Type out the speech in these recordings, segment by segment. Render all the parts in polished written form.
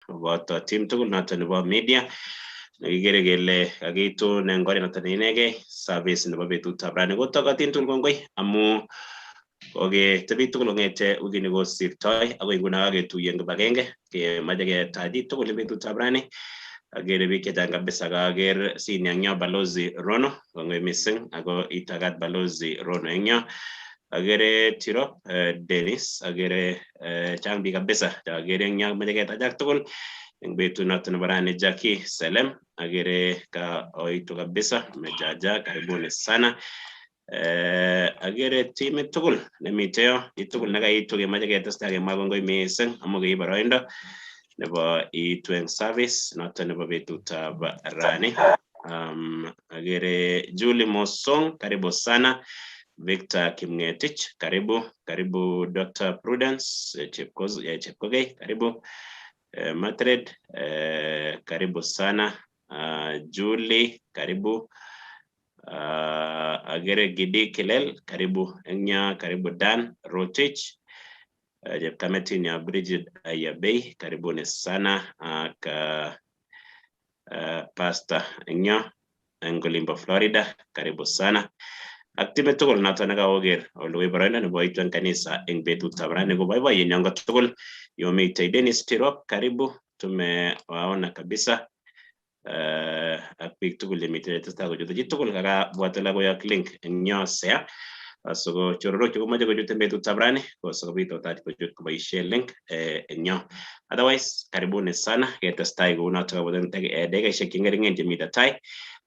Koboto team tugul noton nebo media nekikere kele kakitun eng oret noton ne inegei service nebo betutab rani. Kotokotin tugul kongoi amu koketebi tugul kong'ete wikini kosirtoi akoi nguno kaketuiye eng kibagenge kemoche ketach chi tugul eng betutab rani. Agere biik chechang kabisa, kaker senior eng yo, Balozi Rono, kongoi mising ako itagat Balozi Rono eng yo. Agere Tirop Dennis, agere chang biik kabisa agere eng yo moche ketachak tugul eng betut noton nebo rani. Jackie Selem, agere kaoitu kabisa, mejaja, karibuni sana. Agere timit tugul nemite yo, chitugul nekaitu kemoche ketestai kemwa kongoi mising amu keib boroindo nebo iitu eng service noton nebo betutab rani. Agere Julie Mosong, karibu sana. Victor Kimngetich, karibu. Karibu Dr. Prudence Chepkogei, karibu. Matred, karibu sana. Julie, karibu. Agere Gidi Kilel, karibu Enya, karibu Dan Rotich, Chepkametin ya Bridget Ayabei, karibuni sana ak Pastor Enya eng olimbo Florida, karibu sana. Ak timit tugul noton nekaoker olewei boroindo nebo itu eng kanisa eng betutab rani ko boiboiyenyon kotugul. Yomitei Dennis Tirop, karibu, tumewaona kabisa ak biik tugul chemiten tesetai kochute chitugul kakabwat ole koyok link eng yo sea asiko choronok chekomoche kochut eng betutab rani ko sikobit otach kochut koboisien link eng yo. Otherwise karibuni sana, ketestai kounotok akot eng dakikaishek cheng'eringen chemiten tai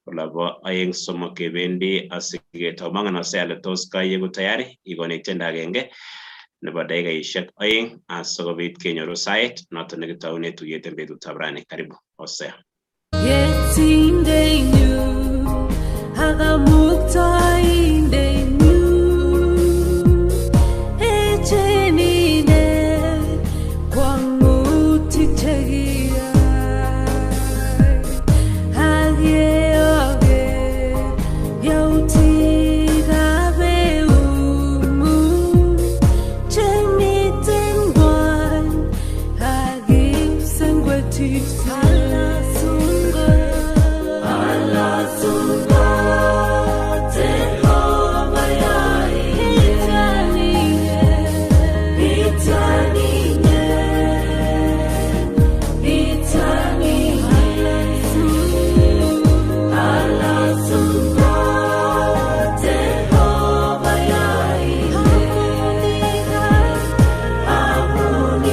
olabo oeng somok kebendi asiketou. Mongen ose ale tos kaieku tayari ikonech tiendo agenge nebo dakikaishek 2 asikobit kenyoru sait noton nekitoune tuyet eng betutab rani. Karibu Hosea. Yetindenyu ak Kamuktaindenyu, echen ine kwang'utik chekiyai, ak yeoker yautikab eung'ung chemiten ngwony ak kipsengwetisiek. Alasun kot Jehova yaine, ityanine, ityanine. Alasun kot Jehova yaine, amun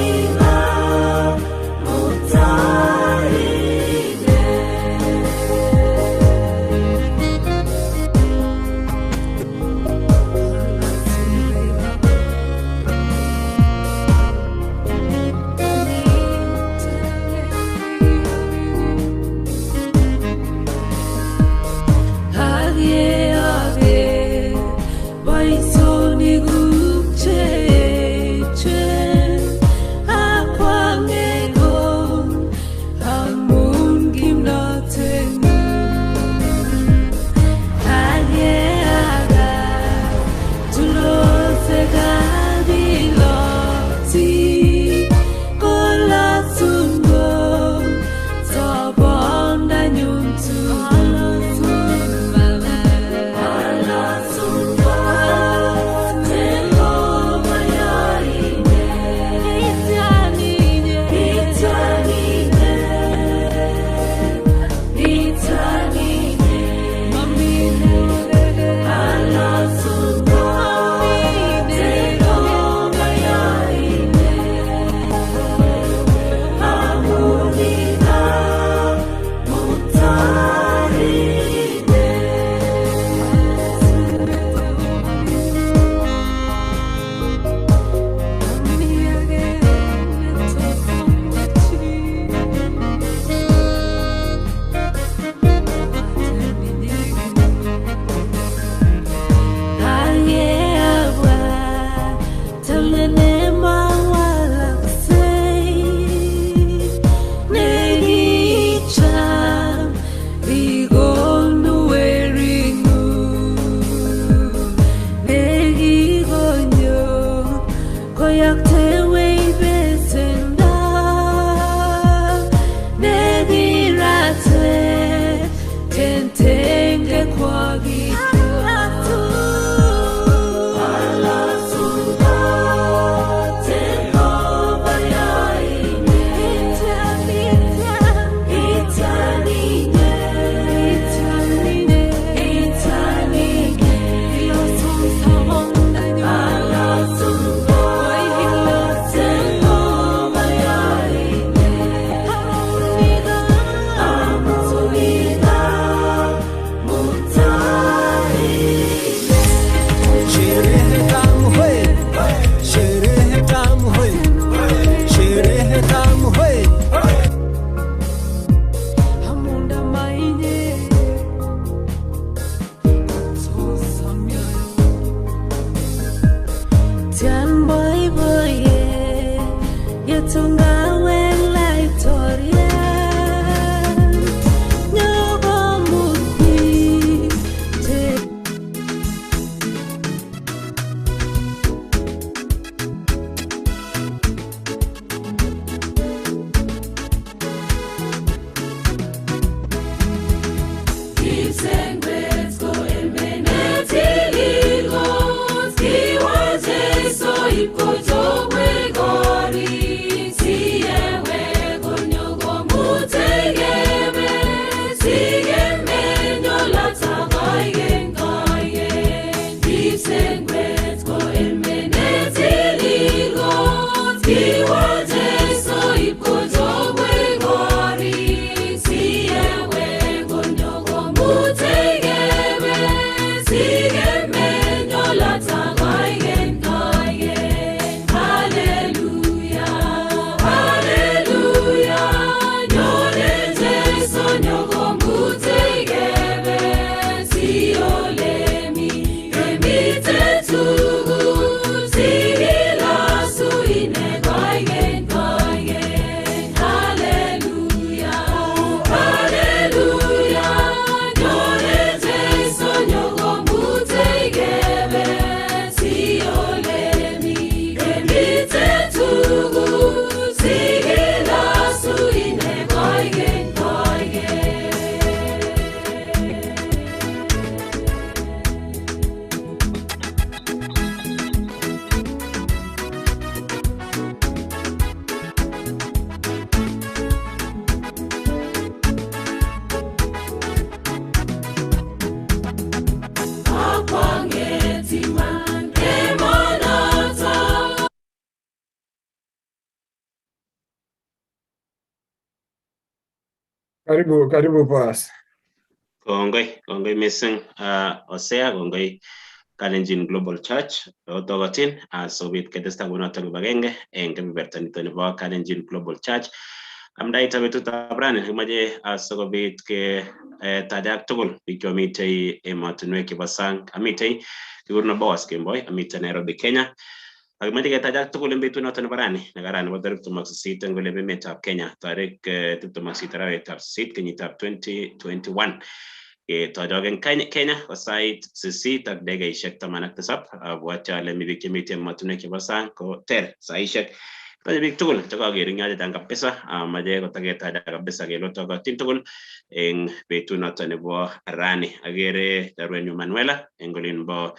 Karibu, karibu Boaz. Kongoi, kongoi missing Hosea, kongoi Kalenjin Global Church otokotin asikobit ketesta kunoto kibagenge eng kebeberta nito nebo Kalenjin Global Church. Amdaita betutab rani kimoche asikobit ketajak tugul biik chomitei emotinwek chebo sang. Amitei kikurono Boaz Kemboi, amitei Nairobi, Kenya. Akimoche ketajak tugul eng betut noto nebo rani nekaran nebo tarik 28 eng olep emetab Kenya, tarik 28 arawetab 8 kenyitab 2021. Ketojok eng Kenya ko sait 8:17. Abwati ale mi biik chemiten emotinwek chebo sang ko ter saishek. Toche biik tugul chekaker eng yo chechang kabisa, amache kotaketaja kabisa kele otokotin tugul eng betut noto nebo rani. Akere chorwenyu Manuela eng olinbo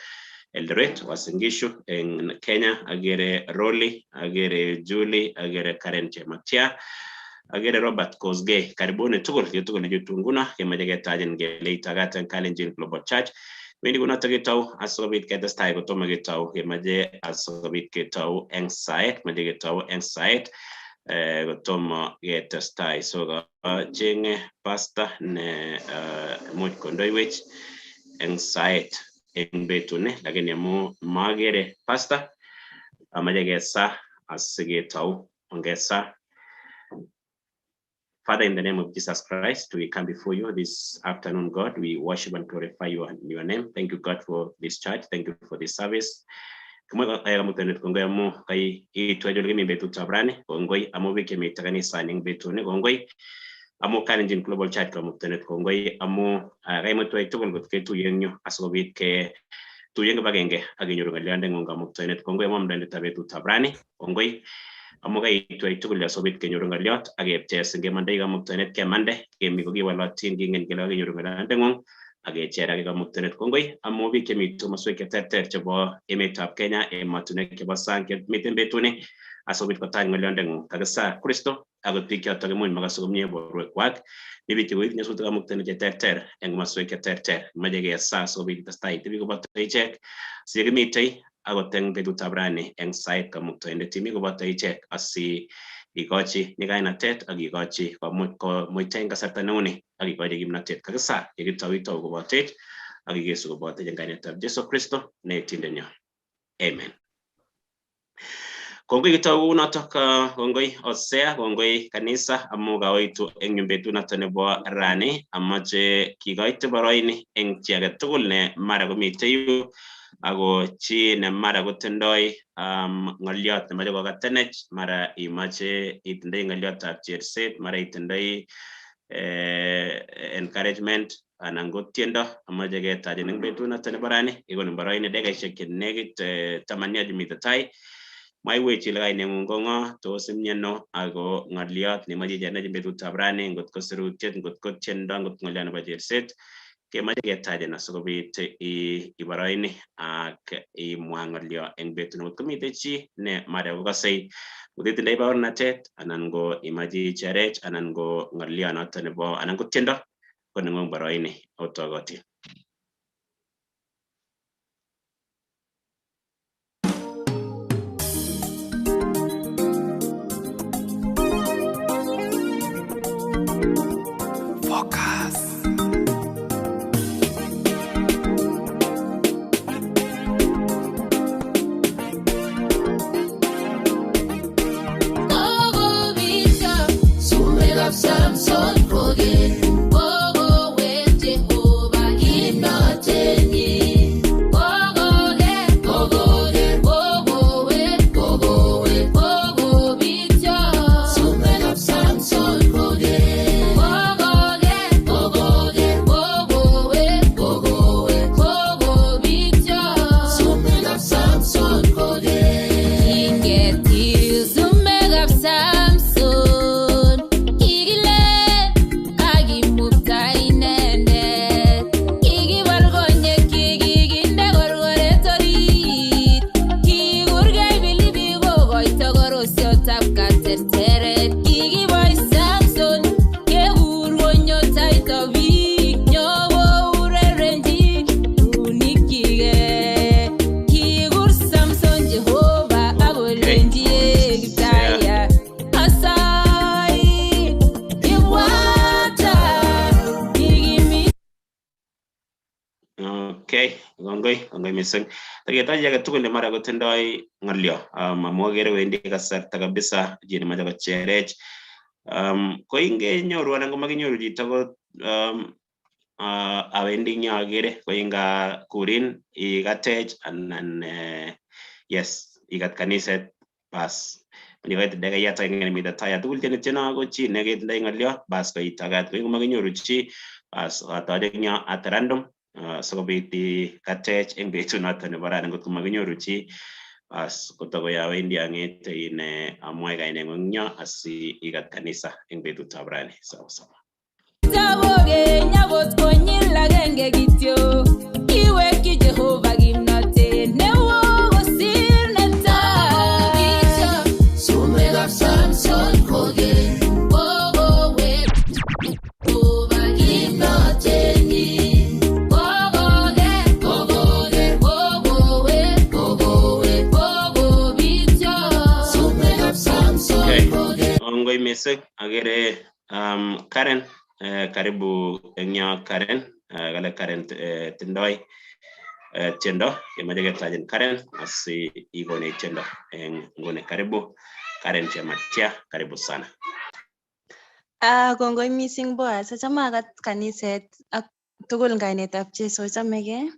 Eldoret, Uasin Gishu eng Kenya, akere Rolly, akere Julie, akere Karen Chematia, akere Robert Kosgei. Karibuni tugul chitugul nechutu nguno kemoche ketajin kele itagat eng Kalenjin Global Church. Wendi kunoto ketou asikobit ketestai kotomo ketou kemoche asikobit ketou eng saet, moche ketou eng saet kotomo ketestai. So kachenge pastor ne imuch kondoiwech eng saet eng betuni, lakini amu makere pastor amache kesa asiketou. Ongesa. Father, in the name of Jesus Christ, we come before you this afternoon, God. We worship and glorify your name. Thank you, God, for this church. Thank you for this service. Kamuktaindet kongoi amu kai itwech ole kimi betutab rani, kongoi amu biik chemite kanisani eng betuni, kongoi amu Kalenjin Global Church kamuktaindet, kongoi amu kaimutwech tugul kot ketuye eng yu asikobit ketuye kibagenge ak kenyoru ng'olyondeng'ung kamuktaindet, kongoi amu amdaindetab betutab rani, kongoi amu kaitwech tugul asikobit kenyoru ng'olyot ak kepchei ngemandai kamuktaindet kemande kemi kokiwolotin kingen kele kakenyoru ng'olyondeng'ung ak kecher ake kamuktaindet, kongoi amu biik chemi komoswek cheterter chebo emetab Kenya, emotinwek chebo sang chemiten betuni asikobit kotach ng'olyondeng'ung. Kakisa Kristo akot biik chotok imuch makase komie borwekwak, mi biik chekoib nyasutik kamuktaindet cheterter eng komoswek cheterter, moche kesa asikobit itestai itebi koboto ichek siyekimitei akot eng betutab rani eng sait kamuktaindet imi koboto ichek asi ikochi nyikainatet ak ikochi komuch komuita eng kasarta neuni ak ikochi kimnatet. Kakisa yekitou itou kobotech ak ikesu kobotech eng kainetab Jesu Kristo ne etindenyo. Amen. Kongoi kitou kounotok, kongoi Hosea, kongoi kanisa amu kaoitu eng yu betut noto nebo rani. Amache kikoite boroini eng chi agetugul ne mara komitei yu ako chi ne mara kotindoi ng'oliot nemache kokatenech, mara imache itindoi ng'oliotab cherset, mara itindoi encouragement anan ko tiendo, amache ketachin eng betut noto nebo rani. Kikonin boroini dakikaishek che nekit 10 chemite tai. Mwaiwech ile kaineng'ung ko ng'o, tos imiano, ako ng'oliot neimoche ichenech eng betutab rani, ngot ko sirutiet, ngot ko tiendo, ngot ng'oliot nebo cherset, kemoche ketachin asikobit iboroini ak imwa ng'olio eng betuni. Ngot komitei chi ne mara kokasei ngot itindoi baornatet anan ko imoche icherech anan ko ng'olio noto nebo anan ko tiendo, ko neng'ung boroini otokotin. Kogobityo sumekab Samson kogeny, kogowek Jehova kimnotenyin. Kogoger, kogoger, kogowek, kogowek, kogobityo sumekab Samson kogeny. Kogoger, kogoger, kogowek, kogowek, kogobityo sumekab Samson kogeny. Kingetil sumekab Samson, kikilen Kongoi, kongoi missing. Taketaji age tugul ne mara kotindoi ng'olyo. Amu akere wendi kasarta kabisa chi nemache kocherech. Ko ingenyoru anan komakinyoru chito ko awendi ing yo akere ko ingakurin ikatech anan yes ikat kaniset bas nikoite dakikayat agenge nemite tai tugul chenityeno ko chi neketindoi ng'olyo bas koitagat ko ingomakinyoru chi bas atoche ing yo at random sikobit ikatech eng betut noto nebo rani ngot komakinyoru chi bas kotakoyawendi ang'ete ine amwae kaineng'ung eng yo asi ikat kanisa eng betutab rani sawa sawa. Kenya akot konyil agenge kityo kiwekyi Jehova kimnotet newo kosir netai. Sumekab Samson kokeny Kokowek Jehova kimnotenyin. Kokoker Kokoker kokowek kokowek kokobityo. Sumekab Samson Okay. kokeny. Kongoi missing akere Karen karibu eng yo Karen kale Karen tindoi tiendo kemoche ketajin Karen asi ikonech tiendo eng nguni karibu Karen Chematia karibu sana. Kongoi mising Boaz, achame akat kaniset ak tugul eng kainetab Jesu chamegei.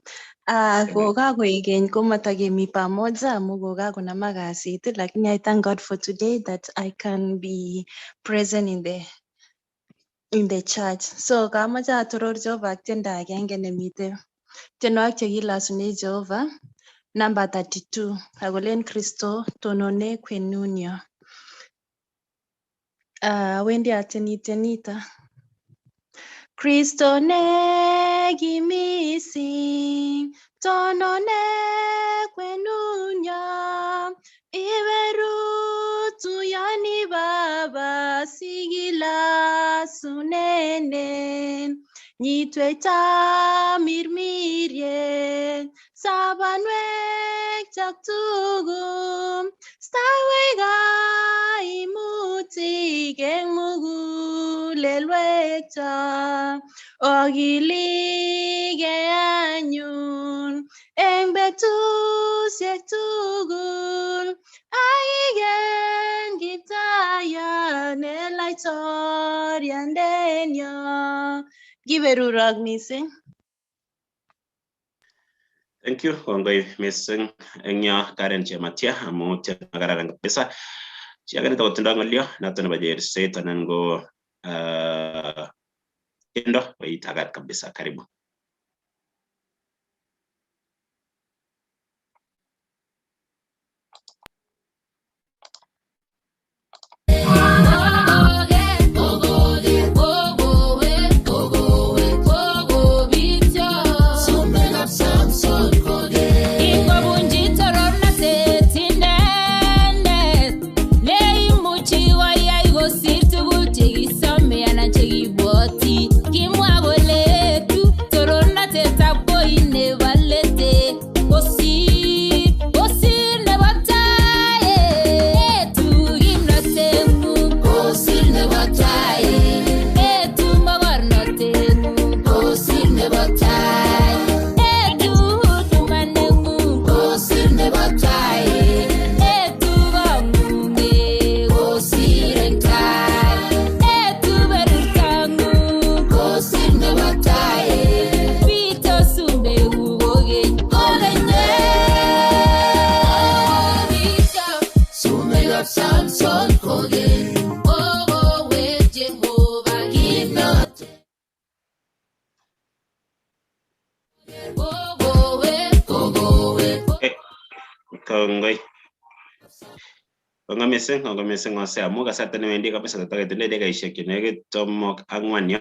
Kokakoek keny komatakemi pamoja amu kokakonama kasit, lakini I thank God for today that I can be present in the church. So kamache atoror Jehova ak tiendo agenge nemite tienwogik chekilosune Jehova number 32 akolen Kristo tonone kwenunyo. Awendi atieni tienito. Kristo ne kimising tonone kwenunyo iberu tuyani Baba sikilasunenen nyitwech tamirmiriet sabanwek chok tugul stawech kaimutik eng mugulelwek chok okilige anyun eng betusiek tugul aigen Kiptayat ne laitoriandenyo kiberurok mising. Thank you kongoi missing eng yo Karen Chematia amu tiendo kararan kabisa. Chi age netokotindoi ng'olyo noto nebo cherset anan ko tiendo koitagat kabisa karibu. Kokoker Kokoker kokowek kokowek kokobityo. Sumekab Samson kokeny. Kingobunji torornatet inendet neimuchi koyai kosir tuguk chekisome anan chekibwoti. Kimwa kole etu torornatetab koi nebo let kosir nebo tai. Etu kimnoteng'ung Kosir nebo tai. Etu mogornoteng'ung Kosir nebo tai. Etu huduma neng'ung Kosir nebo tai. Etu kong'ung Kosir eng tai. Etu berurtang'ung Kosir nebo tai. Bito sumbekuk kokeny Kokeny. Sumekab Samson kokeny. Kokowek Jehova Kimnotet. Kokowek Kokowek Okay. Kongoi. Kongoi missing, kongoi missing Jose amu kasarta newendi kabisa kotaketindoi dakikaishek chenekit 3 4 yo.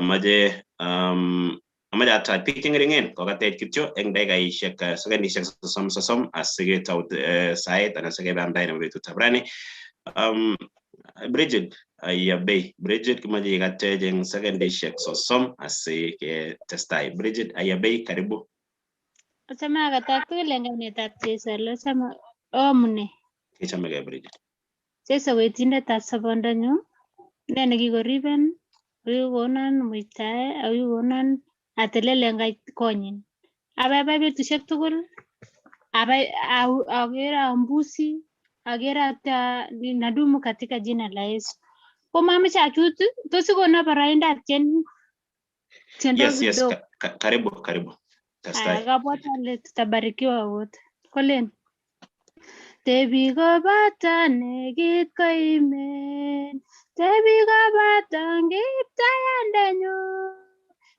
Mache amache atach biik cheng'eringen kokatech kityo eng dakikaishek sekendishek 30 30 asiketau sait anan sikebe amdai nebo betutab rani. Bridget Ayabei, Bridget kimoche ikatech eng sekendishek 30 asiketestai. Bridget Ayabei, karibu. Achame akatak tugul eng kainetab Jesu ale achame oamune. Kechomegei Bridget. Jesu ko etindetab sobondonyu, ine nekikoriben, ak kikonon muitae, ak kikonon atelel eng konyin. Abaibai betusiek tugul, abai agere ambusi, agere ata nadumu katika jina la Yesu. Ko mamache achut, tos ikono boroindo atyen tiendo Yes, kidogo? karibu, karibu. Aya, Testai. kabwat ale tutabarikiwa wote. Kolen, tebi koboto nekit koimen, tebi koboto Kiptayondenyu,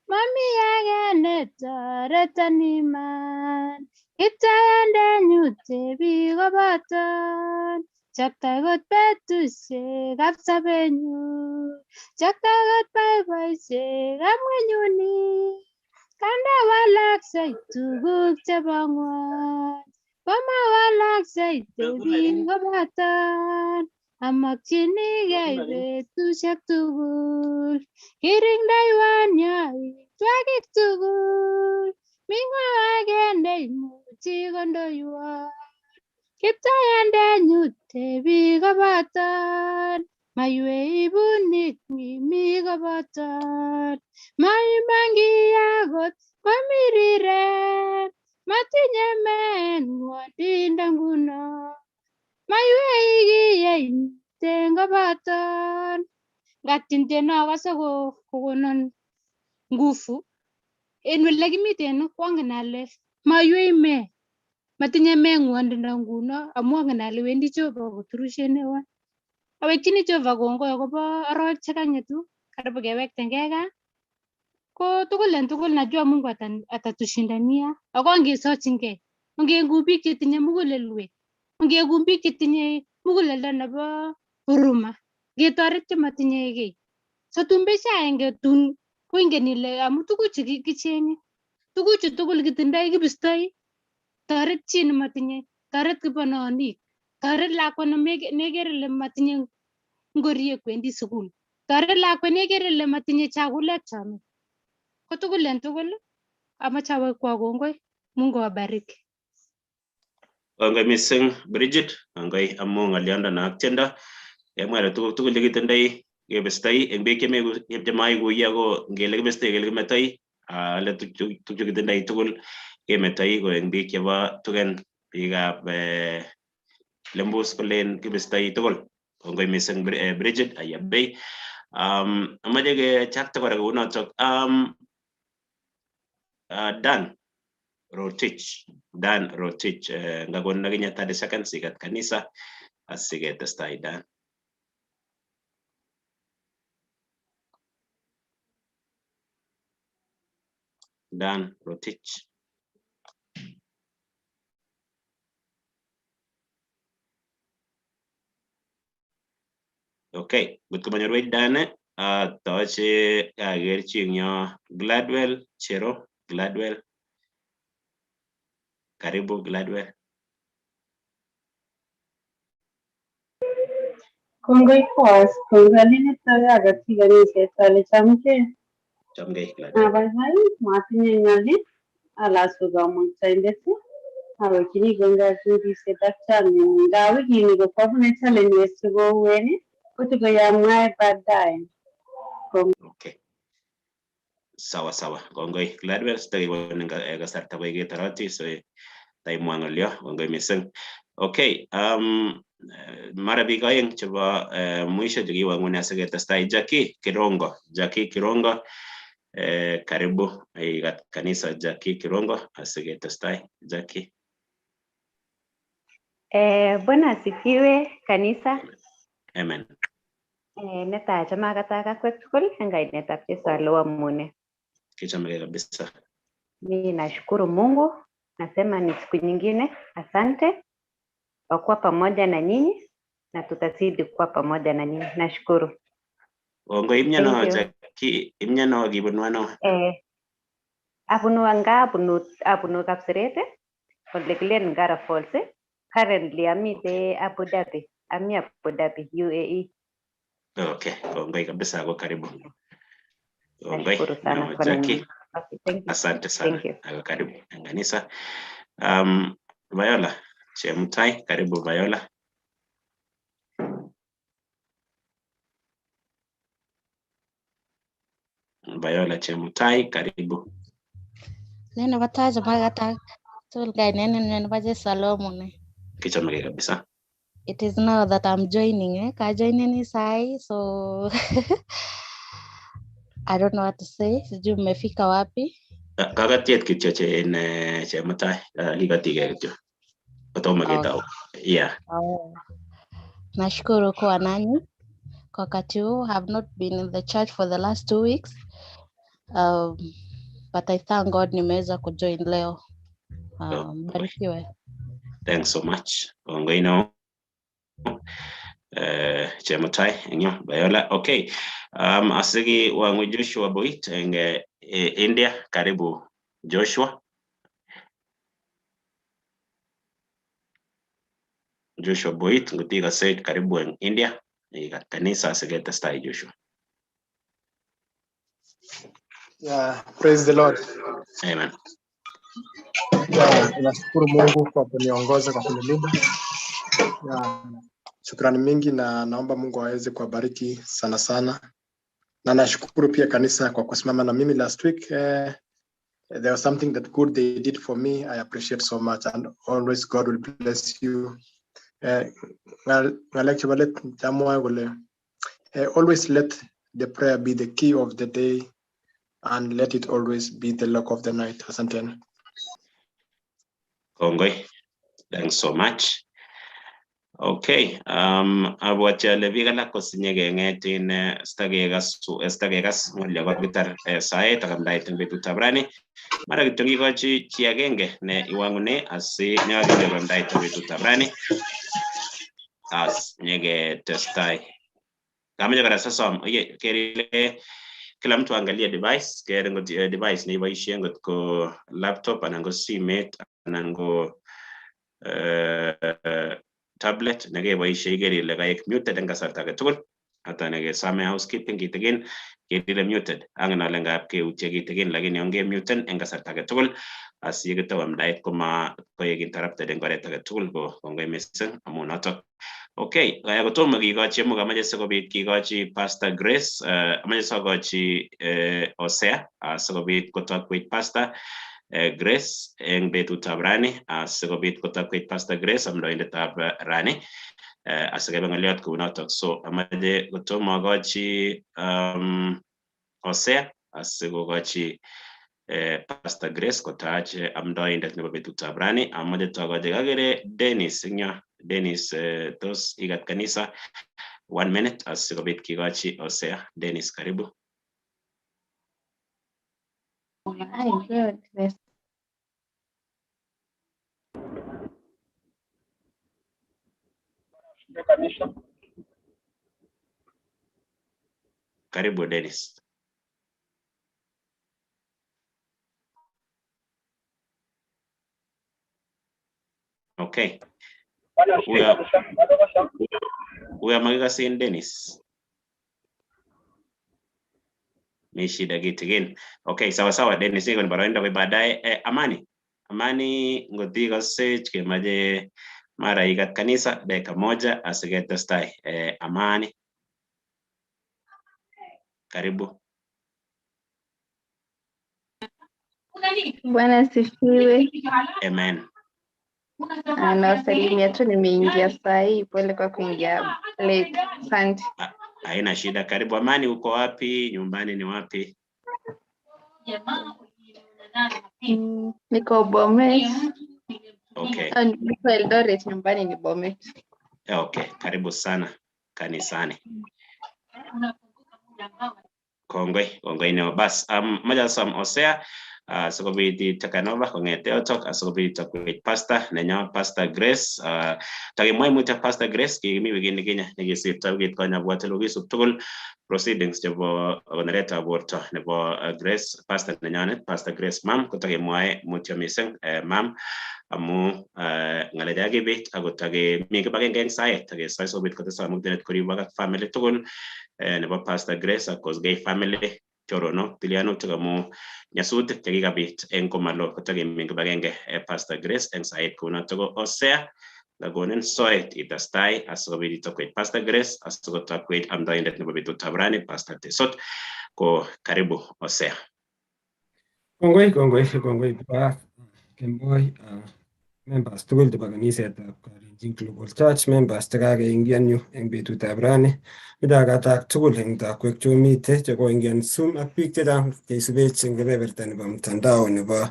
mami age netoreton iman, Kiptayondenyu tebi koboton, chokto kot betusiekab sobenyu, chokto kot boiboisiekab ng'wenyuni. Kandawalaksei tuguk chebo ng'wony, komawalaksei tebi koboton, amokchinigei betusiek tugul, kiringdoiwon yoitwogik tugul, mi ng'o age neimuchi kondoiwon, Kiptayondenyu tebi koboton, maiwei bunik ngimi koboton, maiman kiy akot komi rirek, matinye meet ng'wondindo nguno, maiwei kiy yeimiten koboton. Ngatien tieno akose kokonon nguvu en ole kimiten ko angen ale maiwei meet, matinye meet ng'wondindo nguno amu angen ale wendi Jehova koturushenewon. Awekchini Jehova kongoi akobo arawek chekang'etu, karibu kewektengei gaa. Ko tugul en tugul najua Mungu atatushindania ako ongesochingei, ongeku biik chetinye mugulelwek, ongeku biik chetinye muguleldo nebo huruma, ngetoret chematinye kiy. So tun besho aenge tun koingen ile amu tuguchu kicheng'e, tuguchu tugul kitindoi kibistoi, toret chi nematinye, toret kibononik, toret lakwa nekere ile matinye ngoriek kwendi sukul, toret lakwet nekere ile matinye chakulek cheome. Ko tugul en tugul amache awekwa kongoi. Mungu awabariki. Kongoi missing Bridget, kongoi amu ng'oliondo ak tiendo. Kemwa ile tuguk tugul chekitindoi kebestoi eng biik chemaikuiyo ko ngele kibestoi kele kimetoi, ale tuguk chekitindoi tugul kemetoi ko eng biik chebo tugen biikab Lembus kolen kibestoi tugul. Kongoi missing Bridget Ayabei. Amache kechakte kora kounotok. Dan Rotich, Dan Rotich, ngakonin akinye 30 seconds ikat kanisa asiketestai Dan. Dan Rotich. Okay, ngot komanyorwech Dan, toche kaker chi eng yo Gladwell Chero, Gladwell. Karibu Gladwell. Kongoi Boaz, kongoi alinito akatyi kaniset ale chamgei. Chamgei Gladwell. Abaibai, matinye ng'ali, alasu kamuktaindet, awekchini kongoi ak ripset ak chamyengung. Nga wikini ko kwabune challenges chekouen, kotikoyamwae baadaye. Okay. Sawa sawa. Kongoi Gladwell, sitakekonin kasarta koik ketoroti so taimwa ng'olyo. Kongoi missing. Okay, mara biik oeng chebo mwisho chekiwa nguni asiketestai. Jackie Kirongo, Jackie Kirongo, karibu ikat kanisa Jackie Kirongo asiketestai. Jackie. Bwana asifiwe kanisa. Amen. Netai achame akatak akwek tugul eng kainetab Jesu alo amune. Kichomegei kabisa. Mi nashukuru Mungu, nasema ni siku nyingine. Asante kwa kuwa pamoja na nyinyi na tutazidi kuwa pamoja na nyinyi. Nashukuru. Kongoi imyano Thank you. Jackie, imyano kibunu ano? Abunu anga, abunu Kapseret, ole kilen Ngara Falls. Currently amite Abu Dhabi. Ami Abu Dhabi, UAE. Okay, kongoi kabisa ako karibu. Kongoi Nashukuru sana no, kwa Jackie. nini. Okay, thank you. Asante sana. Thank you. Ako karibu en kanisa. Viola Chemutai, karibu Viola. Viola Chemutai, karibu. Ne nebo tai chemakatak tugul kainet nebo Jesu Solomon. Kichomegei kabisa. It is now that I'm joining. Eh? Kajoineni sai, so I don't know what to say. Sijui mmefika wapi. Kakatiet kityo che en chemutai kikotikei kityo kotomo ketou. Yeah. Oh. Nashukuru kuwa nanyi kwa wakati huu. Have not been in the church for the last 2 weeks. But I thank God nimeweza kujoin leo. Mbarikiwe. Thanks so much. Kongoi neo. Chemutai eng yo Viola. Okay. Asigi wangu Joshua Boit eng India. Karibu Joshua. Joshua Boit ngutikase karibu eng India. Ikat kanisa asiketestai Joshua. Yeah, praise the Lord. Amen. Yeah, nashukuru Mungu kwa kuniongoza kwa kunilinda. Yeah, shukrani mingi na naomba Mungu aweze kuwabariki sana sana. Na nashukuru pia kanisa kwa kusimama na mimi last week. There was something that good they did for me. I appreciate so much, and always God will bless you. Always let the prayer be the key of the day, and let it always be the lock of the night. Asante. Kongoi. Thanks so much. Okay. Abwati ale biik alak kosinye keng'et in sitakekas ng'olyo kokitar saet ak amdaet eng betutab rani. Mara kityo kikochi chi agenge ne iwang'une asi nekakinyoru amdaet eng betutab rani as nyeketestai. Kameche kora sasom, oye, ker ile kila mtu angalie device, ker ngot device neiboisien ngot ko laptop anan ko simet anan ko tablet nekeboisie iker ile kaek muted eng kasarta age tugul. Ata nekesome housekeeping kitikin ker ile muted. Angen ale ngap keutye kitikin lakini ongemuten eng kasarta age tugul asi yekitou amdaet koma koek interrupted eng oret age tugul ko kongoi missing amu notok. Okay, kaya kotomo kikochi amu kamache sikobit kikochi Pastor Grace, amache sikokochi Hosea sikobit kotokwech Pastor Grace eng betutab rani, sikobit kotokwech Pastor Grace amdoindetab rani asikebe ng'oliot kounotok. So amache kotomo akochi Hosea asikokochi Pastor Grace kotach amdoindet nebo betutab rani. Amache tokochi kakere Dennis eng yo. Dennis, tos ikat kanisa 1 minute asikobit kikochi Hosea. Dennis, karibu. Hi, good. Karibu Dennis. Okay. Uya makikasin Dennis. Mi shida kitikin. Okay, sawa sawa Dennis, ikon boroindo koi baadaye. Amani. Amani ngotikosech kemache mara ikat kanisa dakika moja asiketestai. Amani. Karibu. Bwana asifiwe. Amen. Nawasalimia tu, nimeingia saa hii, pole kwa kuingia late. Asante. Haina shida. Karibu Amani, uko wapi? Nyumbani ni wapi? Niko Bomet. Okay. Niko Eldoret, nyumbani ni Bomet. Okay, karibu sana kanisani. Kongoi, kongoi neo. Bas, moja som Hosea sikobit itakanova kong'ete yotok asikobit tokwech pastor nenyo Pastor Grace. Takimwai mutyo Pastor Grace kikimi wikit nikinye nikisirto wikit konye abwati kokisub tugul proceedings chebo konoretab borto nebo Grace pastor nenyonet Pastor Grace mam kotakemwae mutyo missing mam amu ng'alecha kibit ako takemi kibagenge eng saet takesoi sikobit kotestai muktenet koribok ak family tugul nebo Pastor Grace ak Kosgei family choronok tilyanutik amu nyasutik chekikabit eng komalo kotakemi kibagenge Pastor Grace eng saet kounotok ko Hosea kakonin soet itestai asikobit itokwech Pastor Grace asikotokwech amdoindet nebo betutab rani Pastor Tesot ko karibu Hosea. Kongoi, kongoi, kongoi biik kemboi members tugul chebo kanisetab Kalenjin Global Church, members chekakeingian yu eng betutab rani. Midakatak tugul eng takwek chomite chekoingian Zoom ak biik chechang cheisubech eng kebeberta nebo mtandao nebo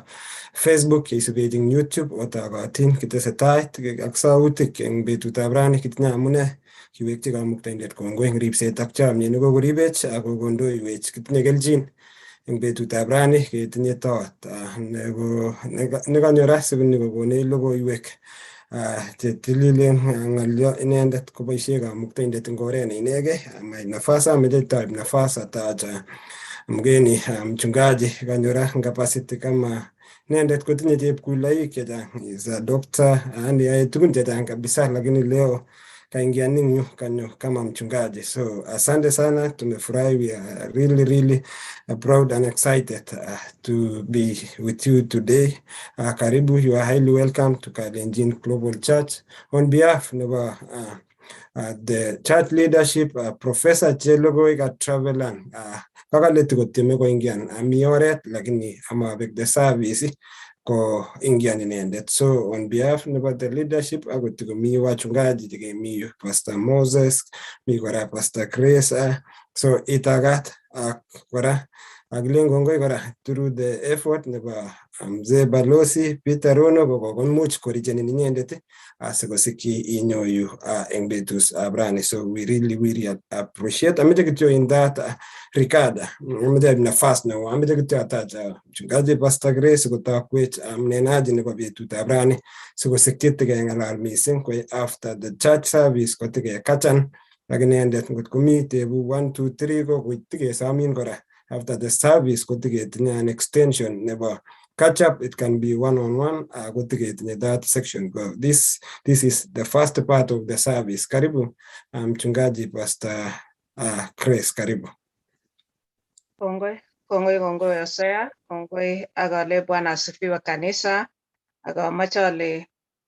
Facebook, cheisubech eng YouTube, otokotin kitesetai ak sautik eng betutab rani. Kitinye amune kiwekchi Kamuktaindet kongoi eng ripset ak chomyet nekokoribech ak kokondoiwech. Kitinye kelchin eng betutab rani ketinye toot nekanyo ra sikonyokokonech logoiwek chetililen, ng'olyo inendet koboisie Kamuktaindet eng oret ne inegei. Amaip nafas, ameche toib nafas atach mgeni mchungaji kanyo ra eng capacity kama inendet kotinye chepkuloik chechang, is a doctor, yani yae tugun chechang kabisa, lakini leo kaingia ninyu kanyo kama mchungaji. So asante sana, tumefurahi. We are really really proud and excited to be with you today. Karibu, you are highly welcome to Kalenjin Global Church. On behalf nebo the church leadership, Professor Chelogoi ka travelan kakaletu kotieme koingian, ami oret lakini amabek the service ko ingian inendet. So on behalf nebo the leadership, akot komi wachungaji chekemi yu, Pastor Moses, mi kora Pastor Grace, so itagat ak kora akilen kongoi kora through the effort nebo mzee Balosi Peter Rono ko kokomuch korichenin inyendet asikosikyi inyo yu eng betutab rani. So we really really appreciate. Ameche kityo in that regard, ameche aib nafas neo, ameche kityo atach mchungaji Pastor Grace kotokwech mnenaji nebo betutab rani sikosikyi tikeng'alal missing ko after the church service kotikekachan ak inendet ngot komi tebu 1 2 3 ko tikesomin kora after the service kotiketinye an extension nebo catch up. It can be one on one, kotiketinye that section. Go this is the first part of the service. Karibu mchungaji Pastor Chris, karibu. Kongoi, kongoi, kongoi Hosea, kongoi ak ale Bwana asifiwe kanisa, ak amache ale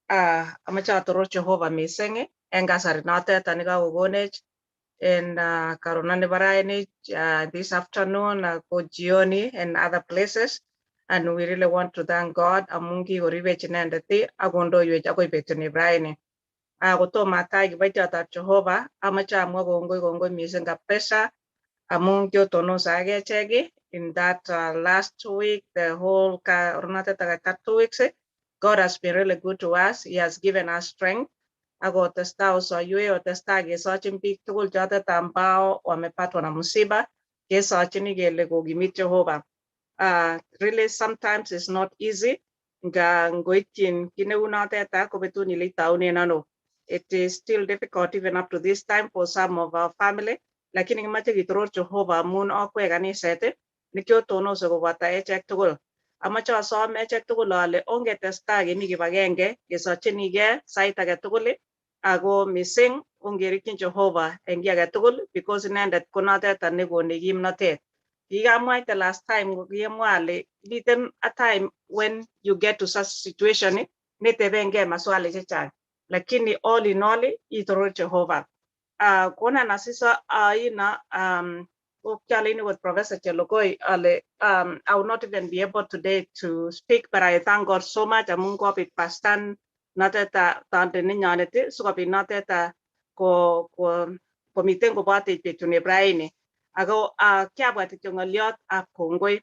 amache atoror Jehova mising en kasari notet nekakokonech en karonon nebo raini, this afternoon ko jioni and other places, and we really want to thank God amun kikoribech inendet ak kondoiwech akoi betuni raini. Kotomo atai kiboityotab Jehova, amache amwa kongoi, kongoi mising kabisa amun kiotonose ak echek in that last week, the whole karonotet aka 2 weeks. God has been really good to us. He has given us strength akotesta osoiwek, otesta kesochin biik tugul chotet ambao wamepatwa na msiba, kesochini kele kokimit Jehova. Really sometimes it's not easy nga ngoityin kit neu notet ko betut nilitaunen ano. It is still difficult even up to this time for some of our family, lakini kimache kitoror Jehova amun okwek kaniset nekiotonose koboto echek tugul. Amache asom echek tugul ale ongetestai kemi kibagenge kesochinigei sait age tugul, ako mising ongerikyin Jehova en kiy age tugul because inendet ko notet nekonu kimnotet. Kikamwaite last time, kokimwa ale miten a time when you get to such situation netebengei maswali chechang, lakini all in all itoror Jehova. Konan asisa aina Okyalini with Professor Chelogoi ale I will not even be able today to speak, but I thank God so much amun kobit pastan notet tondet nenyonet sikobit notet ko komiten kobotech betuni raini. Ako kiabwat kityo ng'oliot ab kongoi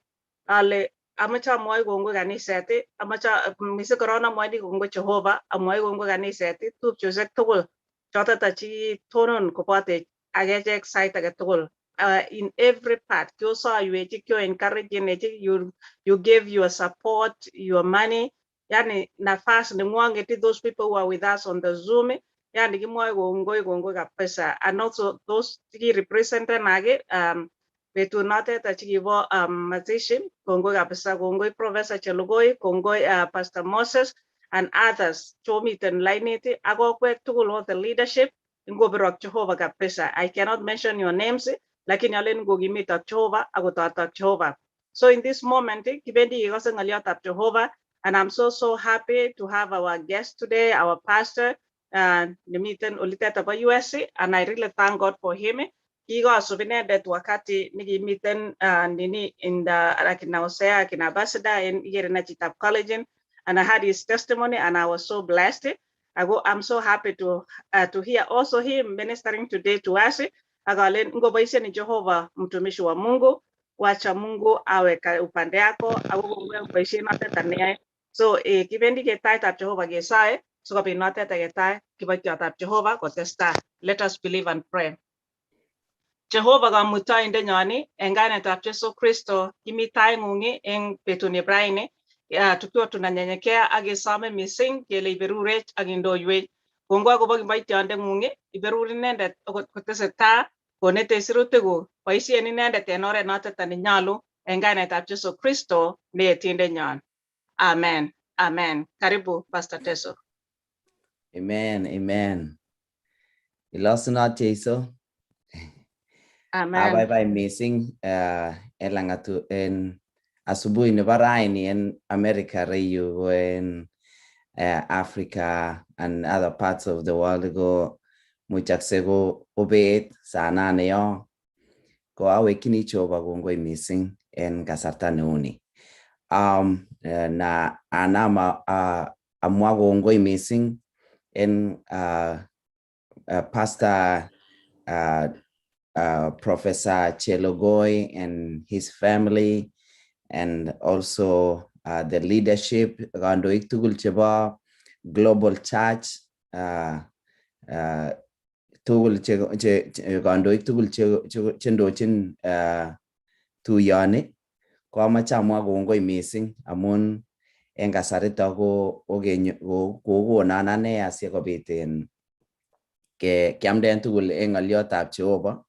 ale amache amwoi kongoi kaniset, amache mising korong amwoini kongoi Jehova, amwoi kongoi kaniset, tupchosiek tugul chotet chekitonon kobotech ak echek sait age tugul in every part. Kiosoiwech, kio encourage, you gave your support, your money, yani nafas neng'wong'et, those people who are with us on the Zoom, yani kimwoe kongoi, kongoi kabisa. And also those chekirepresenten ake betut notet chekibo mazishi, kongoi kabisa, kongoi Professor Chelugoi, kongoi Pastor Moses and others chomiten lainit ak okwek tugul, all the leadership, ngobirok Jehova kabisa. I cannot mention your names, lakini alen ngokimitok Jehova akotoretok Jehova. So in this moment kibendi kekose ng'oliotab Jehova, and I'm so so happy to have our guest today, our pastor nemiten olitet nebo US, and I really thank God for him. Kikosub inendet wakati nikimiten nini in the akina Hosea, akina Ambassador en ikere na chitab college, and I had his testimony and I was so blessed. I'm so happy to hear also him ministering today to us. Akalen ngoboisien Jehova mtumishi wa Mungu, wacha Mungu awe upande yako, ako kongoi boisiet notet neyoe. So kibendi ketaitab Jehova kesoe sikobit notet ketai kiboityotab Jehova kotestai. Let us believe and pray. Jehova Kamuktaindenyon, en kainetab Jesu Kristo, kimi taing'ung en betuni raini tukiwa tunanyenyekea ak kesome mising kele iberurech ak indoiwech. Kongoi akobo kiboityondeng'ung, iberur inendet okot kotesetai konetech sirutikuk, boisien inendet en oret notet nenyolu en kainetab Jesu Kristo ne Yetindenyon. Amen. Amen. Karibu, Pastor Teso. Amen, amen. Ilosunot Jesu. Amen. Abaibai mising en langatu en asubuhi nebo raini en America reyu ko en Africa and other parts of the world ko muchakse ko kobet saa nane yo ko awekini Jehova kongoi mising en kasarta neuni. Na anama amwa kongoi mising en Pastor Professor Chelogoi and his family, and also the leadership kandoik tugul chebo Global Church, tugul che kandoik tugul che ndochin tuyoni ko amache amwa kongoi mising amun en kasarito ko kokonon ane asikobit en kiamden tugul en ng'olyotab Jehova,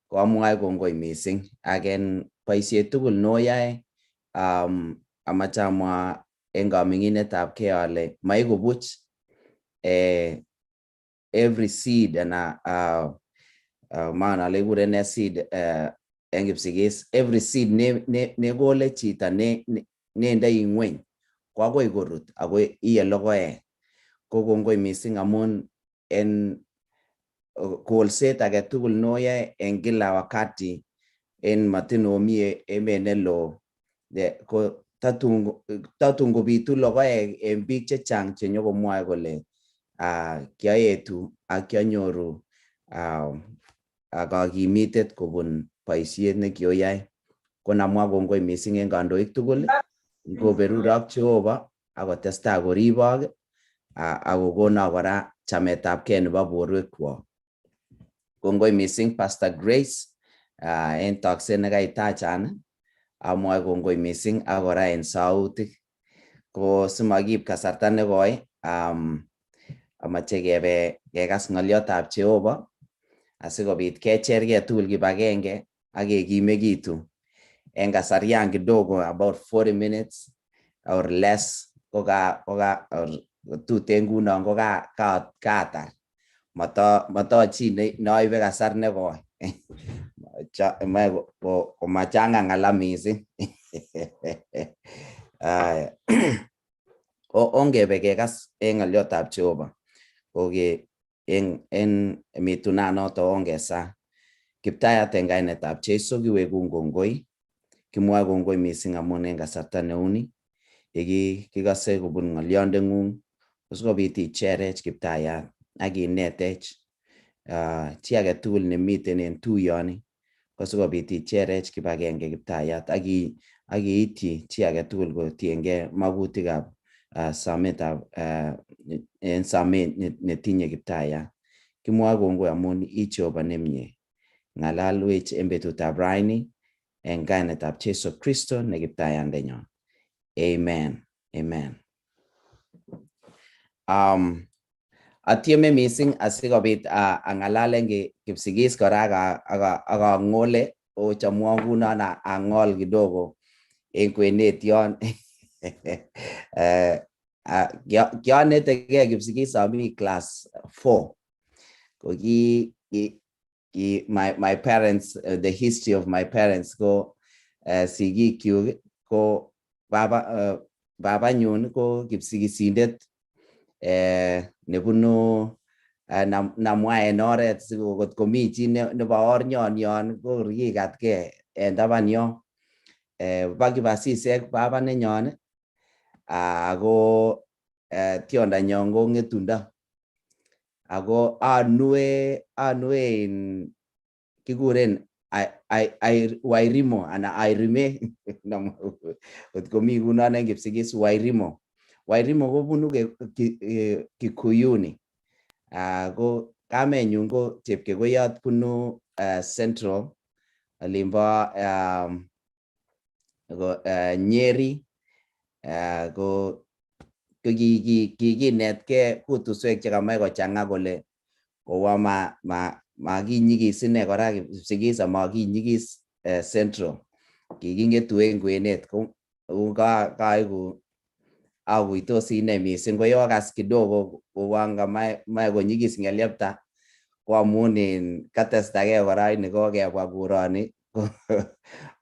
ko amwae kongoi mising ak en boisiet tugul noyoe. Amache amwa en kaming'inetab kee ale maiku buch every seed ana maana ale kikuren nee seed en Kipsigis, every seed nekole chito nendoi ng'weny ko akoi korut ako iye logoek. Ko kongoi mising amun en kolset agetugul noyoe en kila wakati en matin omi emet neloo ko tatun kobitu logoek en biik chechang chenyokomwoe kole kioetu ak kionyoru kakimitet kobun boisiet nekioyoe. Ko namwa kongoi mising en kandoik tugul, ngoberurok Jehova akotestai koribok ak kokonok kora chametabgei nebo borwekwok. Kongoi mising, Pastor Grace, en tokset nekaitachan, amwoe kongoi mising ak kora en sautik. Ko simakiib kasarta nekoi, amache kebe kekas ng'olyotab Jehova asikobit kechergei tugul kibagenge ak kekimekitu en kasaryan kidogo, about 40 minutes or less koka or tuten ngunon ko katar mato chi noibe kasar nekoi moe komachanga ng'ala mising. Aya. Ongebe kekas en ng'olyotab Jehova koke en mitunanoto ongesa. Kiptayat, en kainetab Jesu kiwekun kongoi, kimwoe kongoi mising amun en kasarta neuni ye kikose kobun ng'olyondeng'ung sikobit icherech, Kiptayat, ak inetech chi agetugul nemiten en tuyoni ko sikobit icherech kibagenge, Kiptayat, ak iityi chi agetugul kotiengei makutikab sometab en somet netinye. Kiptayat, kimwoe kongoi amun i Jehova nemie. Ng'alalwech en betutab raini en kainetab Jesu Kristo ne Kiptayandenyon. Amen, amen. Atieme mising asikobit ang'alalen Kipsigis kora ak ang'ole ochomwon ngunon ang'ol kidogo en kwenet yon. Kionetegei Kipsigis ami class 4 ko ki my parents, the history of my parents ko sigikyuk ko babanyun ko Kipsigisindet nebunu Namwa en oret sikot komi chi nebo ornyon yon ko kikatke en taban yon. Bo Kipasisek baba nenyon ako tiondanyon ko Ng'etundo. Ako anue kikuren Wairimo ana Airime kot komi kunon en Kipsigis Wairimo. Wairimo kobunu Kikuyuni. Ko kamenyun ko Chepkegoyot bunu Central olimbo Nyeri. Ko kikinetke kutuswek chekamach kochang'a kole kowa makinyikis ine kora Kipsigis amakinyikis Central. Kikingetu en kwenet ko kaiku akuitosi ine mising ko yokas kidogo kouan kamach konyikis ng'elyepta ko amun in katestake kora nikokebwa kuroni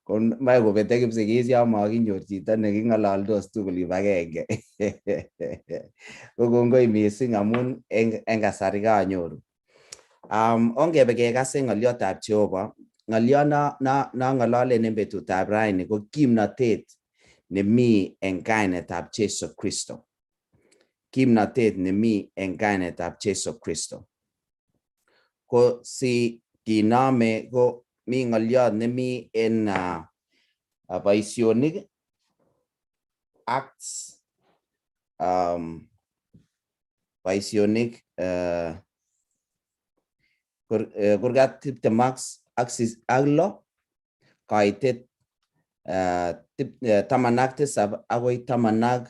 ko mae kobete Kipsigis yon makinyor chito neking'ololdos tugul kibagenge. Ko kongoi mising amun en kasari kanyoru. Ongebe kekas en ng'olyotab Jehova. Ng'olyot nong'ololen en betutab raini ko kimnotet nemi en kainetab Jesu Kristo. Kimnotet nemi en kainetab Jesu Kristo. Ko si kinome ko mi ng'olyot nemi en boisionik Acts boisionik kurgat 26 kaitet 17 agoi 18.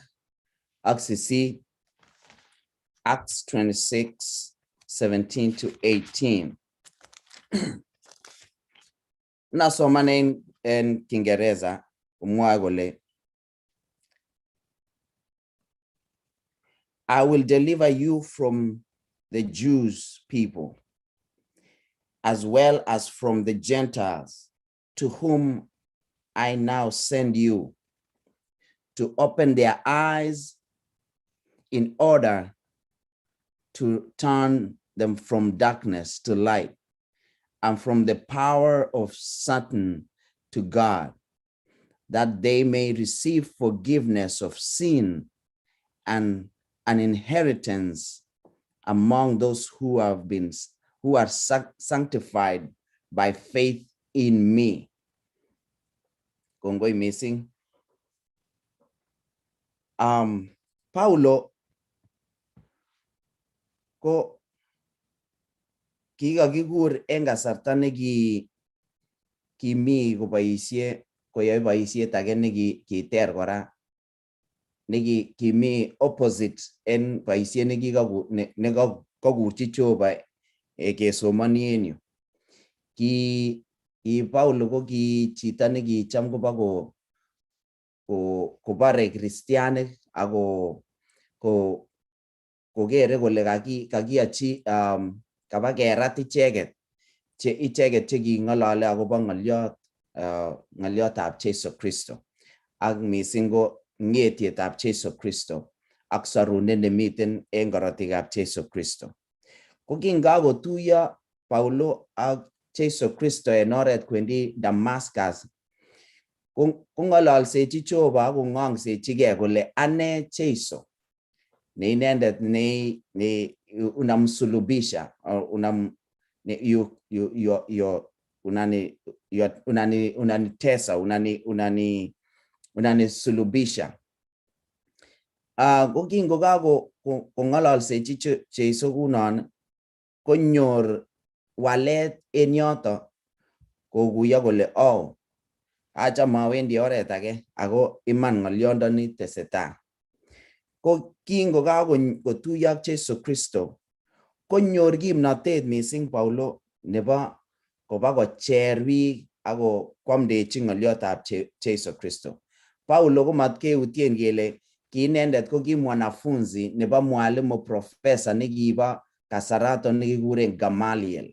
Acts 26 17 to 18. Nasoman en Kiingereza umwae kole I will deliver you from the Jews people as well as from the Gentiles to whom I now send you to open their eyes in order to turn them from darkness to light and from the power of Satan to God, that they may receive forgiveness of sin and an inheritance among those who are sanctified by faith in me. Kongoi mising. Paulo ko kikakikur en kasarta neki kimi koboisie koyoe boisiet age nekiter kora neki kimi opposite en boisiet nekikakurchi Jehova kesomoni en yu. Ki Paulo ko ki chito nekicham koba kobore kristianik ako kokere kole kakiyachi kaba kerat icheket cheking'olole akobo ng'olyotab Jesu Kristo ak mising ko ng'etietab Jesu Kristo ak sorunet nemiten en korotikab Jesu Kristo. Ko kingakotuiyo Paulo ak Jesu Kristo en oret kwendi Damascus kong'ololsechi Jehova ak kong'ongsechige kole ane Jesu ne inendet ne unamsulubisha unanitesa unanisulubisha. Ko kingo kong'ololsechi Jesu kunon konyor walet en yoto koguyo kole oh acha mawendi oret age ako iman ng'olyondoni tesetai. Ko kingo kakotuiyo ak Jesu Kristo konyor kimnotet mising Paulo nebo koba kocher biik ako kwamdechi ng'olyotab Jesu Kristo. Paulo komatkeutien kele ki inendet ko ki mwanafunzi nebo mwalimu professor nekibo kasarato nekikuren Gamaliel.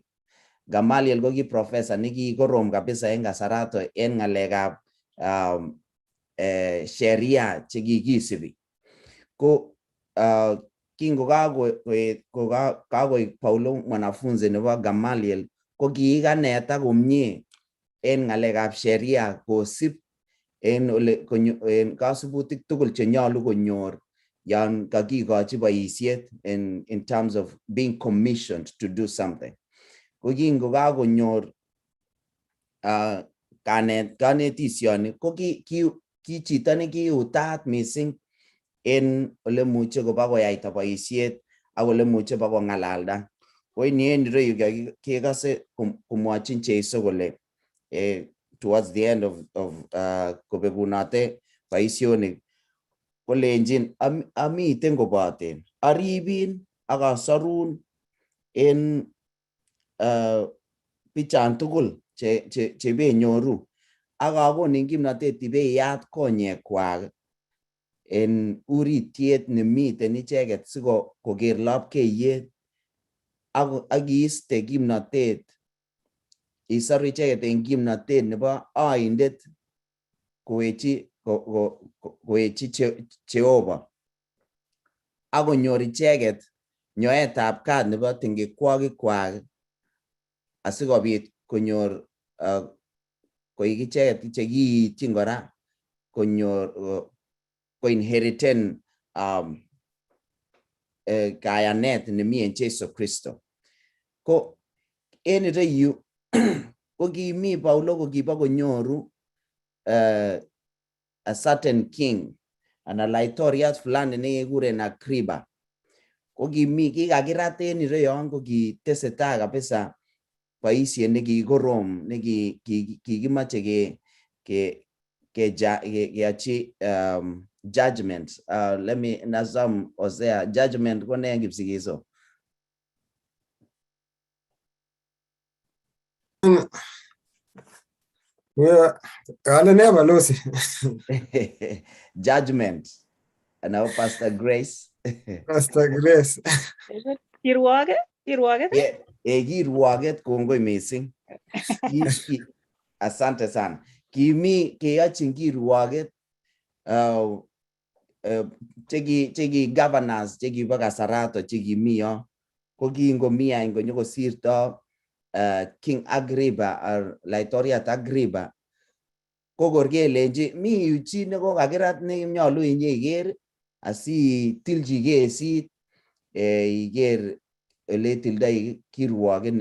Gamaliel ko ki professor nekikorom kabisa en kasarato en ng'alekab sheria chekikisibi. Ko Kingokakoik Paulo mwanafunzi nebo Gamaliel ko kikaneta komie en ng'alekab sheria kosib en ole en kasubutik tugul chenyolu konyor yon kakikochi boisiet in terms of being commissioned to do something. Ko kingokakonyor kanetisioni ko ki chito nekiutat mising en olemuche koba koyaita boisiet ak olemuche ba kong'alalda. Ko ni en ireyu kekose komwochin Jesu kole towards the end of kobegunote boisionik kolenjin amiten koboten aribin ak asorun en bichan tugul chebenyoru ak akonin kimnotet ibeyat konyekwak en urityet nemiten icheket siko koker lapkeiyet ak iiste kimnotet isoru icheket en kimnotet nebo oindet kowechi Jehova ak konyor icheket nyoetab kat nebo tingikwokikwak asikobit konyor koik icheket chekiityin kora konyor koinheriten kayanet nemi en Jesu Kristo. Ko en ireyu ko kimi Paulo ko kibo konyoru a certain king ana laitoriat fulani nekekuren Agripa. Ko kimi kikakirat en ireyon ko kitesetai kabisa boisiet nekikorom nekikimoche keyochi judgment. Let me nasam Hosea judgment ko ne en Kipsigiso? Ale ne balozi? Judgment. And now Pastor Grace. Pastor Grace. Kirwoket? Kirwoket? Kirwoket kongoi mising. Asante sana. Kimi keyochin kirwoket cheki governors chekibo kasarato chekimi yo ko kingomi any konyokosirto King Agrippa or Laitoriat Agrippa ko kor kelenji mi yu chi nekokakirat nenyolu inyeiker asitilchi kesit iker oletildoi kirwoket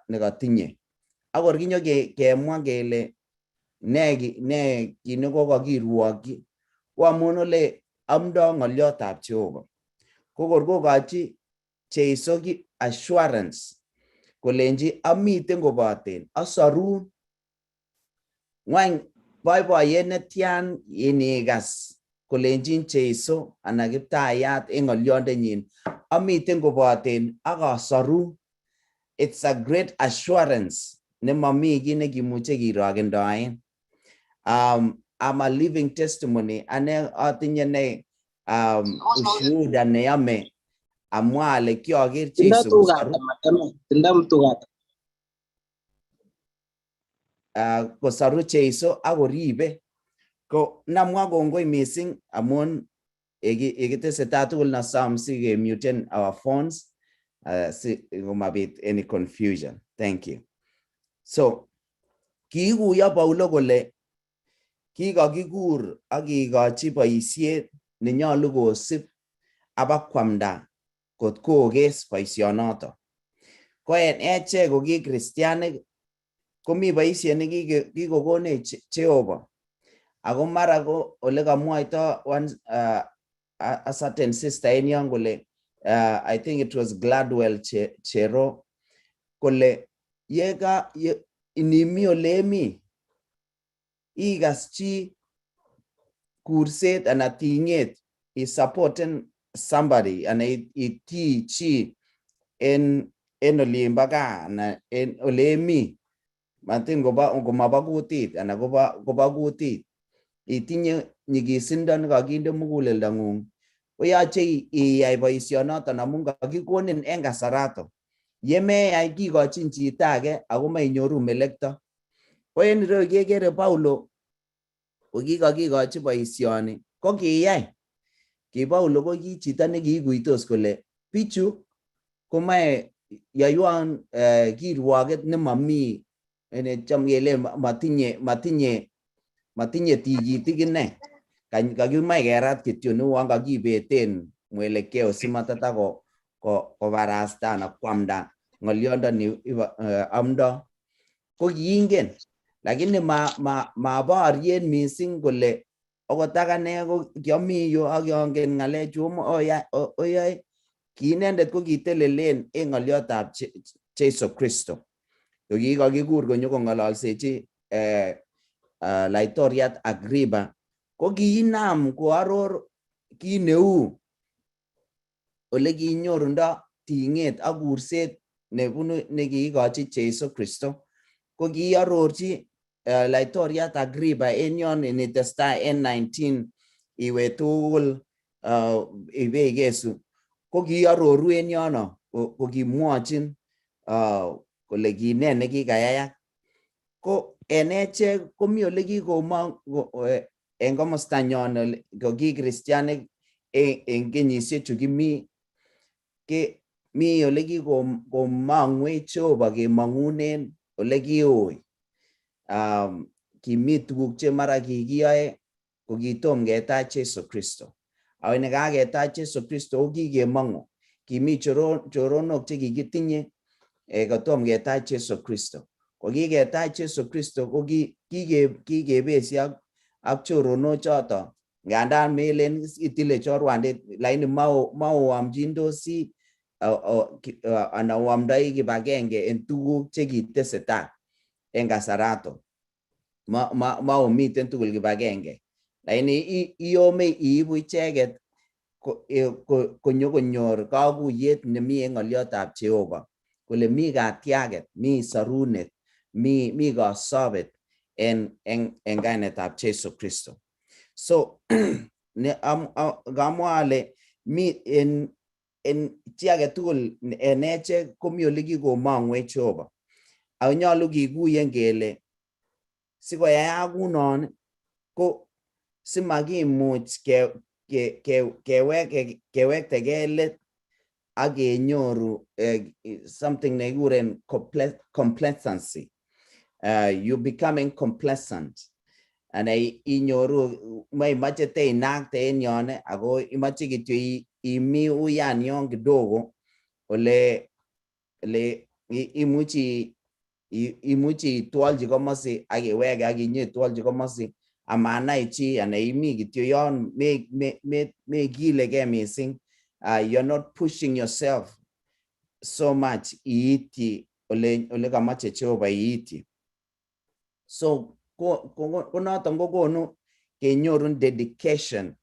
nekotinye. Ak kor kinyo kemwa kele ne kit nekokakirwokyi ko amun ole amdo ng'olyotab Jehova. Ko kor kokochi Jesu assurance kolenji amiten koboten asorun. Ngwany boiboiyet netian inikas kolenjin Jesu anan Kiptayat en ng'olyondenyin amiten koboten ak asorun. It's a great assurance nemomi kiy nekimuche kirokendoen. I'm a living testimony. Ane atinye ne ushuhuda neyome amwa ale kioker Jesu kosoru Jesu ak koribe. Ko namwa kongoi mising amun yekitesetai tugul nasom sikemuten our phones si komabit any confusion. Thank you. So kiikuyo Paulo kole kikakikur ak kikochi boisiet nenyolu kosib abakwamda kot kokes boisionoto. Ko en echek ko ki kristianik komi boisiet nekikokonech Jehova. Ako mara ko olekamwoito one a certain sister en yon kole I think it was Gladwell Chero kole yeka inimi olemi ikas chi kurset anan tinget isupporten somebody anan itii chi en olimbo gaa anan en olemi matin komaba kutit anan koba kutit itinye nyikisindo nekakinde muguleldang'ung koyoche iyai boisionoton amun kakikonin en kasarato. Yemeyai kikochin chito age ako mainyoru melekto. Ko en ireyu kekere Paulo kokikokikochi boisioni ko kiyai. Ki Paulo ko ki chito nekiikuitos kole bichu komae yoiwon kirwoket nemami, cham kele matinye tigitik ine, kakimach kerat kityo neuon kakibeten mwelekeo simatata kobarasta anan kwamda ng'olyondoni amdo. Ko kiingen, lakini maborien mising kole okot akane ko kiami yu ak kiongen ng'alechu oyoe. Ki inendet ko kitelelen en ng'olyotab Jesu Kristo. Ko kikakikur konyokong'ololsechi laitoriat Agrippa, ko kiinam koaror kit neu ole kinyorundo ting'et ak kurset nebunu nekiikochi Jesu Kristo. Ko kiarorchi laitoriat Agrippa en yon initestai en 19 iwe tugul ibeikesu, ko kiaroru en yono ko kimwochin kole kine nekikayayak. Ko en echek komi ole kikomong en komostanyon ko ki kristianik en kenyisiek chu kimi ke mi ole kikomongwech Jehova kemong'unen ole kiui. Kimi tuguk che mara kikiyoe ko kitom ketach Jesu Kristo. Ako nekaketach Jesu Kristo ko kikemong'u. Kimi choronok chekikitinye kotom ketach Jesu Kristo. Ko kiketach Jesu Kristo ko kikebesi ak choronok choto. Ngandan melen itile chorwandit, lakini maoamchindosi anan oamdoi kibagenge en tuguk chekitesetai en kasarato. Maomiten tugul kibagenge. Lakini iyome iibu icheket konyokonyor kakuyet nemi en ng'olyotab Jehova kole mi katiaget, mi sorunet, mi kosobet en kainetab Jesu Kristo. So kamwa ale mi en chi agetugul en echek komi ole kikomongwech Jehova. Ako nyolu kikuyen kele sikoyaak kunon ko simakimuch kewektegei let ak kenyoru something nekikuren complacency. You becoming complacent. Ana inyoru maimoche teinakte en yon ako imoche kityo imi uyan yon kidogo ole imuchi itwolchi komosi ak iweke ak inyetwolchi komosi amanai chi ana imi kityo yon mekileke mising. You're not pushing yourself so much iityi ole kamache Jehova iityi. So ko noton kokonu kenyorun dedication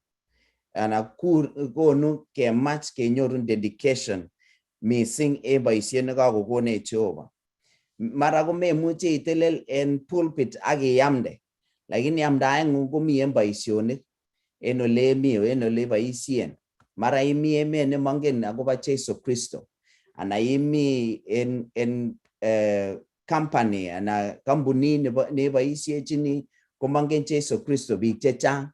ana konu kemach kenyorun dedication mising en boisiet nekakokonech Jehova. Mara komemuche itelel en pulpit ak iamde, lakini amdaeng'ung komi en boisionik en ole imi en ole iboisien. Mara imi emet nemongen akobo Jesu Kristo ana imi en company ana kampunit neboisiechini komongen Jesu Kristo biik chechang.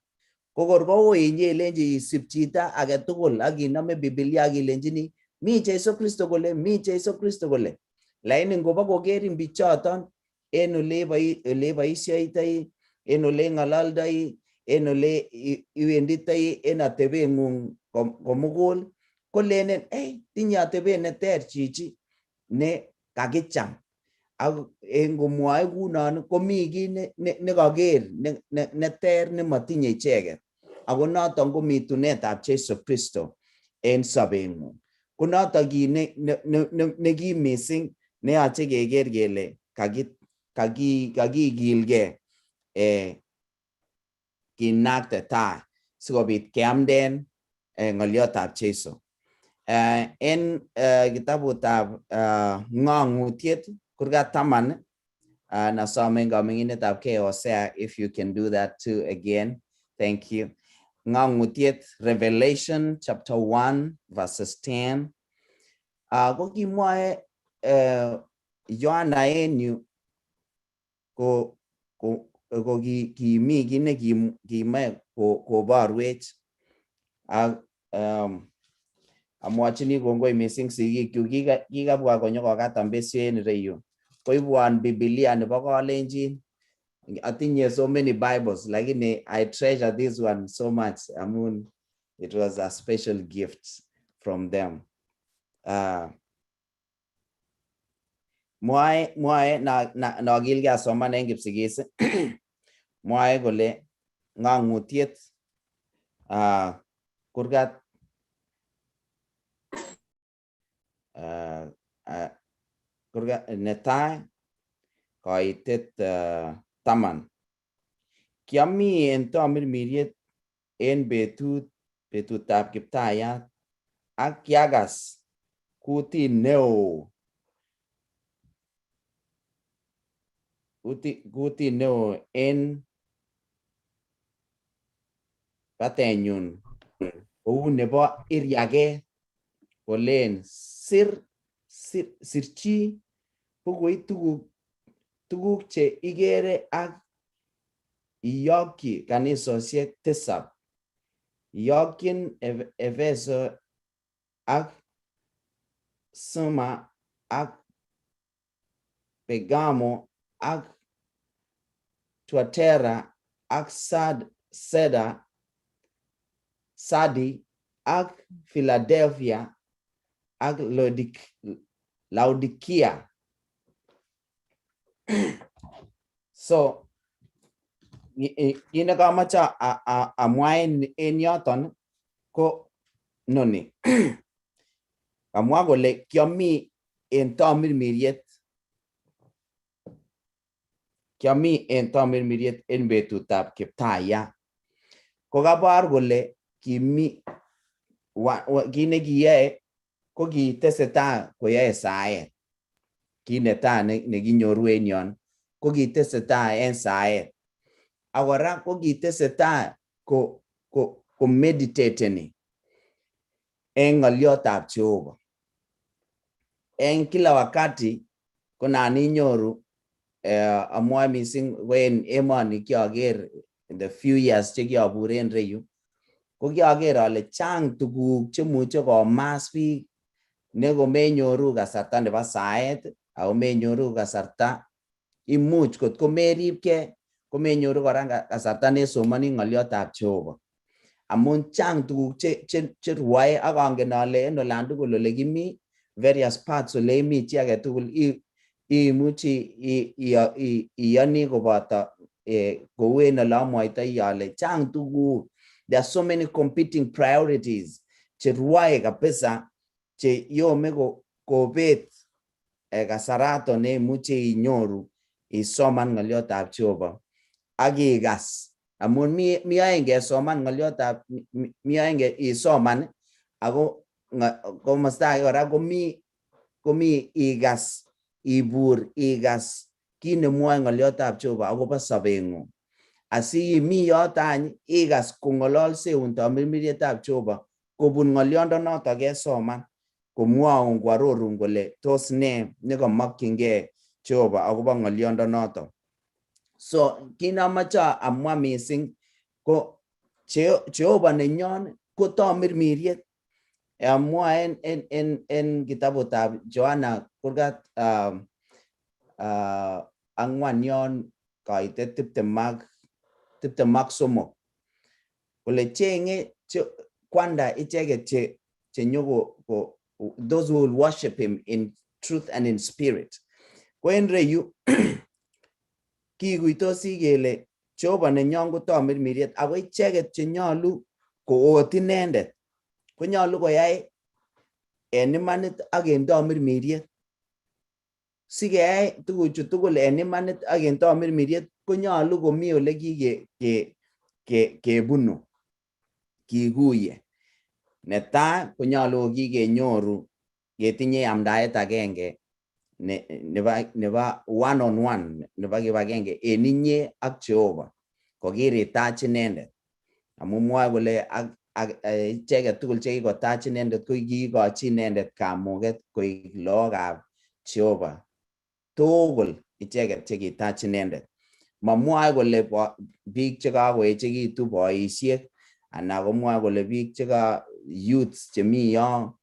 Ko kor koui inye ilenchi isip chito agetugul ak inome Biblia ak ilenchini mi Jesu Kristo kole, mi Jesu Kristo kole. Lakini ngobo kokerin bichoton en ole iboisioitoi, en ole ng'ololdoi, en ole iwenditoi, en atebeng'ung komugul, kolenen tinye atebet neter chichi ne kakicham. Ak en komwoe kunon komi kiy nekoker neter nemotinye icheket. Ako noton ko mitunetab Jesu Kristo en sobeng'ung. Ko noton kit nekim mising neyoche keker kele kakikilgei kinakte tai sikobit keamden ng'olyotab Jesu. En kitabutab Ng'ong'utiet kurgat 10, nasome en kaming'inetab gei Hosea, if you can do that too again. Thank you. Ng'ong'utiet, Revelation chapter 1 verses 10. Ko kimwoe Yohana en yu ko kimi kit nekimoe koborwech ak Amwachini kongoi mising sigikyuk kikabwa konyokokatan besio en ireyu koibwon Bibilia nebo Kalenjin. Atinye so many Bibles lakini I treasure this one so much amun it was a special gift from them. Mwae nokilgei asoman en Kipsigis, mwae kole ng'ang'utiet kurgat kurgat netai koitet 10. Kiami en tomirmiriet en betutab Kiptayat ak kiakas kutit neo en batenyun kou nebo iriaket kolen sirchi bukuit tuguk che ikere ak iyokyi kanisosiek 7, iyokyin Efeso ak Suma ak Pergamo ak Tuatera ak Sadi ak Philadelphia ak Laodikia. So kit nekomoche amwa en yoton ko noni. Kamwa kole kiomi en tomirmiriet, kiomi en tomirmiriet en betutab Kiptayat. Kokabor kole kimi kit nekiyoe ko kitesetai koyoe saet. Kit netai nekinyoru en yon ko kitesetai en saet. Ak kora ko kitesetai ko meditateni en ng'oliotab Jehova. En kila wakati ko nan inyoru amwae mising ko en emoni kioker in the few years chekiobur en reyu ko kioker ale chang tuguk chemuche komas biik nekomenyoru kasarta nebo saet ako menyoru kasarta imuch kot komeribke komenyoru kora kasarta nesomoni ng'oliotab Jehova. Amun chang tuguk cherwoe ak angen ale en olan tugul ole kimi various parts ole imi chi agetugul imuchi iyoni koboto kou en ole amwoitoi ale chang tuguk. There are so many competing priorities cherwoe kabisa che yome kobet kasarato neimuche inyoru isoman ng'oliotab Jehova ak ikas. Amun mi aeng kesoman ng'oliotab mi aeng isoman ako komosta age kora komi ikas ibur ikas kit nemwoe ng'oliotab Jehova akobo sobeng'ung. Asimi yoto any ikas kong'ololseun tomirmirietab Jehova kobun ng'oliondonoto kesoman komwoun koarorun kole tos ne nekomokyingei Jehova akobo ng'oliondonoto. So kit nomoche amwa mising ko Jehova nenyon ko tomirmiriet. Amwa en kitabutab Johana kurgat 4 yon koitet 23 kole chenge kwanda icheket che nyoko those who will worship him in truth and in spirit. Ko en reyu kikuitosi kele Jehova nenyon ko tomirmiriet ako icheket chenyolu koot inendet konyolu koyai en imanit ak en tomirmiriet. Sikeyai tuguchu tugul en imanit ak en tomirmiriet konyolu komi ole kikebunu kikuye. Netai konyolu ko kikenyoru ketinye amdaet agenge nebo one on one nebo kibagenge en inye ak Jehova kokiritach inendet. Amun mwoe kole ak icheket tugul chekikotach inendet ko kiikochi inendet kamuget koik lagokab Jehova tugul icheket chekitach inendet. Mamwoe kole biik chekakoechekitu boisiek anan komwoe kole biik Youths chemi yon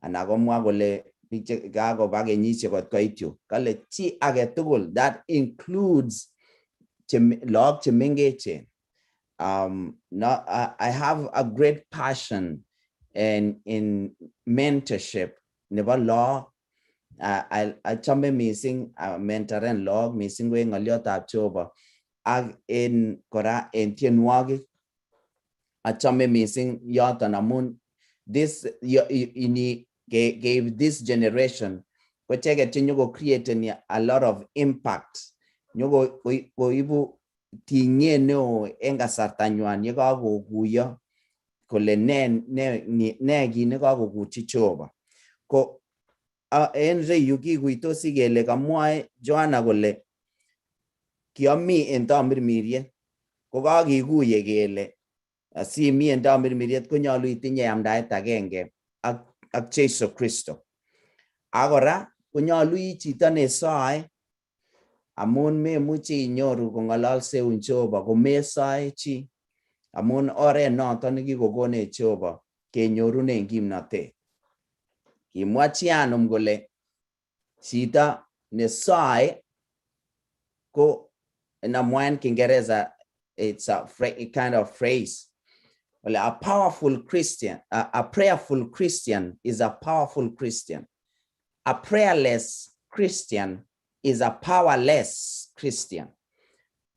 anan komwa kole biik che kakoba kenyisiek kot koit yu, kale chi agetugul, that includes lagok chemengechen. No, I have a great passion in mentorship nebo lagok. Achome mising mentoren lagok, mising ko en ng'olyotab Jehova ak en kora en tienwogik. Achome mising yoton amun this ini gave this generation ko icheket chenyoko create a lot of impact, nyoko koibu tinget neo en kasartanywan yekakokuyo kole ne kit nekakokurchi Jehova. Ko en reyu kikuitosi kele kamwae Joanna kole kiomi en tamirmiriet, ko kakikuye kele asimi en tamirmiriet konyolu itinye yamdaet agenge ak Jesu Kristo. Ak kora konyolu i chito nesoe, amun memuchi inyoru kong'ololseun Jehova komesoe chi, amun oret noton nekikokonech Jehova kenyorunen kimnotet. Kimwa Chianum kole chito nesoe ko namwa en Kiingereza, it's a kind of phrase. Well, a powerful Christian, a prayerful Christian is a powerful Christian. A prayerless Christian is a powerless Christian.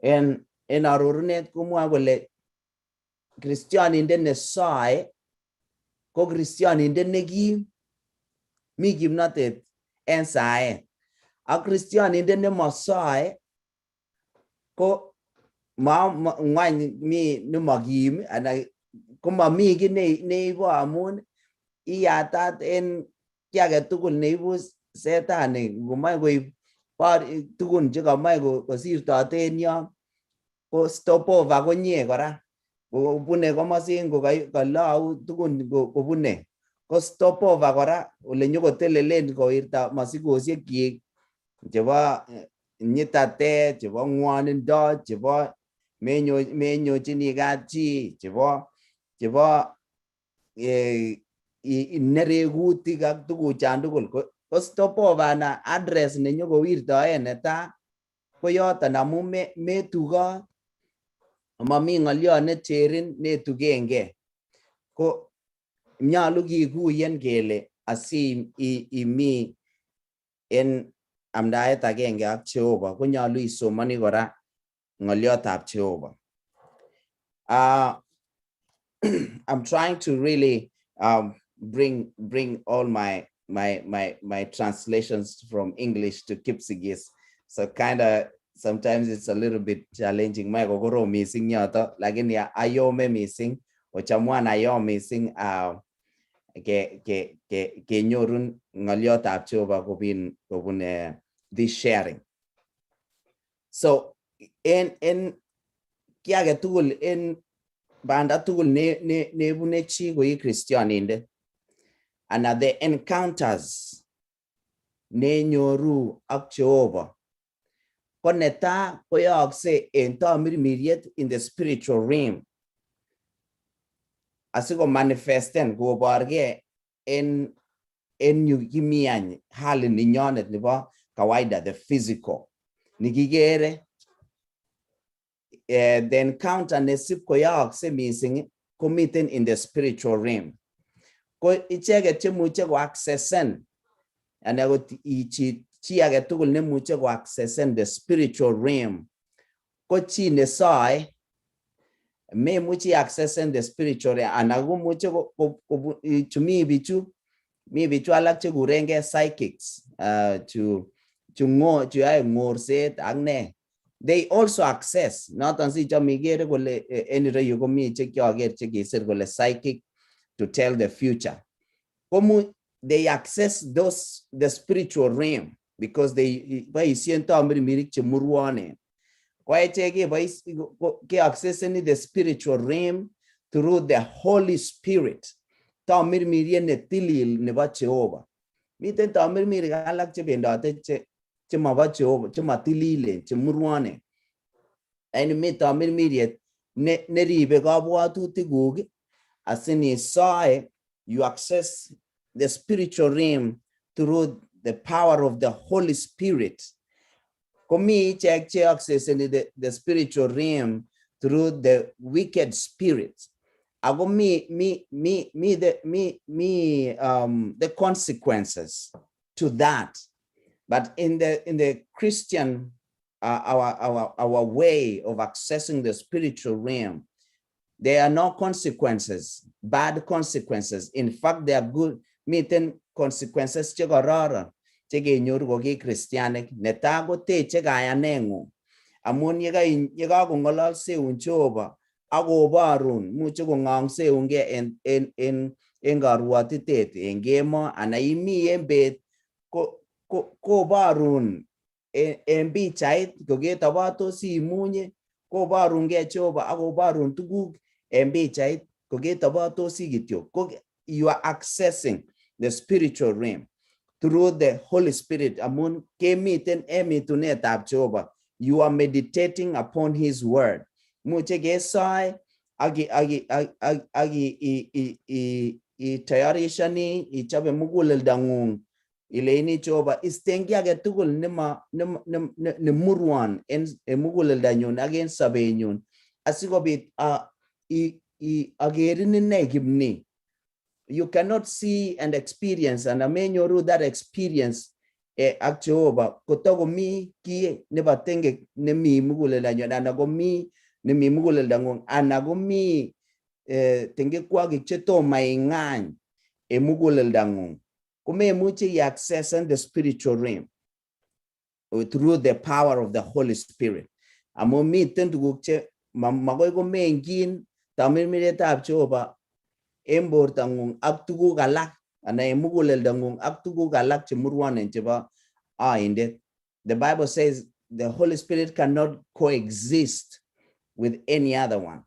En arorunet komwoe kole kristianindet nesoe ko kristianindet nekim, mi kimnotet en saet. Ak kristianindet nemosoe ko ma ngwany mi nemokim anan komomi kiy neibu, amun iyatat en kiy agetugul neibu setani ngomoe koib tugun chekomoe kosirtote en yon, ko stop over konye kora kobune komosin kolou tugun kobune ko stop over kora ole nyokotelelen kowirta mosikosiekyik chebo nyitatet, chebo ngwonindo, chebo menyochini kapchi, chebo nerekutik ak tuguchan tugul ko stop over na address nenyokowirtoen netaa ko yoton, amun metukot, mami ng'oliot necherin netugenge. Ko nyolu kikuyen kele asi imi en amdaet agenge ak Jehova konyolu isomoni kora ng'oliotab Jehova. I'm trying to really bring all my translations from English to Kipsigis. So kind of sometimes it's a little bit challenging. Mae kokorom mising yoto, lakini ayome mising, ochamwan ayom mising ke kenyorun ng'oliotab Jehova kobun this sharing. So en kiy agetugul en banda tugul ne nebune chi koi kristianindet ana the encounters nenyoru ak Jehova ko netaa koyookse en tamirmiriet in the spiritual realm asikomanifesten koborgee en yu kimi any hali ninyonet nebo kawaida, the physical nikikere. The encounter nesip koyookse mising komiten in the spiritual realm, ko icheket chemuche koaccesen anan ko chi agetugul nemuche koaccesen the spiritual realm ko chi nesoe. Memuchi accesen the spiritual realm anan komuche chu mi bichu alak chekurengei psychics, chu chu yoe ng'orset ak ne, they also access noton. Sichome ikere kole en ireyu komi chekioker chekisir kole psychic to tell the future. Komu they access those the spiritual realm because they boisien tamirmirik chemurwonen. Ko echek keaccesseni the spiritual realm through the Holy Spirit, tamirmiriet netilil nebo Jehova. Miten tamirmirik alak chebendote che chemobo Jehova, chematililen, chemurwonen. Lakini mi tamirmiriet neribe kabwatutikuk asinisoe. You access the spiritual realm through the power of the Holy Spirit. Komi ichek che accesseni the spiritual realm through the wicked spirits. Ako mi mi mi mi the mi mi the consequences to that. But in the Christian our way of accessing the spiritual realm, there are no consequences, bad consequences. In fact, there are good, miten consequences chekororon chekenyoru ko ki kristianik. Netai koteche kayaneng'ung amun yekakong'ololseun Jehova akoborun, muche kong'ongseungei en karuatitet en kemo anan imi en bet koborun en pichait koketobotosi imunye, koborungei Jehova akoborun tuguk en pichait koketobotosi kityo. Ko you are accessing the spiritual realm through the Holy Spirit amun kemiten en mitunetab Jehova. You are meditating upon his word. Muche kesoe ak itayarishani, ichobe muguleldang'ung, ileini Jehova isten kiy agetugul nema nemurwon en muguleldanyun ak en sobenyun asikobit akerin inei kimni. You cannot see and experience and amenyoru that experience ak Jehova kotokomi kiy nebo tengek nemi muguleldanyun anan komi nemi muguleldang'ung anan komi tengekwokik chetomo ing'any en muguleldang'ung, komemuche i-access the spiritual realm through the power of the Holy Spirit amun miten tuguk che makoi komengyin tamirmirietab Jehova en bortang'ung ak tuguk alak anan en muguleldang'ung ak tuguk alak chemurwonen chebo oindet. The Bible says the Holy Spirit cannot coexist with any other one.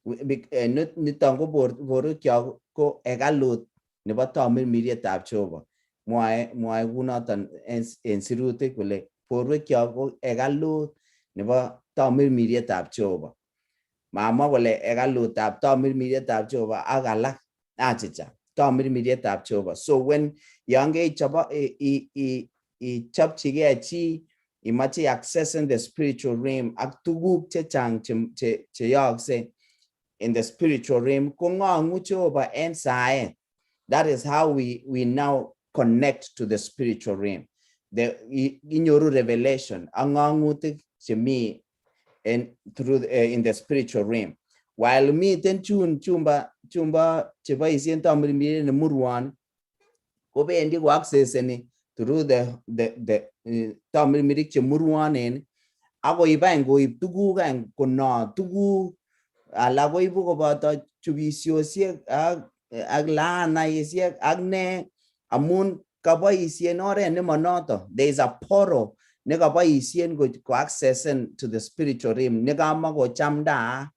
Niton ko borwekyok ko hekalut nebo tamirmirietab Jehova. Mwoe kunoton en sirutik kole borwekyok ko hekalut nebo tamirmirietab Jehova. Mamwa kole hekalutab tamirmirietab Jehova ak alak, achicha, tamirmirietab Jehova. So when yon keichobo ichopchigei chi imoche accessing the spiritual realm ak tuguk chechang cheyookse in the spiritual realm, kong'ong'u Jehova en saet. That is how we now connect to the spiritual realm. The inyoru revelation ak ng'ong'utik chemi en through in the spiritual realm. While miten chun chumba cheboisien tamirmiriet nemurwon kobendi ko accesseni through the tamirmirik chemurwonen akoib any koib tuguk any kono tuguk alak koibu koboto chubisiosiek ak laanaisiek ak ne amun kaboisien oret nemonoto. There is a portal nekaboisien ko accessing to the spiritual realm nekamakochamdaa.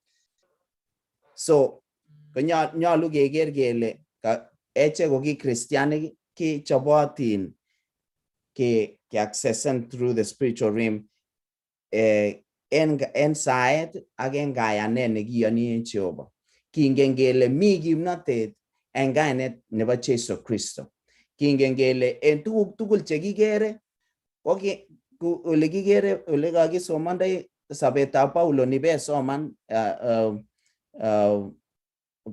So nyolu keker kele echek ko ki kristianik kichobotin ke accessing through the spiritual realm en saet ak en kayanet nekiyoni en Jehova. Kingen kele mi kimnotet en kainet nebo Jesu Kristo. Kingen kele en tuguk tugul chekikere ko ole kikere ole kakisomondoi sobetab Paulo nibesoman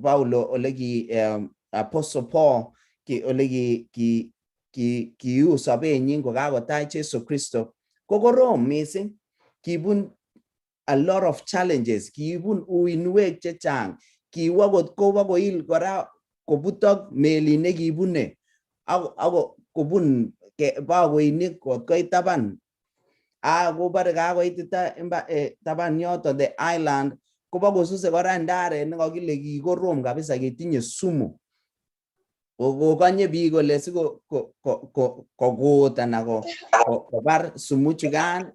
Paulo ole ki Apostle Paul ki ole ki kiu sobenyin kokakotach Jesu Kristo ko korom mising. Kibun a lot of challenges, kibun uinwek chechang, kiwo kot kobo koil kora kobutok melit nekibune ako kobun bakoinik kot koit taban, akobore kakoitita taban yoton the island kobo kosuse kora ndaret nekokile kikorom kabisa, kitinye sumu, kokonye biik kole sikokut anan kobar sumu chukan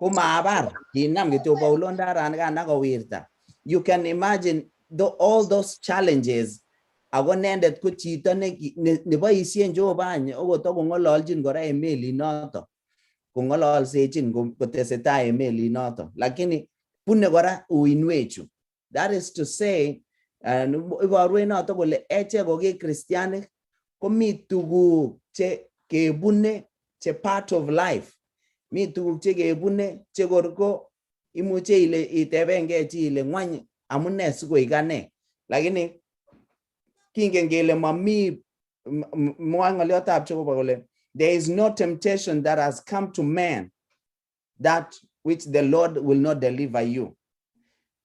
komabar, kinam kityo Paulo ndaranikan akowirta. You can imagine all those challenges ako inendet ko chito neboisien Jehova any okot akong'ololchin kora en melinoto, kong'ololsechin kotesetai en melinoto, lakini bune kora uinwechu. That is to say Iborwech noto kole echek ko ki kristianik komi tuguk che kebune che part of life. Mi tuguk che kebune che kor ko imuche ile itebengee chi ile ngwany amune sikoik ane, lakini kingen kele mami mwoe ng'olyotab Jehova kole there is no temptation that has come to man that which the Lord will not deliver you.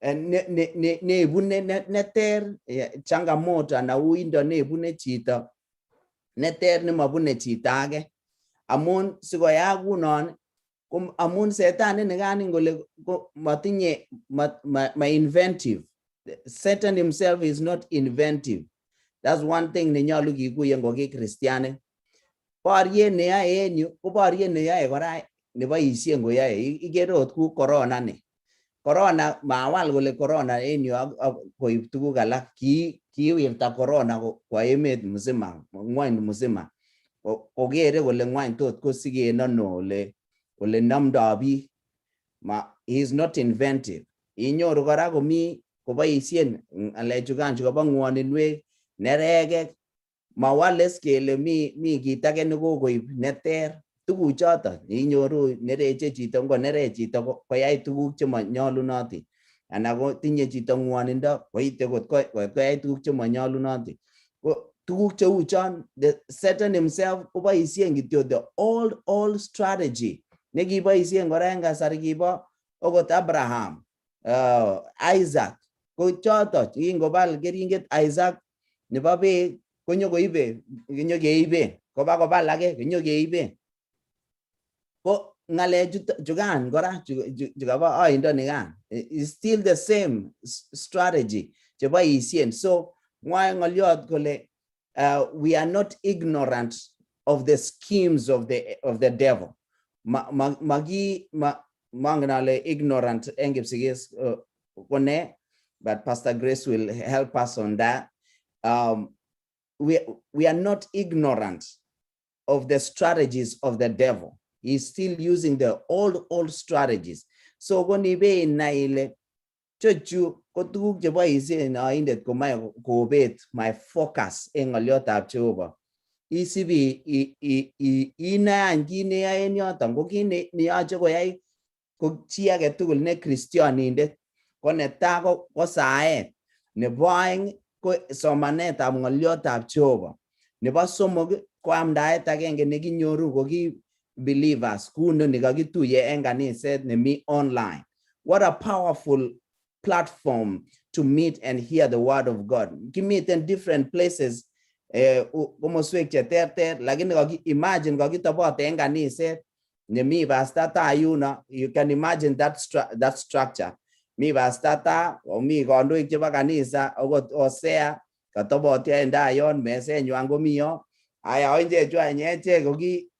Nebune neter changamoto anan uindo nebune chito neter nemobune chito age, amun sikoyaak kunon ko amun setani nikanin kole matinye ma inventive. Satan himself is not inventive. That's one thing nenyolu kikuyen ko ki kristianik. Boriet neyoe en yu ko boriet neyoe kora neboisien koyoe. Ikere ot ku corona ni, corona mawal kole corona en yu ak koib tuguk alak, kiwirta corona kwa emet mzima, ngwony mzima, kokere kole ngwany tot kosigen ano ole nomdo biik. Ma he is not inventive. Inyoru kora komi koboisien ng'alechukan chukobo ng'woninwek, nerekek, mawales kele mi kit age nekokoib neter tuguchoto. Inyoru nereche chito, ngonerech chito koyai tuguk chemanyolunotin, anan ko tinye chito ng'wonindo koite kot koyai tuguk chemanyolunotin. Ko tuguk cheu chon, the Satan himself koboisien kityo the old strategy nekiboisien kora en kasari kibo okot Abraham, Isaac. Ko choto kingobal keringet Isaac nebo beek, konyokoibe, kinyokeiben, koba kobal age, kinyokeiben. Ko ng'alechu chukan kora chukabo oindo nikan is still the same strategy cheboisien. So mwae ng'oliot kole we are not ignorant of the schemes of the devil. Ma, ma, magi ma, mangen ale ignorant en Kipsigis ko ne, but Pastor Grace will help us on that. We are not ignorant of the strategies of the devil. He's still using the old strategies. So konibe inai ile chechu ko tuguk cheboisien oindet komoe kobet my focus en ng'olyotab Jehova, isibi inoe any kit neyoe en yoton. Ko kit neyoche koyai ko chi agetugul ne kristionindet ko netaa ko saet, nebo oeng ko somanetab ng'olyotab Jehova, nebo somok ko amdaet agenge nekinyoru ko ki believers kou noni kakituye en kaniset nemi online. What a powerful platform to meet and hear the word of God. Kimiten different places, komoswek cheterter, lakini imagine kakitobote en kaniset nemi pastor ta yuno. You can imagine that structure. Mi pastor ta, omi kandoik chebo kanisa, okot Hosea katobotio en tai yon, mesenywan komi yo. Aya, oinchechu any echek koki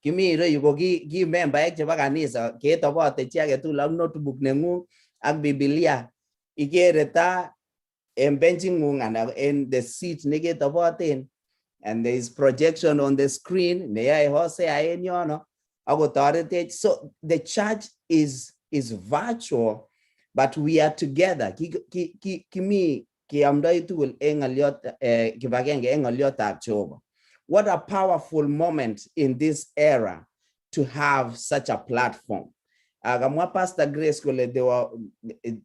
kimi ireyu ko ki membaek chebo kanisa, ketobote chi agetugul ak notebook nengung ak Bibilia, ikere ta en benching'ung anan en the seat neketoboten, and there is projection on the screen neyoe Hosea en yono akotoretech. So the church is virtual, but we are together. Kimi keamdoi tugul en ng'olyot kibagenge en ng'olyotab Jehova. What a powerful moment in this era to have such a platform. Kamwa Pastor Grace kole they were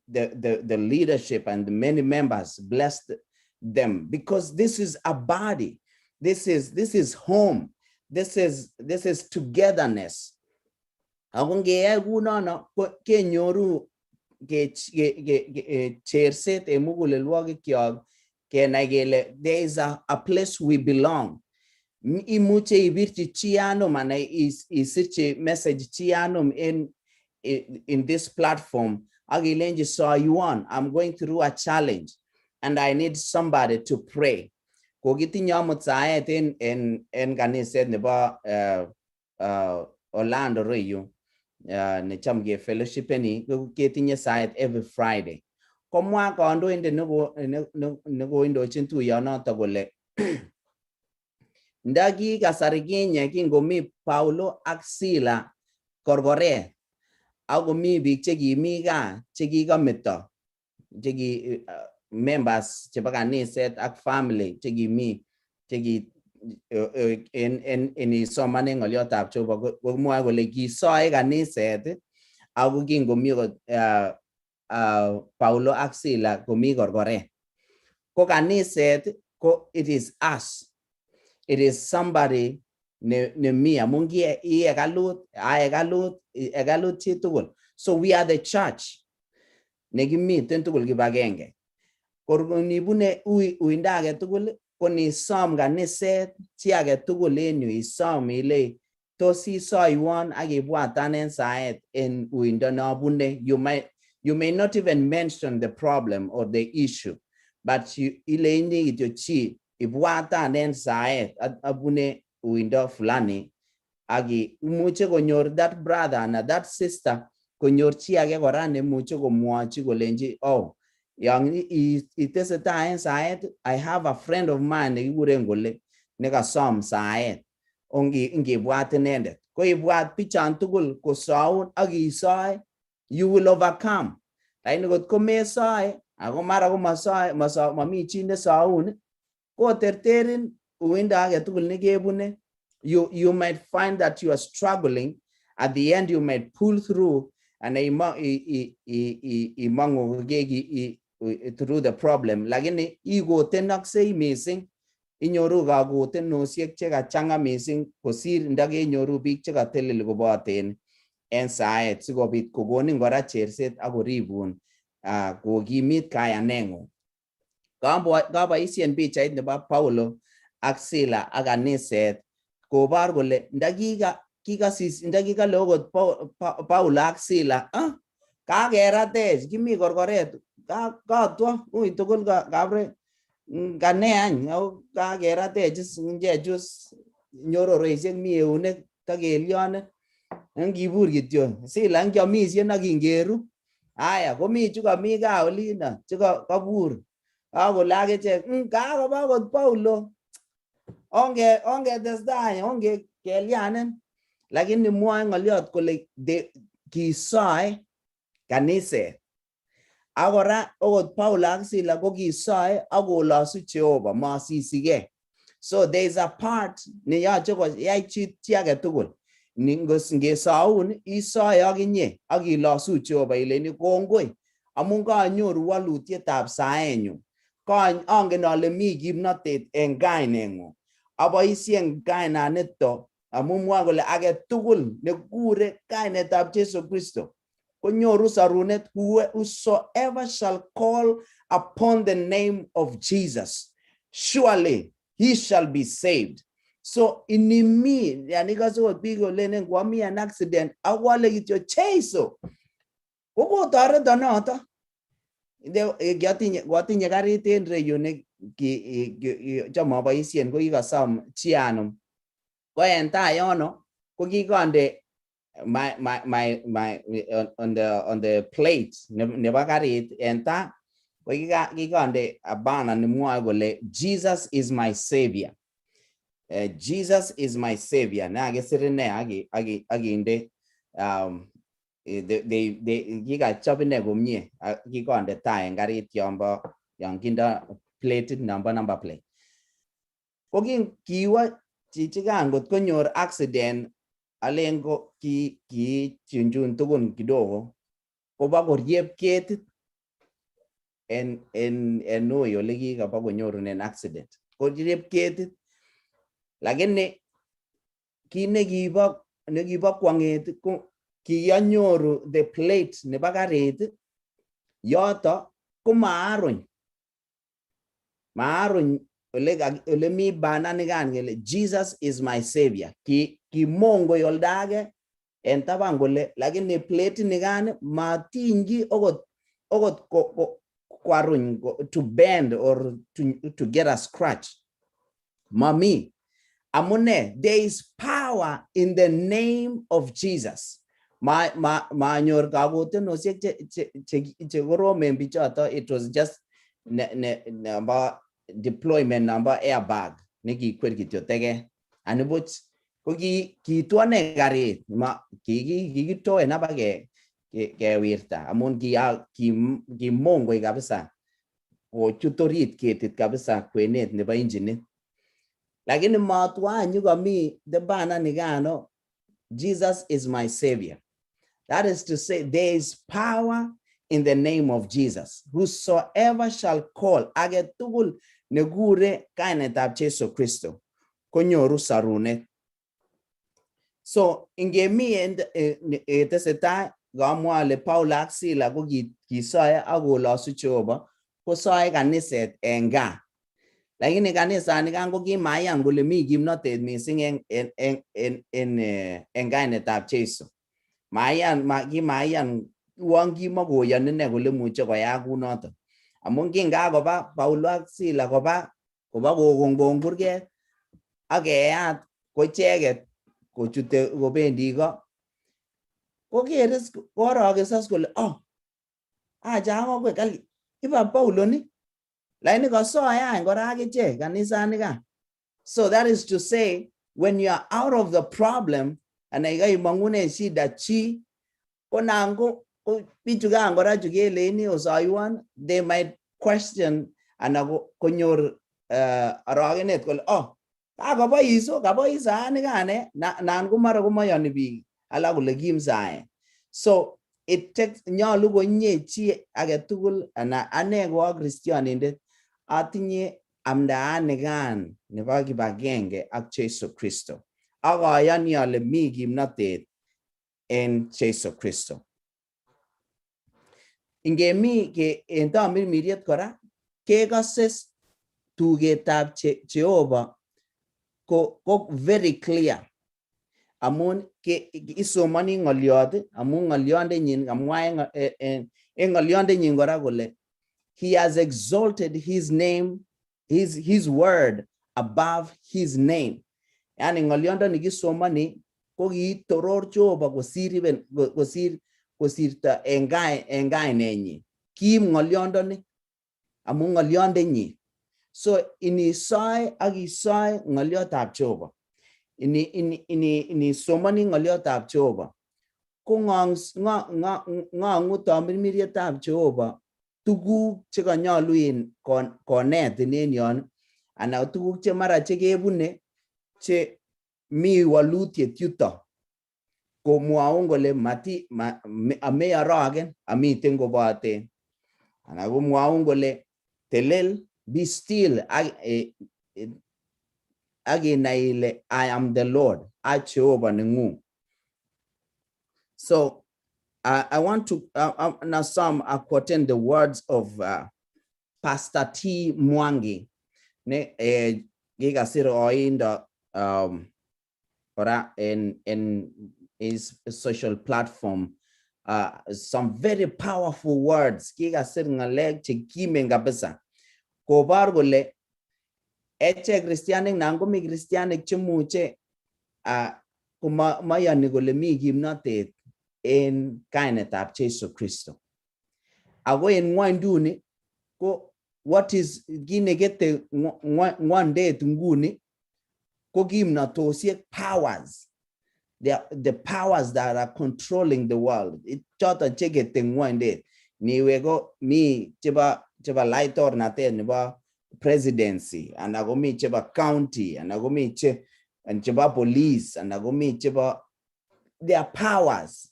the leadership and the many members blessed them because this is a body. This is home. This is togetherness. Ako ngeyai kunono ko kenyoru cherset en mugulelwokikyok kenai kele there is a place we belong. Imuche ibirchi chi anum anan isirchi message chi anum in this platform ak ilenji, "Soiwon, I'm going through a challenge and I need somebody to pray." Kokitinye amut saet en kaniset nebo Orlando reyu necham ke fellowshipeni, ketinye saet every Friday. Komwa kandoindet nekoindochin tuiyonoto kole nda ki kasari kinye kingomi Paulo ak Sila korkoret ak komi biik chekimi gaa chekikometo. Cheki members chebo kaniset ak family chekimi cheki en isomane ng'olyotab Jehova komwoe kole kisoe kaniset ako kingomi Paulo ak Sila komi korkoret. Ko kaniset ko it is us. It is somebody nemi amun ki i hekalut, a hekalut, hekalut chitugul. So we are the church nekimiten tugul kibagenge. Kor nibune uindo age tugul ko nisom kaniset chi age tugul en yu isom ile tos isoiwon ak ibwatan en saet en uindo nobune. You may not even mention the problem or the issue, but you ileini kityo chi ibwatan en saet abune uindo fulani ak imuche konyor that brother ana that sister konyor chi age kora nemuche komwochi kolenji, "Oh, yon itesetai en saet, I have a friend of mine nekikuren kole nekasom saet, ongibwat inendet." Ko ibwat bichon tugul kosoun ak isoe, you will overcome. Lakini kot komesoe ako mara komasoe, mami chi nesoun, koterterin uindo age tugul nekebune. You might find that you are struggling. At the end you might pull through and imongu through the problem, lakini ikotenoksei mising, inyoru kakotenosiek chekachanga mising kosir ndakenyoru biik chekateleli koboten en saet sikobit kokonin kora cherset ak koribun kokimit kayaneng'ung. Kaboisien pichait nebo Paulo ak Sila ak kaniset kobor kole ndakika kikasis ndakikale okot Paulo ak Sila, kakeratech, kimi korkoret, katwo ui tugul kabre kane any ako kakeratech is nchechus nyororoishek mi eunek takelyone ngibur kityo Sila ngiomisien ak kingeru aya komi chu komi gaa olino chekobur akole akichek kakoba akot Paulo, onge ongetestai onge kelyanen." Lakini mwoe ng'oliot kole kisoe kaniset ak kora okot Paulo ak Sila ko kisoe ak kolosu Jehova mosisigee. So there is a part neyoche koyai chi age tugul. Ngesoun isoe ak inye ak ilosu Jehova ileni kongoi amun kanyoru walutietab saenyun. Angen ale mi kimnotet en kaineng'ung. Aboisien kainanito amun mwoe kole age tugul nekure kainetab Jesu Kristo konyoru sorunet. Whosoever shall call upon the name of Jesus, surely he shall be saved. So inimi yani ikose okot biik kolenen koami an accident awole kityo Jesu kokotoreton noto. Koatinye karit en reyu ne cham aboisien ko kikosom chi anum ko en tai yono ko kikonde my on the plate nebo karit en ta ko kikonde a banner nemwoe kole "Jesus is my savior." "Jesus is my savior" ne akisir ine akinde they kikachop ine komie kikonde tai en karit yombo yon kindo plate nombo number plate. Ko kiwo chichikan kot konyor accident alen ko ki kichunchun tugun kidogo koba koryep ketit en ui ole kikaba konyorunen accident koryep ketit. Lakini kit nekibo kwong'et ko kianyoru the plate nebo karit yoto ko maaruny ole mi banner nikan kele "Jesus is my savior." Ki kimongoi olda age en taban kole, lakini plate nikan matingi okot kwaruny to bend or to get a scratch mami. Amune there is power in the name of Jesus. Ma ma manyor kakotenosiek che koromen bichoto. It was just ne number deployment number airbag nekikwer kityo teket anibuch ko ki kitwone karit ma kikitoen abake. Kewirta amun kimongoi kabisa kochut orit ketit kabisa kwenet nebo injinit. Lakini matwa anyukomi the bana nikano, Jesus is my savior. That is to say, there is power in the name of Jesus. Whosoever shall call, age tugul nekure kainetab Jesu Kristo, konyoru sarunet. So ingemi en tesetai kamwa ale Paul ak Sila ko kisoe ak kolosu Jehova, kosoe kaniset en gaa. Lakini kanisanikan ko kimayan kole mi kimnotet mising en kainetab Jesu. Mayan ma kimayan uon kimokoyoni ine kole imuche koyaak kunoton. Amun kingakoba Paulo ak Sila koba kokongkong kurget ak keyat ko icheket kochute kobendi ko kokere korokesas kole oh acha akwe kali iba Paulo ni lakini kosoe any kora akichek kanisanikan. So that is to say, when you are out of the problem anan kaimong'unen shida chi ko nan ko bichukan kora chu keleini osoiwon, they might question anan konyor arogenet kole oh kakobois o kabois saanikane nan ko mara komayoni biik alak kole kim saet. So it takes nyolu konye chi agetugul ana ane ko a kristianindet atinye amdaanikan nebo kibagenge ak Jesu Kristo ak ayoni ale mi kimnotet en Jesu Kristo. Ingemi ke en tamirmiriet kora kekose tugetab Jehova ko very clear amun ke isomoni ng'oliot amun ng'oliondenyin kamwa en ng'oliondenyin kora kole he has exalted his name, his word above his name. Yani ng'oliondoni kisomoni ko kiitoror Jehova kosir even kosir kosirto en kainenyin. Kim ng'oliondoni amun ng'oliondenyin. So inisoe ak isoe ng'oliotab Jehova. Ini somoni ng'oliotab Jehova ko ng'ong'u tamirmirietab Jehova tuguk chekanyolu in konetin en yon anan tuguk che mara chekebune che mi walutiet yuto komwaun kole mati ameorogen amiten koboten anan komwaun kole telel, be still, ak inai ile I am the Lord, a Jehova nengung. So I want to now some are quoting the words of Pastor T. Mwangi ne kikasir oindo kora en his social platform some very powerful words. Kikasir ngalek chekimen kabisa kobor kole echek kristianik nan komi kristianik chemuche komayoni kole mi kimnotet en kainetab Jesu Kristo. Ako en ngwonduni ko what is kit nekete ngwondet nguni ko kimnotosiek, powers, the powers that are controlling the world, choton chekete ngwondet. Niwe ko mi chebo laitornatet nebo presidency anan komi chebo county anan komi che chebo police anan komi chebo their powers,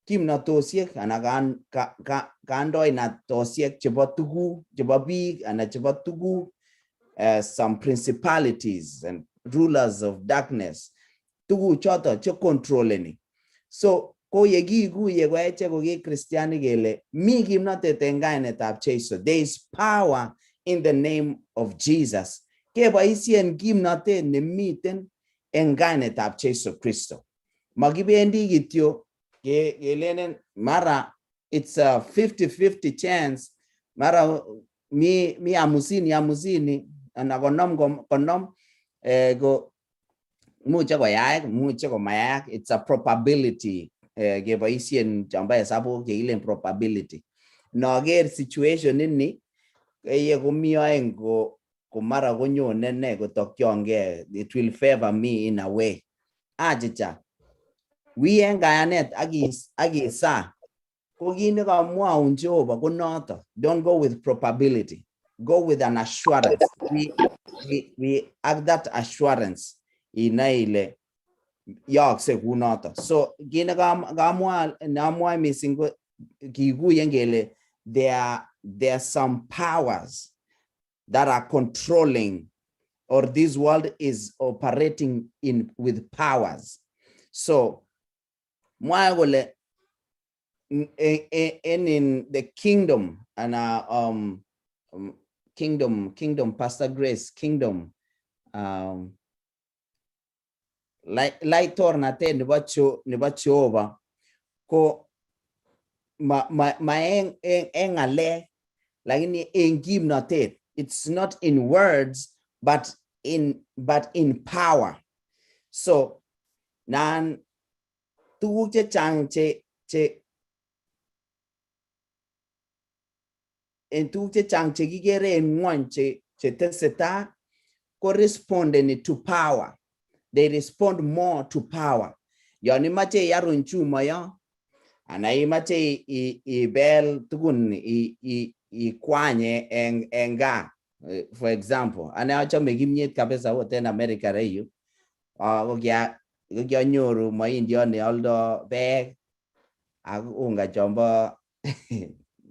kimnotosiek anan kandoinatosiek chebo tuguk chebo biik anan chebo tuguk, some principalities and rulers of darkness, tuguk choton che controleni. So ko yekikuye ko echek ko ki kristianik kele mi kimnotet en kainetab Jesu, there is power in the name of Jesus, keboisien kimnotet nemiten en kainetab Jesu Kristo. Makibendi kityo kelenen mara it's a 50-50 chance, mara mi 50-50 ana 50-50, ko muche koyaak, muche komayaak. It's a probability. Keboisien chombo hesabuk kekilen probability. Noker situation ini ye komi oeng ko mara konyone ne kotokyongee, it will favor me in a way. Achicha wi en kayanet ak isa. Ko kit nekamwaun Jehova ko noto. Don't go with probability. Go with an assurance. We have that assurance inoe ile yookse kunoto. So kit nekamwa neamwoe mising ko kikuyen kele there are some powers that are controlling, or this world is operating in with powers. So mwae kole in the kingdom and kingdom Pastor Grace kingdom laitornatet nebo Jehova ko ma ma ma en ngalek lakini en kimnotet. It's not in words but in power. So nan tuguk chechang che en tuguk chechang chekikere en ngwony che tesetai ko respondeni to power. They respond more to power. Yon imoche iarun chumoyo ana imoche ibel tugun ikwanye en gaa. For example, ane achome kimyet kabisa akot en America reyu. Ko kianyoru moindiot neoldo beek ak unga chombo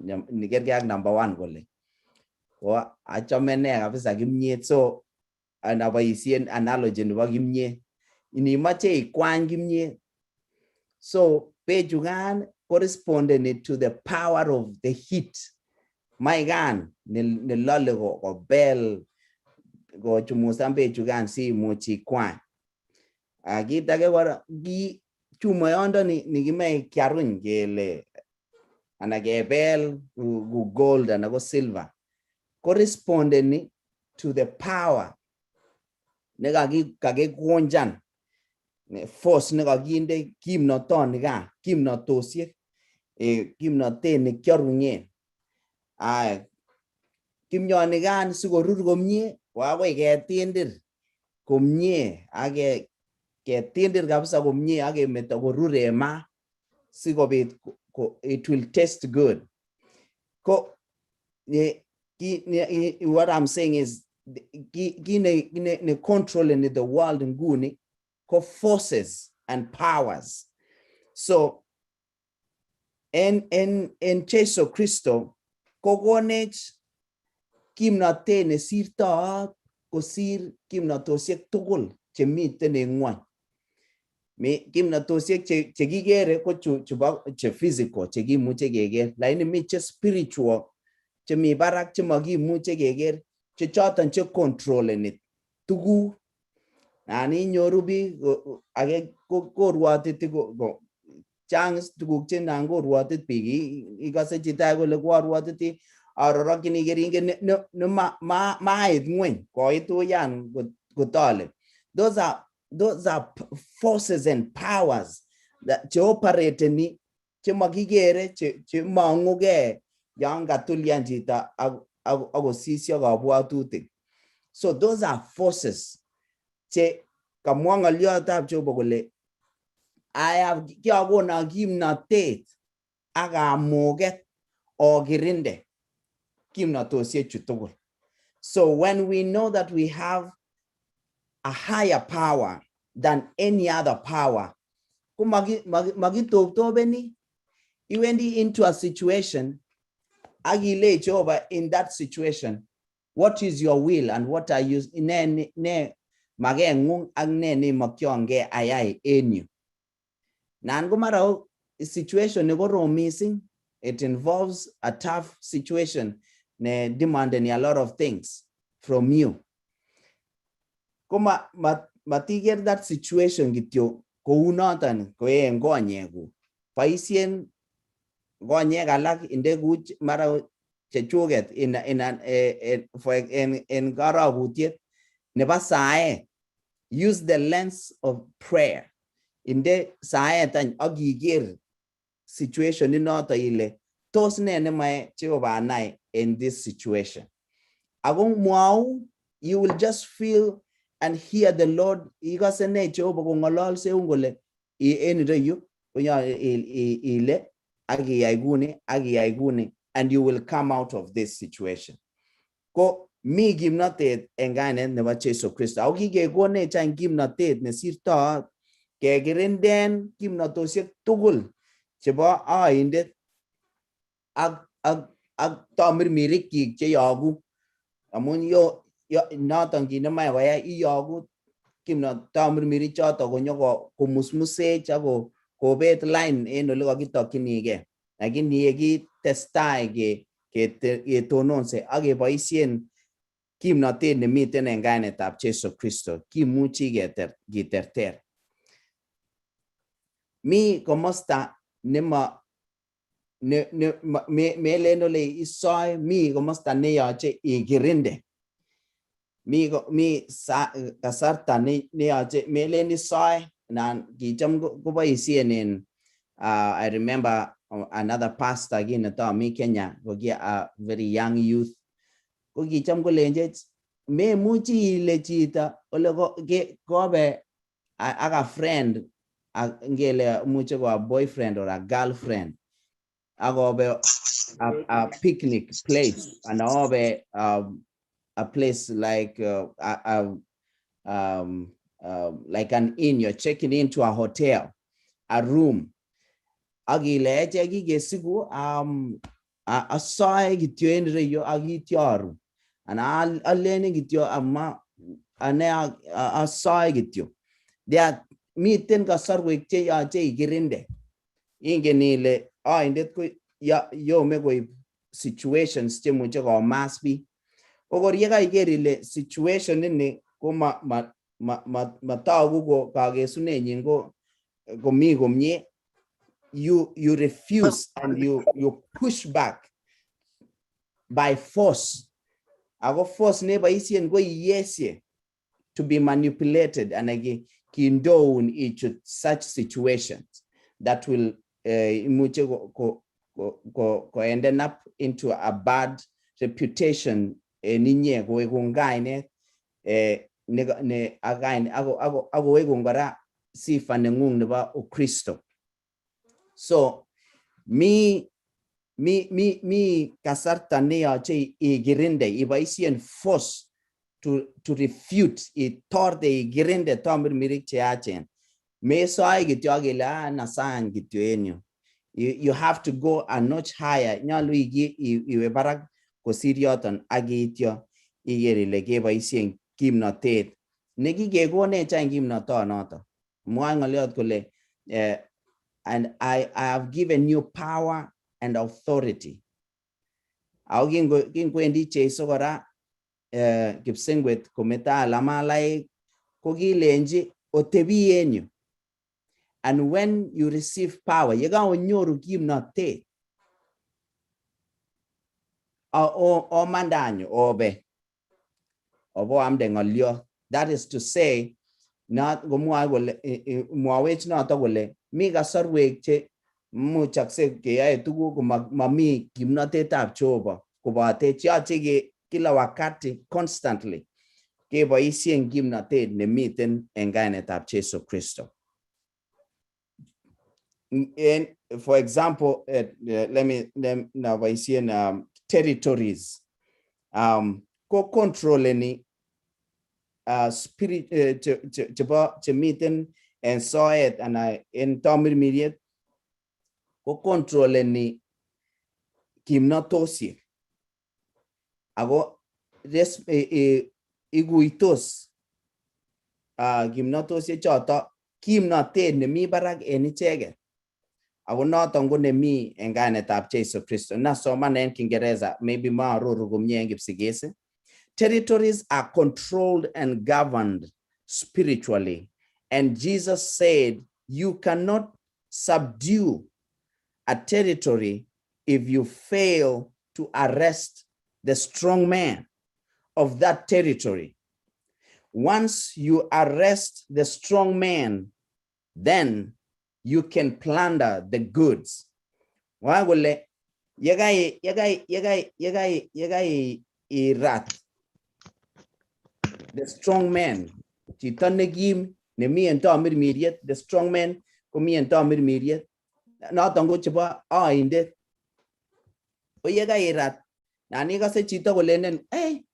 kerkei ak number 1 kole. Ko achome ne kabisa kimyet. So anaboisien analogy nebo kimyet. Inimoche ikwany kimyet. So bechukan corresponded to the power of the heat. Maikan nelole kobel kochumusan bechukan simuch ikwany. Kit age kora ki chumoyondoni nikimoe kiaruny kele ana kebel ku gold ana ko silver correspondeni to the power nekakikonjan force nekakinde kimnotonikan kimnotosiek kimnotet nekiorunyen. Kimyonikan sikorur komie ko akoi ketindir komie ak ketindir kabisa komie ak kemeto korur en maa sikobit it will taste good. Ko what I'm saying is ki ne controlling the world nguni ko forces and powers. So en Jesu Kristo kokonech kimnotet nesirtoot kosir kimnotosiek tugul chemiten en ngwony. Kimnotosiek chekikere ko che physical chekimuche keker, lakini mi che spiritual chemi barak chemokimuche keker, che choton che controleni tuguk. Nan inyoru biik ake korwotiti chang tuguk che nan korwotit biik. Ikose chito age kole koarwotiti arorokchini keringet ne mait ngweny koit uyan kotole. Those are forces and powers that che operateni chemokikere chemong'ugee yon katulian chito ak kosisyo kabwatutik. So those are forces che kamwa ng'oliotab Jehova kole kiakonon kimnotet ak kamuget okirinde kimnotosiechu tugul. So when we know that we have a higher power than any other power, ko makitoptopeni. Iwendi into a situation ak ilei Jehova in that situation, what is your will and what are you ne makeng'ung ak ne nemokyongei ayai en yu. Nan ko mara situation nekorom mising. It involves a tough situation ne demanding a lot of things from you. Ko matiker that situation kityo kounoton ko en konyekuk. Boisien konyek alak inde mara chechuket en karokutiet nebo saet. Use the lens of prayer. Inde saet any ak iker situation inoto ile tos ne nemae Jehova anai in this situation. Ako mwau, you will just feel and hear the Lord. Ikose ne Jehova kong'ololseun kole en ireyu ile Ak iyai kuni, ak iyai kuni, and you will come out of this situation. Ko mi kimnotet en kainet nebo Jesu Kristo. Ako kikekonech any kimnotet nesirto kekirinden kimnotosiek tugul chebo oindet ak tamirmirikyik cheyoku amun yo, yo noton kit nemoe koyai iyoku kimnot tamirmirik choton konyo komusmusech ak kobet line en ole kokitokyinigee, lakini yekitestai ketononse ak keboisien kimnotet nemiten en kainetab Jesu Kristo, kimuchi kiterter. Mi komosta nema ne melen ole isoe, mi komosta neyoche ikirinde. Mi kasarta neyoche melen isoe nan kicham koboisien en I remember another pastor kinetomi Kenya ko ki a very young youth, ko kicham kolenchech memuchi ile chito ole kobe ak a friend, ngele imuche ko a boyfriend or a girlfriend, akobe a picnic place anan obe a place like like an inn, you're checking into a hotel, a room, ak ile echek kikesiku asoe kityo en ireyu ak ityo aru anan alenin kityo ama ane asoe kityo. There miten kasarwek cheyoche ikirinde. Ingen ile oindet ko yome koib situations chemuche komas biik. Ko kor yekaiker ile situation ini ko matoku ko kakesunenyin ko komi komie, you refuse and you push back by force. Ako force neboisien ko iyesie to be manipulated and kindoun ichut such situations that will imuche ko ending up into a bad reputation en inye, kowekun kainet ne ak akowekun kora sifa nengung nebo Ukristo. So mi kasarta neyoche ikirinde, iboisien force to refute, itorde, ikirinde tamirmirik cheyachen. Mesoe kityo ak ile ah nasan kityo en yu. You have to go a notch higher. Nyolu iwe barak kosir yoton ak ityo iker ile keboisien kimnotet nekikekonech any kimnotonoton. Mwoe ng'oliot kole and I have given you power and authority. Ako kingwendi Jesu kora kipsengwet kometo alamalaik ko kilenji otebi en yu. And when you receive power, yekaonyoru kimnotet, omande anyu obe oboamde ng'oliot. That is to say, not komwoe kole mwowech noto kole mi kasarwek che muchakse keyoe tuguk komami kimnotetab Jehova kobatech yoche ke kila wakati constantly keboisien kimnotet nemiten en kainetab Jesu Kristo. En, for example, let me naboisien territories ko controleni spirit chebo chemiten en soet ana en tamirmiriet ko controleni kimnotosiek ako iguitos kimnotosiek choto kimnotet nemi barak en icheket ako noton ko nemi en kainetab Jesu Kristo. Nasoman en Kiingereza, maybe maaroru komie en Kipsigis. Territories are controlled and governed spiritually, and Jesus said you cannot subdue a territory if you fail to arrest the strong man of that territory. Once you arrest the strong man, then you can plunder the goods. Mwae kole yekai irat the strong man, chito nekim nemi en tamirmiriet, the strong man komi en tamirmiriet. Noton ko chebo oindet. Ko yekairat nan ikose chito kolenen, hey,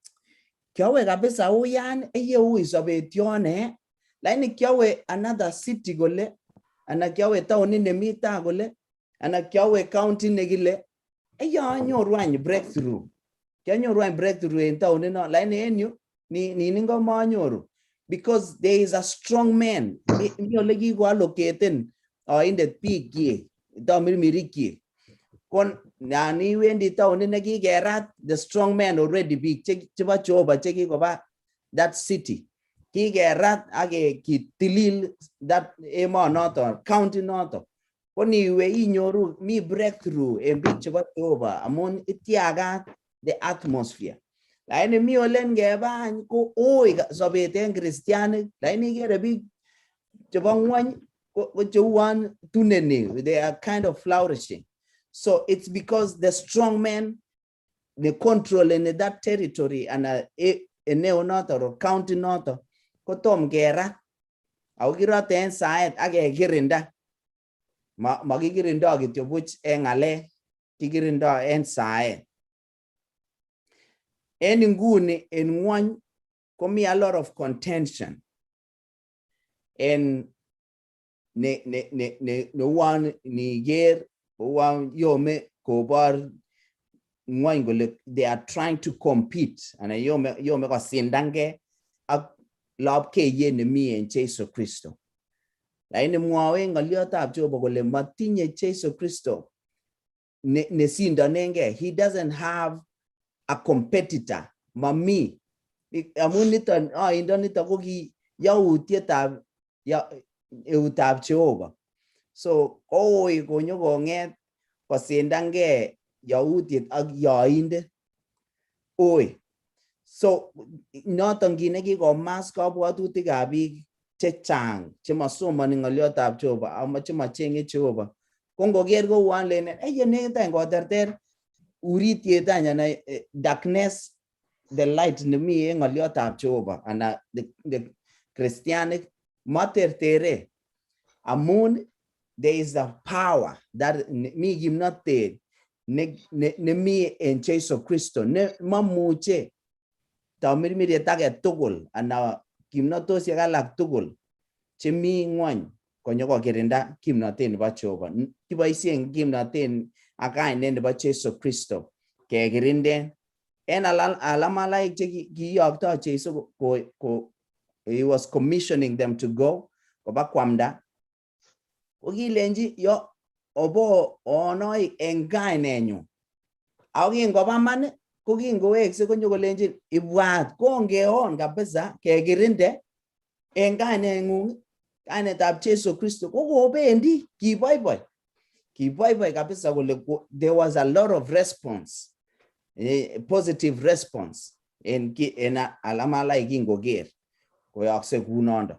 kiowe kabisa uyan, eye ui sobet yon eh. Lakini kiowe another city kole, ana kiowe taonit nemi taa kole, ana kiowe county nekile, eye anyoru any breakthrough. Kianyoru any breakthrough en taonit non, lakini en yu, nini komonyoru. Because there is a strong man. Mi ole kikoallocaten oindet biikyik, tamirmirikyik. Ko nan iwendi taonit nekikerat the strong man already, biik chebo Jehova chekikoba that city. Kikerat ak kitilil that emonoton, county noton. Ko niwe inyoru mi breakthrough en biik chebo Jehova amun ityagat the atmosphere. Lakini mi olen ngeba any ko ui sobet en kristianik, lakini ikere biik chebo ng'wony ko cheuon tuneni, they are kind of flourishing. So it's because the strong man the control in that territory and eneo noto or county noto kotom kerat. Ako kirote en saet ak kekirinda. Makikirindo kityo buch en ng'alek, kikirindo en saet. En inguni en ng'wony komi a lot of contention. En ne ne ne ne neuon niker uon yome kobor ng'wony kole they are trying to compete anan yome kosindange ak lopkeiyet nemi en Jesu Kristo. Lakini mwoe ng'oliotab Jehova kole matinye Jesu Kristo nesindonenge. He doesn't have a competitor. Mami. Amun niton oindo niton ko ki yautietab eutab Jehova. So koui konyo kong'et kosindange yautiet ak yoindet. Ui. So noton kit nekikomas kabwatutikab biik chechang chemasomoni ng'oliotab Jehova ama chemachenge Jehova. Ko ngoker kouon lenen eye nekit any koterter urityet any anan darkness the light nemi en ng'oliotab Jehova ana the Christianic matertere amun there is a power that mi kimnotet nemi en Jesu Kristo ne mamuche tamirmiriet age tugul ana kimnotosiek alak tugul chemi ng'wony konyokokirinda kimnotet nebo Jehova. Kiboisien kimnotet ak kainet nebo Jesu Kristo kekirinden en alamalaik che kiyokto Jesu ko he was commissioning them to go koba kwamda. Ko kilenji yo obo onoik en kainenyu. Ako kingoba man ko kingowekse konyo kolenjin ibwat kongeon kabisa kekirinde en kaineng'ung, kainetab Jesu Kristo, ko kobendi kiboiboi. Kiboiboi kabisa kole there was a lot of response, positive response en alamalaik kingoker koyookse kunondo.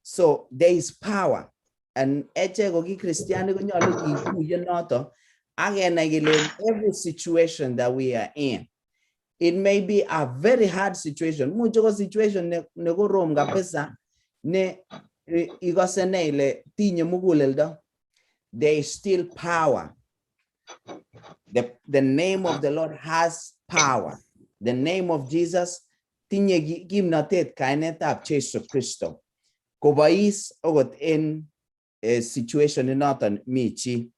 So there is power. And echek ko ki Kristianik konyolu kikuye noto ak kenai kele every situation that we are in, it may be a very hard situation. Muche ko situation ne korom kabisa ne ikose ne ile tinye muguleldo. There is still power. The name of the Lord has power. The name of Jesus tinye kimnotet kainetab Jesu Kristo. Kobois okot en situation inoton mi chi.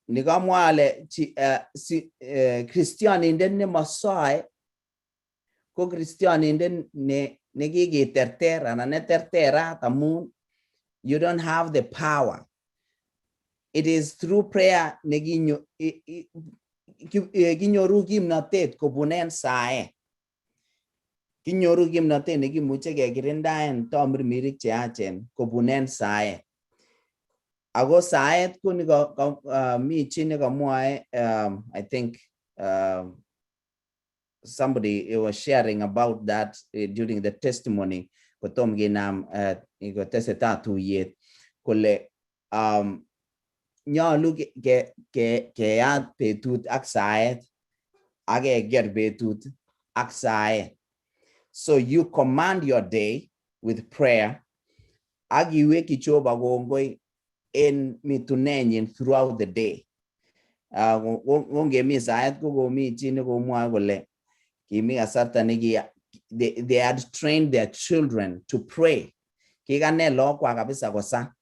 Nikamwa ale Kristianindet nemosoe ko Kristianindet nekikiterter anan neterterat amun you don't have the power. It is through prayer kinyoru kimnotet kobun en saet. Kinyoru kimnotet nekimuche kekirindaen tamirmirik cheyachen kobun en saet. Ako saet ko mi chi nekamwae, I think somebody was sharing about that during the testimony kotom kinam kotesetai tuyet kole nyolu keyat betut ak saet ak keker betut ak saet. So you command your day with prayer. Ak iwekyi Jehova kongoi en mitunenyin throughout the day. Kongemi saet ko komi chi nekomwoe kole kimi kasarta neki they had trained their children to pray. Kikanet lookwak kabisa kosa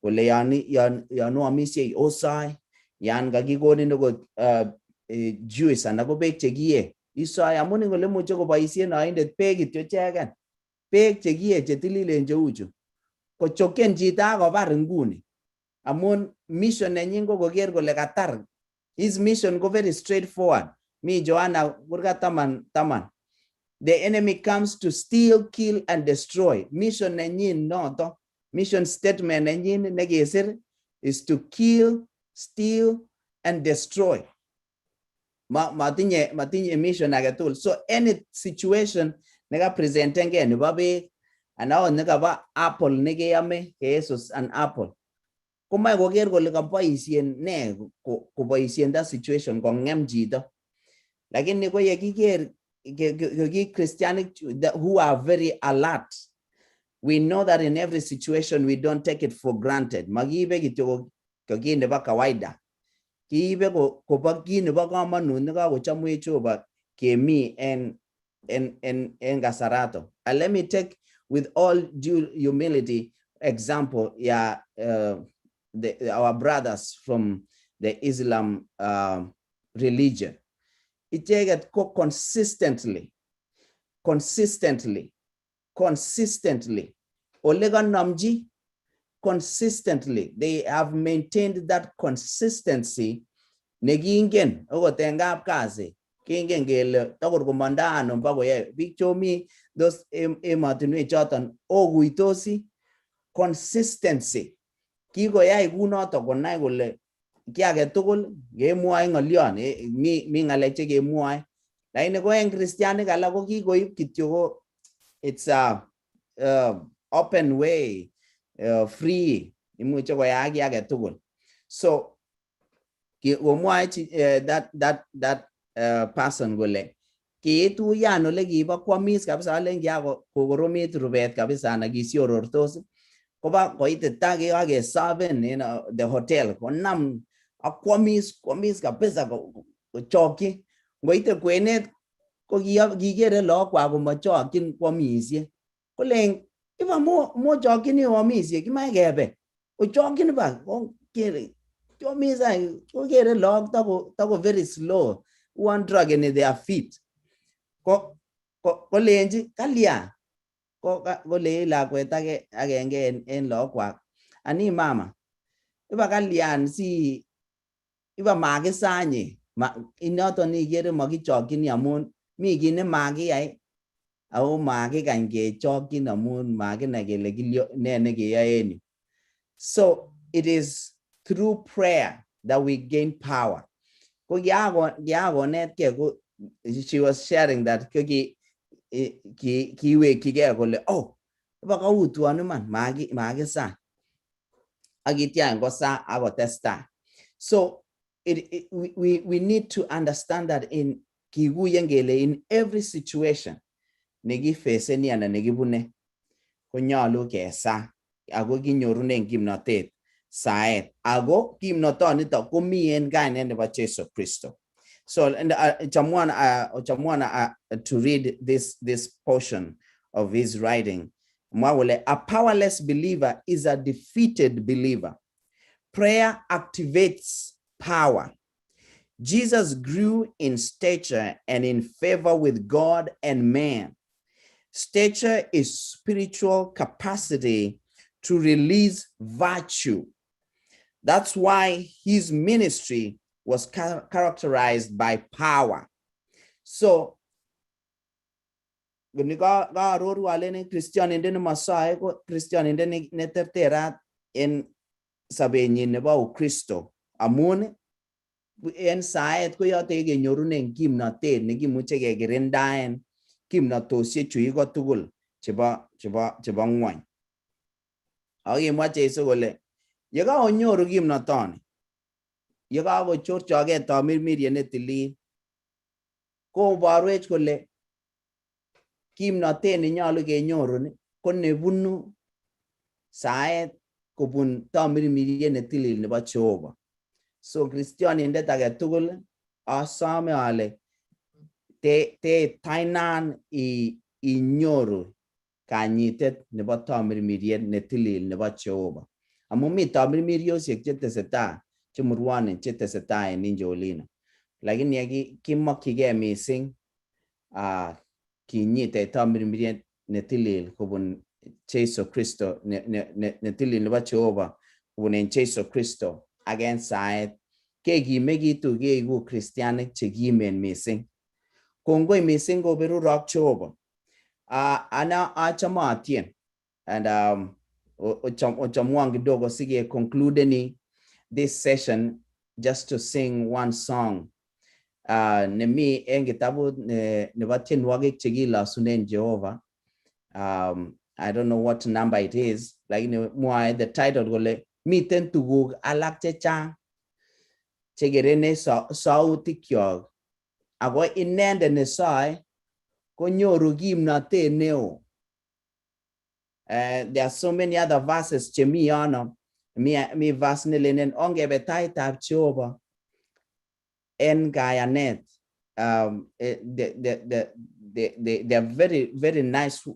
kole yon oamishei osoe, yan kakikonin okot juice anan ko beek chekiye isoe, amun ingen kole imuche koboisien oindet beek kityo icheken, beek chekiye chetililen cheuchu kochoken chito ak kobar nguni, amun mission nenyin ko koker kole katar. His mission ko very straightforward. Mi Joanna kurgat 10:10, "The enemy comes to steal, kill and destroy." Mission nenyin noto, mission statement nenyin nekisir is to kill, steal and destroy. Ma matinye mission agetugul. So any situation nekapresentenge nebo beek anan okot nekaba apple nekeyome, keyesus an apple, komoe koker kole koboisien ne koboisien that situation kong'em chito. Lakini ko yekiker ki Christianic who are very alert, we know that in every situation we don't take it for granted. Makiibe kityo ko kit nebo kawaida, kiibe kobo kit nebo komonut nekakochomwech Jehova kemi en kasarato. And let me take, with all due humility, example ya our brothers from the Islam religion. Icheket ko consistently, consistently, consistently, ole kanomchi consistently, they have maintained that consistency nekingen okot en kapkasi kingen kele tokor komondo ano bakoyae biik chomi those emotinwek choton okuitosi consistency. Kikoyai kunoto konai kole ki agetugul kemwoe ng'olyon, mi ng'alek chekemwoe, lakini ko en kristianik alak ko kikoib kityo ko it's a open way, free, imuche koyaak ki agetugul. So komwoe that person kole kiituyan ole kibo kwomis kabisa, alen kokoromit rubet kabisa anan kisiorortos koba koitita kikakeserven in the hotel, konam ak kwomis, kwomis kabisa kochokyi. Ngoite kwenet ko kikere lookwak komochokyin kwomisie, kolen iba mochokchini oamisie, kimoe kebe, ochokyin iba kere kyomis any, kokere look tako very slow, uon dragging their feet. Ko kolenji kalya? Ko kolei lakwet age agenge en lookwak, "Ani mama, iba kalyan si iba makisanye?" Inoton ikere mokichokchini amun mi kit nemakiyai ako makikany kechokchin amun makinai kele kilyo ne nekeyoe en yu. So it is through prayer that we gain power. Ko kiakonetkei ko she was sharing that ko kiwekyigei kole, "Oh, iba kautwon iman, makisa," ak itya kosa ak kotestai. So it, we need to understand that in kikuyen kele in every situation nekifeseni anan nekibune konyolu kesa ako kinyorunen kimnotet saet, ako kimnotonito komi en kainet nebo Jesu Kristo. So and chamwana to read this portion of his writing. Mwa kole, "A powerless believer is a defeated believer. Prayer activates power. Jesus grew in stature and in favor with God and man. Stature is spiritual capacity to release virtue. That's why his ministry was characterized by power." So, ni kaaroru alen kristianindet nemosoe ko kristianindet neterterat en sobenyin nebo Ukristo, amun en saet koyoto yekenyorunen kimnotet nekimuche kekirindaen kimnotosiek chu iko tugul chebo ng'wony. Ak kimwa Jesu kole yekaonyoru kimnotoni, yekakochorchokee tomirmiriet netilil, koborwech kole kimnotet nenyolu kenyorun ko nebunu Saet kobun tamirmiriet netilil nebo Jehova. So Kristianindet age tugul asome ale te tainan inyoru kanyitet nebo tamirmiriet netilil nebo Jehova. Amun mi tamirmiriosiek chetesetai chemurwonen chetesetai en inje olino. Lakini kimokyigei mising kinyite tamirmiriet netilil kobun Jesu Kristo netilil nebo Jehova kobun en Jesu Kristo ak en saet kekimekitu keiku Kristianik chekimen mising. Kongoi mising koberurok Jehova. Ana achame atien and ochamwan kidogo sige conclude this session just to sing one song. Nemi en kitabut nebo tienwogik chekilosunen Jehova. I don't know what number it is. Lakini mwae the title kole miten tuguk alak chechang chekerene sautikyok ako inendet nesoe konyoru kimnotet neo. There are so many other verses chemi yono. Mi verse nelenen ongebe taitab Jehova en kayanet. They are very, very nice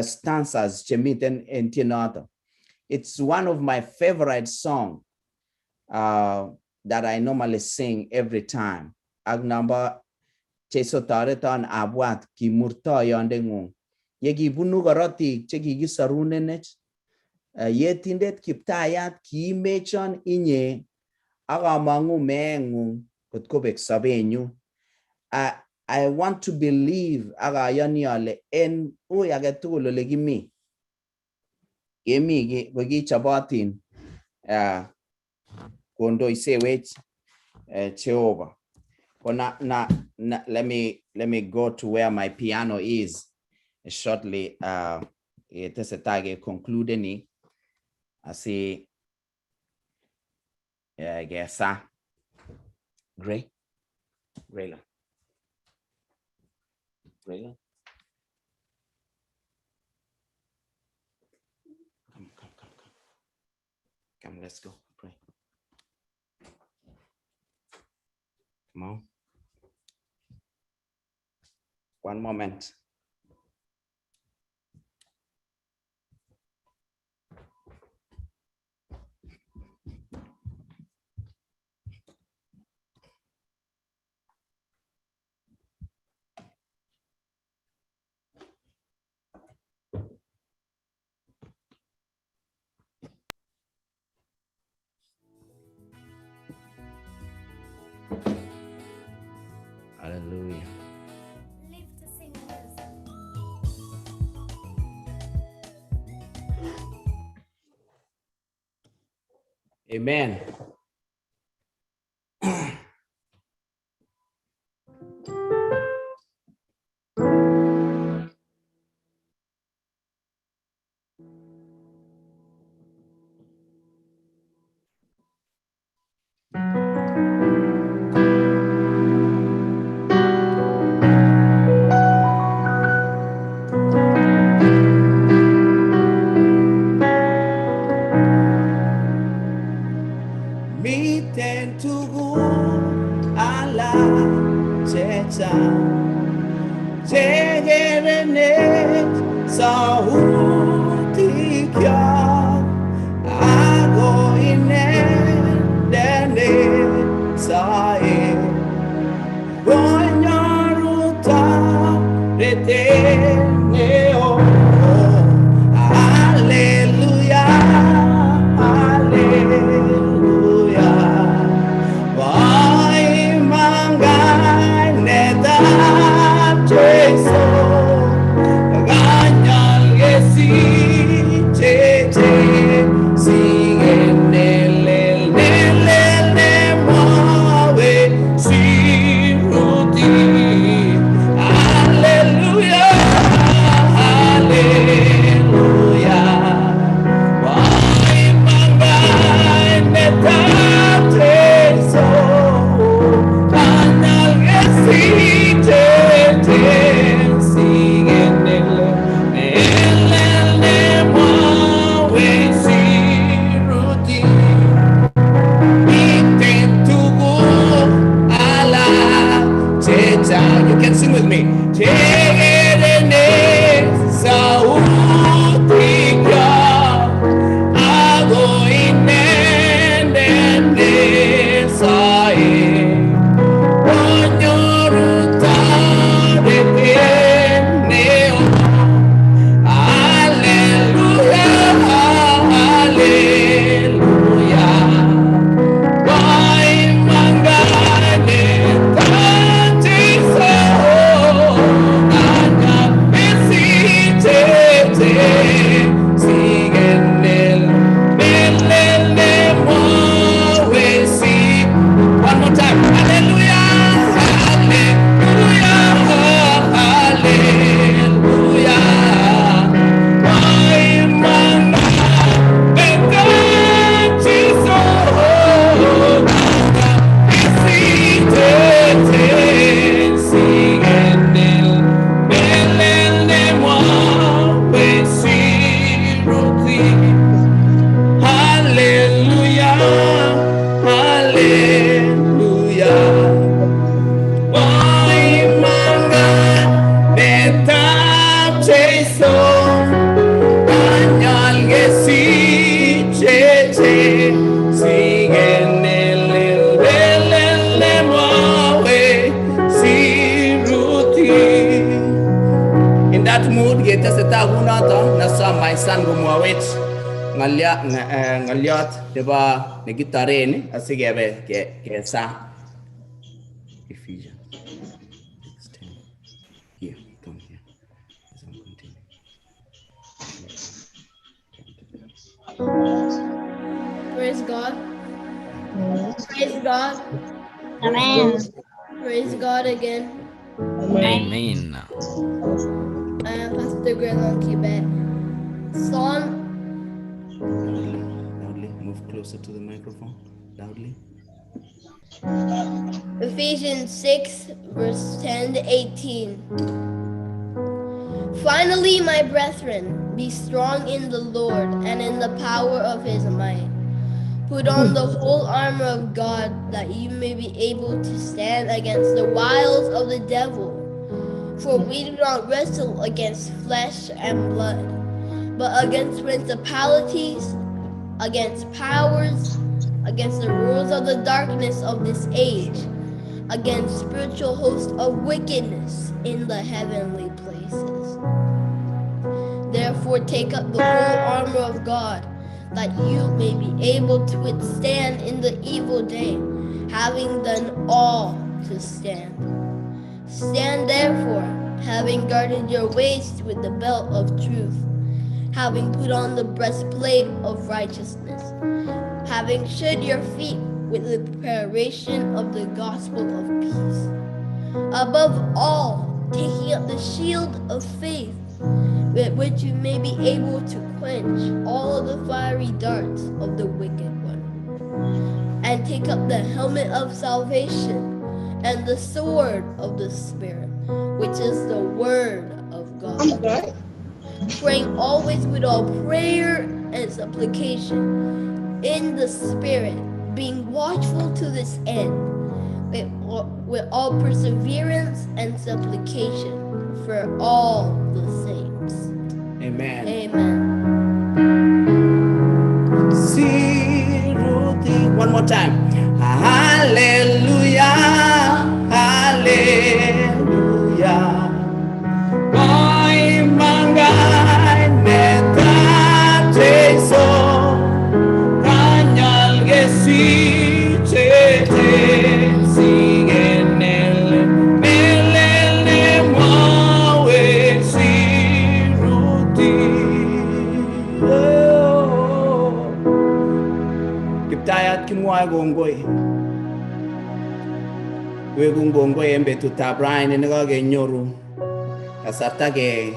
stanzas chemiten en tienoto. It's one of my favorite songs that I normally sing every time. Ak namba Jesu toreton abwat kimurtoyondeng'ung. Yekibunu korotik chekikisorunenech, yetindet Kiptayat kiimechon inye ak among'u meeng'ung kot kobek sobenyun. I want to believe ak ayoni ale en ui agetugul ole kimi. Kemi kokichobotin kondoisewech Jehova. Let me go to where my piano is shortly. Tesetai ke conclude ni asi gesa. Gray, Grayla, Grayla. Come, come, come, come. Come, let's go. Pray. Come on. One moment. Hallelujah. Amen. Miten tuguk alak chechang chekerenech sautikyok ako inendet nesoe konyoru toretet neo. Hallelujah, hallelujah. Jesu, ganyal gesi, che che, sigue nelel nelel ne mawe. chechang. You can sing with me. Chekerene sautikyok ako inendet nesae konyoru toretet neo. Hallelujah, hallelujah. One more time. Hallelujah, hallelujah, hallelujah. Hallelujah, hallelujah. In that mood, keteseta kunoto nasom my son komwawech ng'olyot nebo nekitoren asikebe kesaa. Ephesians 6:10. Here, come here. As I'm continuing. Praise God. Praise God. Amen. Praise God again. Amen. I am Pastor Grelon Kibet. Psalm Loudly, loudly, move closer to the microphone. Loudly. Ephesians 6, verse 10 to 18. Finally, my brethren, be strong in the Lord and in the power of his might. Put on the whole armor of God, that you may be able to stand against the wiles of the devil. For we do not wrestle against flesh and blood, but against principalities, against powers, against the rulers of the darkness of this age, against spiritual hosts of wickedness in the heavenly places. Therefore, take up the whole armor of God, that you may be able to withstand in the evil day, having done all to stand. Stand therefore, having girded your waist with the belt of truth, having put on the breastplate of righteousness, having shod your feet with the preparation of the gospel of peace. Above all, taking up the shield of faith, with which you may be able to quench all the fiery darts of the wicked one. And take up the helmet of salvation and the sword of the Spirit, which is the word of God. Praying always with all prayer and supplication in the Spirit, being watchful to this end, with all perseverance and supplication for all the saints. Amen. Amen. Siruti. One more time. Hallelujah. Hallelujah. Koimangai netab Jesu. Kanyal gesichete sigenel melele mwawe siruti. Kiptayat kimwoe kongoi. Wekun kongoi en betutab raini nekakenyoru kasarta kepchei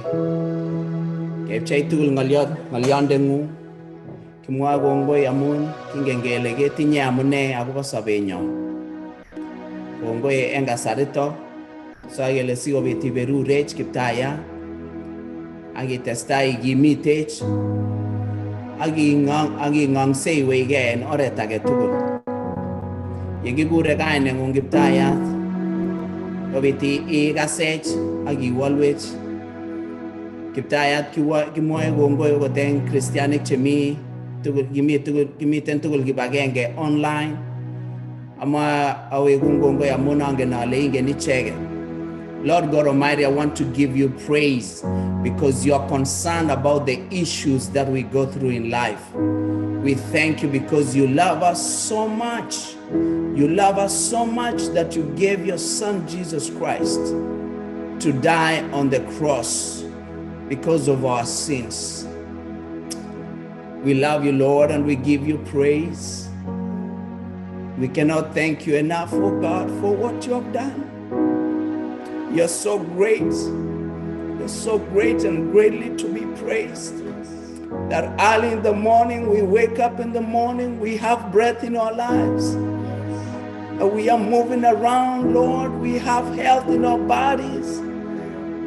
tugul ng'olyondeng'ung. Kimwoe kongoi amun kingen kele ketinye amune akobo sobenyon. Kongoi en kasarito soe kele sikobit iberurech Kiptayat ak itestai ikimitech ak ing'ongseiwechkei en oret age tugul. Yekikure kaineng'ung Kiptayat Kobit ikasech ak iwolwech. Kiptayat kimwoe kongoi okot en kristianik chemi tugul kimi tugul kimiten tugul kibagenge online. Ama awekun kongoi amun angen ale ingen icheket. Lord God Almighty, I want to give you praise because you're concerned about the issues that we go through in life. We thank you because you love us so much. You love us so much that you gave your son Jesus Christ to die on the cross because of our sins. We love you, Lord, and we give you praise. We cannot thank you enough, oh God, for what you have done. You're so great. You're so great and greatly to be praised. That early in the morning, we wake up in the morning, we have breath in our lives. And we are moving around, Lord. We have health in our bodies.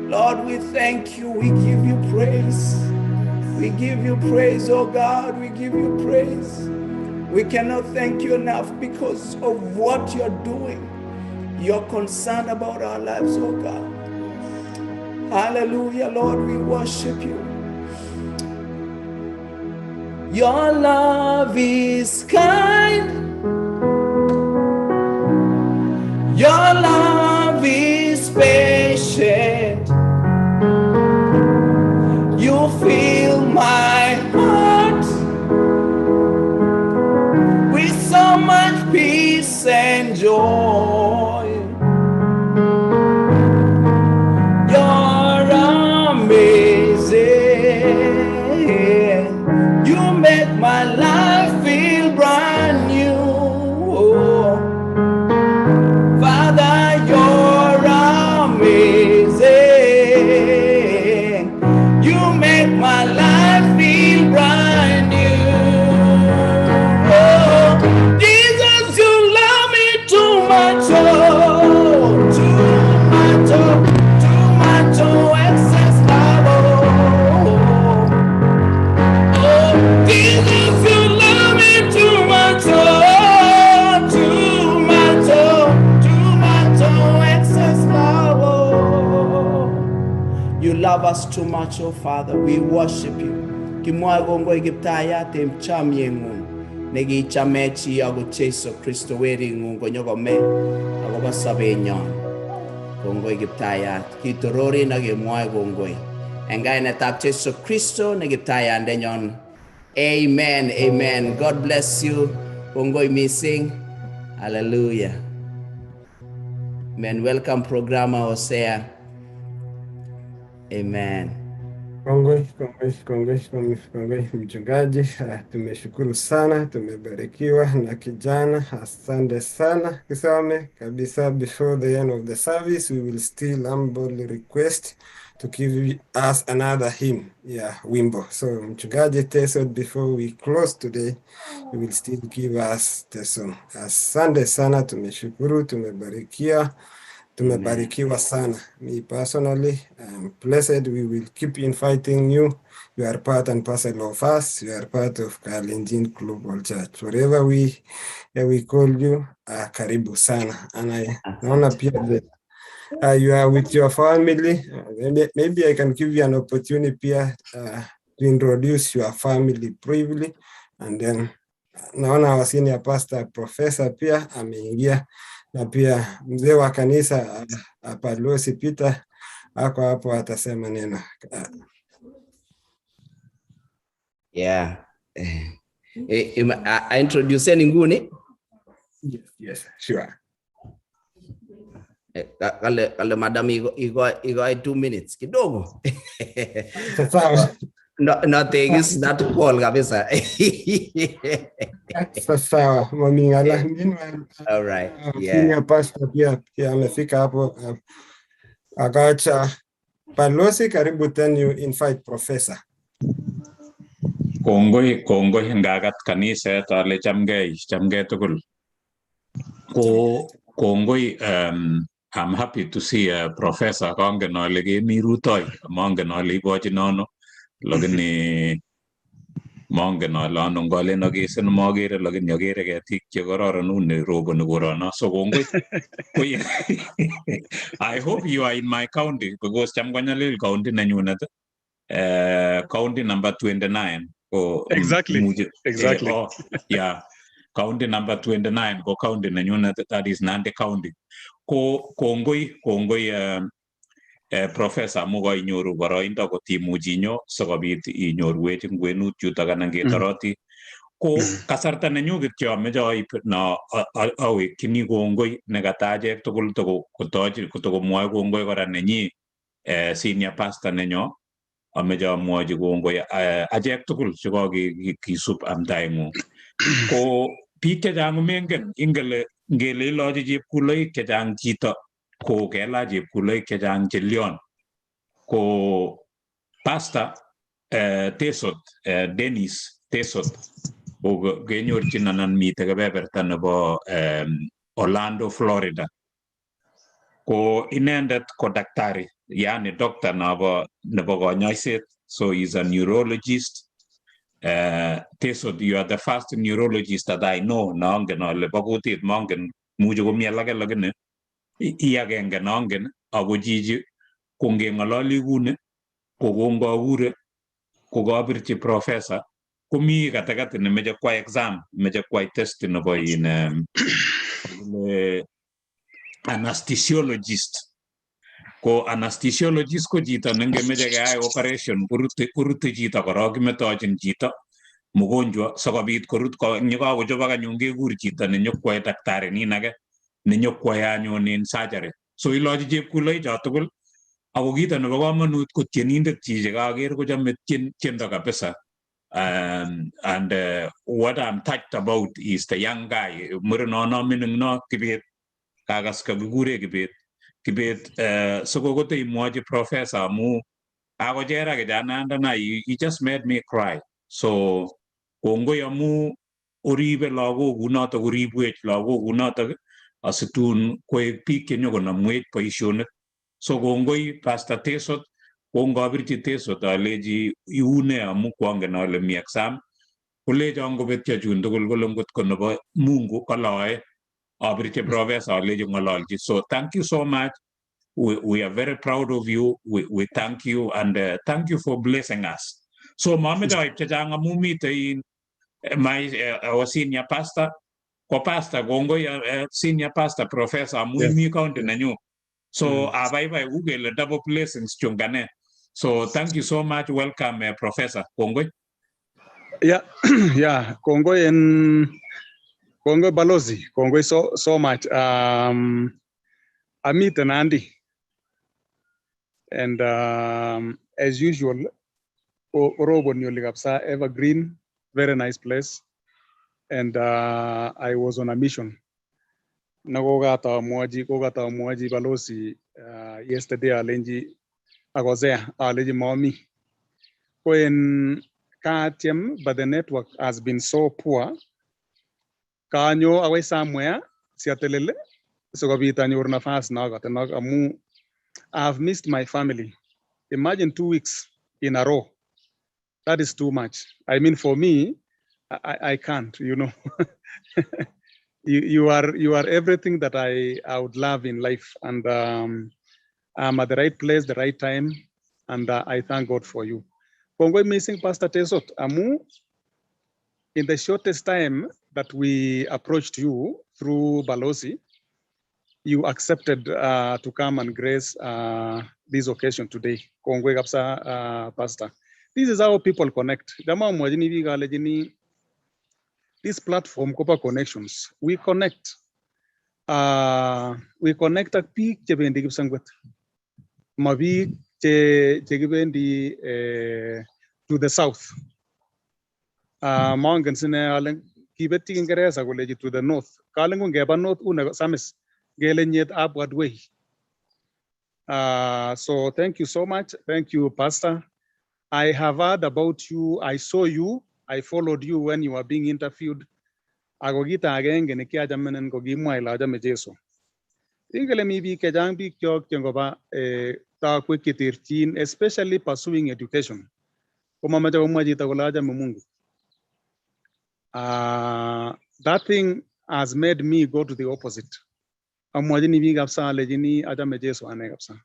Lord, we thank you. We give you praise. We give you praise, oh God. We give you praise. We cannot thank you enough because of what you're doing. You're concerned about our lives, oh God. Hallelujah, Lord, we worship you. Your love is kind. Your love is patient. You fill my heart with so much peace and joy. You're amazing. You make my life feel brand new. Father, you're amazing. You make my life feel brand new. Oh, Jesus, you love me too much. Oh, too much. Oh, too much. Oh, excess love. Oh, oh, Jesus, you love me too much. Oh, too much. Oh, too much. Oh, excess love. Oh. You love us too much, oh Father. We worship you. Kimwoe kongoi Kiptayat en chamyengung nekichamech iyoku Jesu Kristo weringung konyokome akobo sobenyon. Kongoi Kiptayat. Kitororin ak kemwoe kongoi. En kainetab Jesu Kristo ne Kiptayandenyon. Amen. Amen. God bless you. Kongoi mising. Hallelujah. Amen. Welcome, Programmer Hosea. Amen. Kongoi, kongoi, kongoi, kongoi, kongoi mchungaji. Tumeshukuru sana, tumebarikiwa na kijana. Asante sana Kisame kabisa. Before the end of the service, we will still humbly request to give us another hymn, yeah, wimbo. So mchungaji Teso, before we close today, you will still give us the song. Asante sana, tumeshukuru, tumebarikiwa. Tumebarikiwa sana. Me personally, I'm blessed. We will keep inviting you. You are part and parcel of us. You are part of Kalenjin Global Church. Wherever we call you, karibu sana. And I naona pia the, you are with your family. Maybe I can give you an opportunity pia to introduce your family briefly, and then naona our senior pastor professor pia ameingia na pia mzee wa kanisa Balozi Peter ako hapo atasema neno. Yeah. I introduce nguni? Yes, sure. Kale madam iko 2 minutes kidogo. Sawa. No, nothing is not call kabisa. Sawa, Mami Ngala. Meanwhile, All right. Senior pastor pia amefika hapo, akaacha Balozi, karibu, then you invite professor. Kongoi, kongoi ngakat kaniset ale chamgei, chamgei tugul. Ko kongoi, I'm happy to see a professor. Kongen ale kemi rutoi, mongen ale ibochinono, lakini Mongen ale ano ngolen akesen makere lakini akere ketik chekororon uni roboni korono. So kongoi. I hope you are in my county because cham konyalil county nenyunet. County number 29. Ko Exactly. imuchi Exactly. Oh, yeah. County number 29 ko county nenyunet, that is Nandi County. Ko kongoi kongoi Professor amu koinyoru boroindo kotimuch inyo sikobit inyorwech eng kwenut yutok anan ketoroti. Ko kasarta nenyu kityo ameche aib no awekchini kongoi nekata achek tugul kotokomwoe kongoi kora nenyi senior pastor nenyo. Ameche amwochi kongoi achek tugul chekokisub amdaeng'ung. Ko biik chechang komengen ingele ngele ilochi chepkuloik chechang chito ko kelach chepkuloik chechang che lion. Ko pastor Tesot, Dennis Tesot ko kenyorchin anan mitei kebeberta nebo Orlando, Florida. Ko inendet ko daktari, yani doctor nebo konyoiset, so he's a neurologist. Tesot, you are the first neurologist that I know. Nongen ale bo kutit mongen muchi komi alake lakini i agenge nongen ako chichi ko ngeng'ololi kuni ko kongokure kokabirchi professor komi katikati nemeche kwai exam, meche kwai test nebo in anesthesiologist. Ko anesthesiologist ko chito nengemeche keyai operation korute chito korok kimetochin chito mgonjwa sikobit korut yekakochobok anyun kekur chito nenyokwoe daktari nin age nenyokwoe anyun in surgery. So ilochi chepkuloik cho tugul ako kito nebo komonut ko tienindet chichi kaker kochome tiendo kabisa. And what I'm touched about is the young guy murenono mining no Kibet, kakas kakikure Kibet. Kibet sikokote imwochi professor amu akochera kijanandana he just made me cry. So kongoi amu oribe lagok kunotok oribwech lagok kunotok asitun koek biik chenyokonamwech boisionik. So kongoi Pastor Tesot, kongobirchi Tesot alechi iune amu kwongen ale mi exam kolechon kobetyo chun tugul kole ngot ko nebo Mungu koloe abirchi professor alechi ng'ololchi. So thank you so much. We are very proud of you. We thank you and thank you for blessing us. So mameche aib chechang amu mitei my our senior pastor ko pastor kongoi senior pastor professor amu imi county nenyu. So abaibai u kele double blessings chungane. So thank you so much. Welcome Professor. Kongoi. Yeah, yeah, kongoi en kongoi balozi, kongoi so much. Amit and Andy, and as usual, Orobon Yoligapsa, evergreen, very nice place. And I was on a mission. Nagogata mwaji balozi yesterday alenji agozea aleji mommy. When katiem, but the network has been so poor. Kanyo away somewhere siatelele sikobit anyor nafas nogot amu I've missed my family. Imagine 2 weeks in a row. That is too much. I mean, for me, I can't, you know. You are everything that I would love in life, and I'm at the right place, the right time, and I thank God for you. Kongoi missing Pastor Tesot amu in the shortest time that we approached you through Balozi, you accepted to come and grace this occasion today. Kongoi kapsa, Pastor. This is how people connect. This platform, Kopa Connections, we connect. We connect ak biik chebendi Kipsengwet. Ma biik chekibendi to the south. Mongen sine ale kibetyi Kiingereza koleji to the north. Kalen ko ngeba north une samis ngele nyet upward way. So thank you so much. Thank you, Pastor. I have heard about you. I saw you. I followed you when you were being interviewed. Ako kit agenge ne kiachamenen ko kimwa ile achame Jesu. Ingele mi biik chechang biik kyok chengoba takwek cheterchin, especially pursuing education. Komameche komwa chito kole achame Mungu. That thing has made me go to the opposite. Amwachini biik kabisa alechini achame Jesu ane kabisa.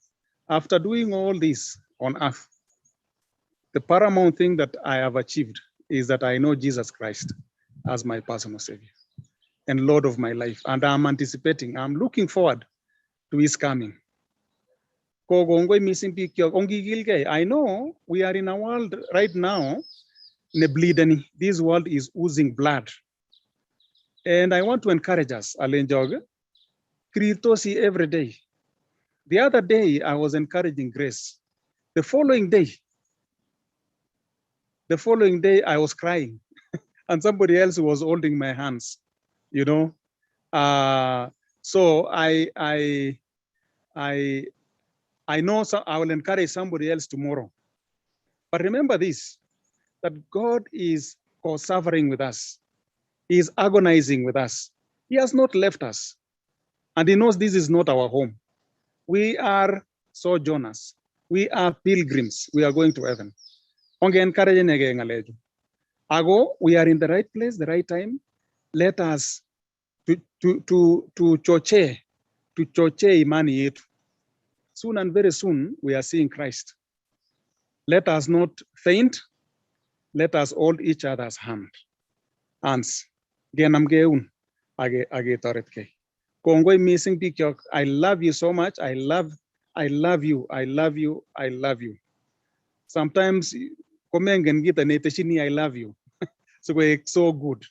After doing all this on earth, the paramount thing that I have achieved is that I know Jesus Christ as my personal savior and Lord of my life. And I'm anticipating, I'm looking forward to his coming. Ko kongoi mising biikyok, ongikilgei. I know we are in a world right now, nebleedeni. This world is oozing blood. And I want to encourage us, alenjog, kiritosi every day. The other day, I was encouraging Grace. The following day, I was crying and somebody else was holding my hands, you know. So I know I will encourage somebody else tomorrow. But remember this, that God is co-suffering with us. He is agonizing with us. He has not left us. And he knows this is not our home. We are sojourners. We are pilgrims. We are going to heaven. Onge encourage nege ngaleju. Ago, we are in the right place, the right time. Let us to choche imani yetu. Soon and very soon, we are seeing Christ. Let us not faint. Let us hold each other's hands. Genamgeun age toretkei. Kongoi mising biikyok. I love you so much. I love you. I love you. I love you. Sometimes komengen kita neteshini I love you. So it's so good.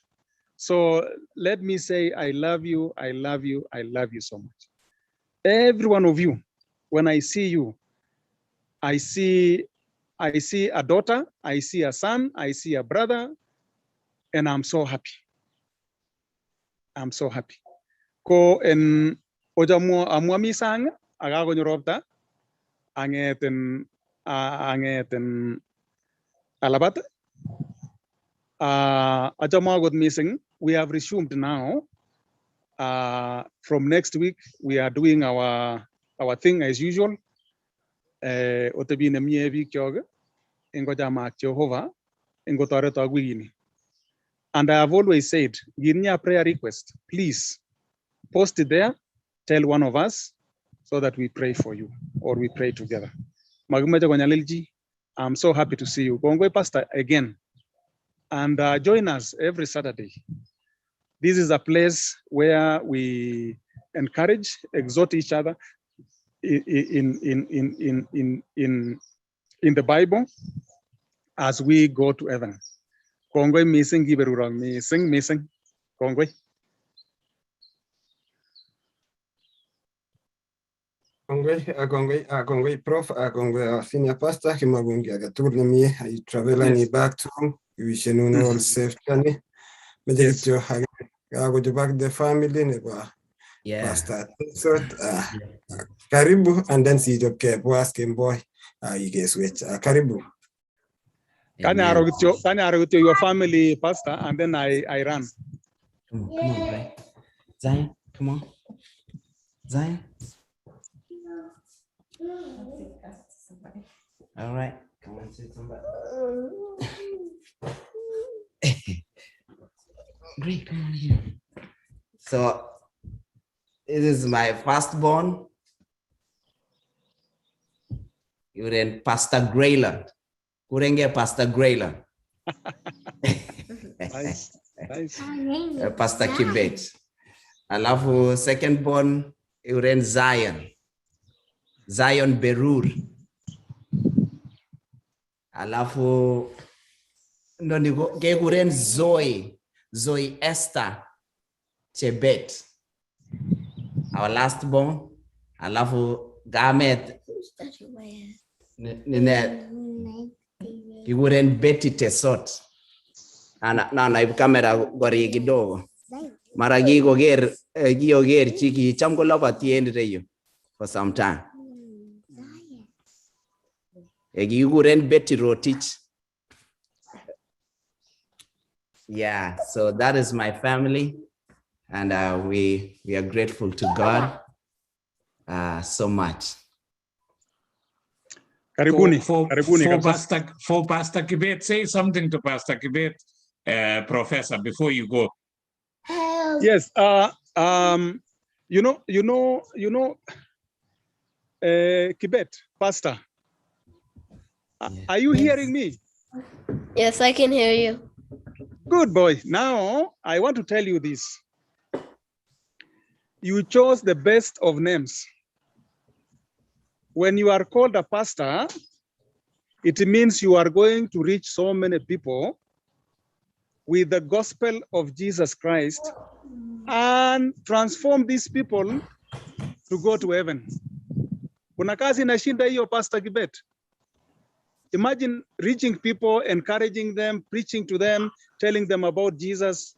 So let me say I love you. I love you. I love you so much. Every one of you, when I see you, I see a daughter, I see a son, I see a brother, and I'm so happy. I'm so happy. Ko en ojamwa amwami sang akakonyo ropta angeten alabat. Achame akot mising, we have resumed now. From next week, we are doing our thing as usual. Otebi nemie biikyok ingochamak Jehovah ingotoretok wikini. And I have always said, give me a prayer request, please post it there, tell one of us so that we pray for you or we pray together. Makimache konyalil chi. I'm so happy to see you. Kongoi Pastor again. And join us every Saturday. This is a place where we encourage, exhort each other in the Bible as we go to heaven. Kongoi mising giberurong mising mising. Kongoi. Kongoi, Prof. Kongoi, senior pastor. Kimagungi agetugul nemie. You travel and back to home. You wish you all safe journey. Meche kityo kakochobak the family nebo Pastor Tesot. Karibu, and then sichopkei buas kemboi ikeswech. Karibu. Kanya aro kityo your family, Pastor, and then I run. Come on, right? Zion, come on. Zion. All right, come on, sit somebody. Great, come on here. So this is my firstborn. You're Pastor Grayland. Kurenge Pastor Grayland. Nice, nice. Pastor Kibet. Alafu second born, Uren Zion. Zion Berur. Alafu ndo kekuren Zoe, Zoe Esther Chebet. Our last born. Alafu Gamet nine kikuren Betty Tesot. Ana na naib kamera korik kidogo. Mara kikoker kioker chi kicham koloboti en ireyu for some time. Kikuren Betty Rotich. Yeah, so that is my family, and we are grateful to God so much. Karibuni, for, karibuni for kabisa. Pastor, for Pastor Kibet, say something to Pastor Kibet Professor, before you go. Yes. Kibet, Pastor, are you hearing me? Yes, I can hear you. Good boy. Now, I want to tell you this. You chose the best of names. When you are called a pastor, it means you are going to reach so many people with the gospel of Jesus Christ and transform these people to go to heaven. Kuna kazi inashinda hiyo, Pastor Kibet? Imagine reaching people, encouraging them, preaching to them, telling them about Jesus.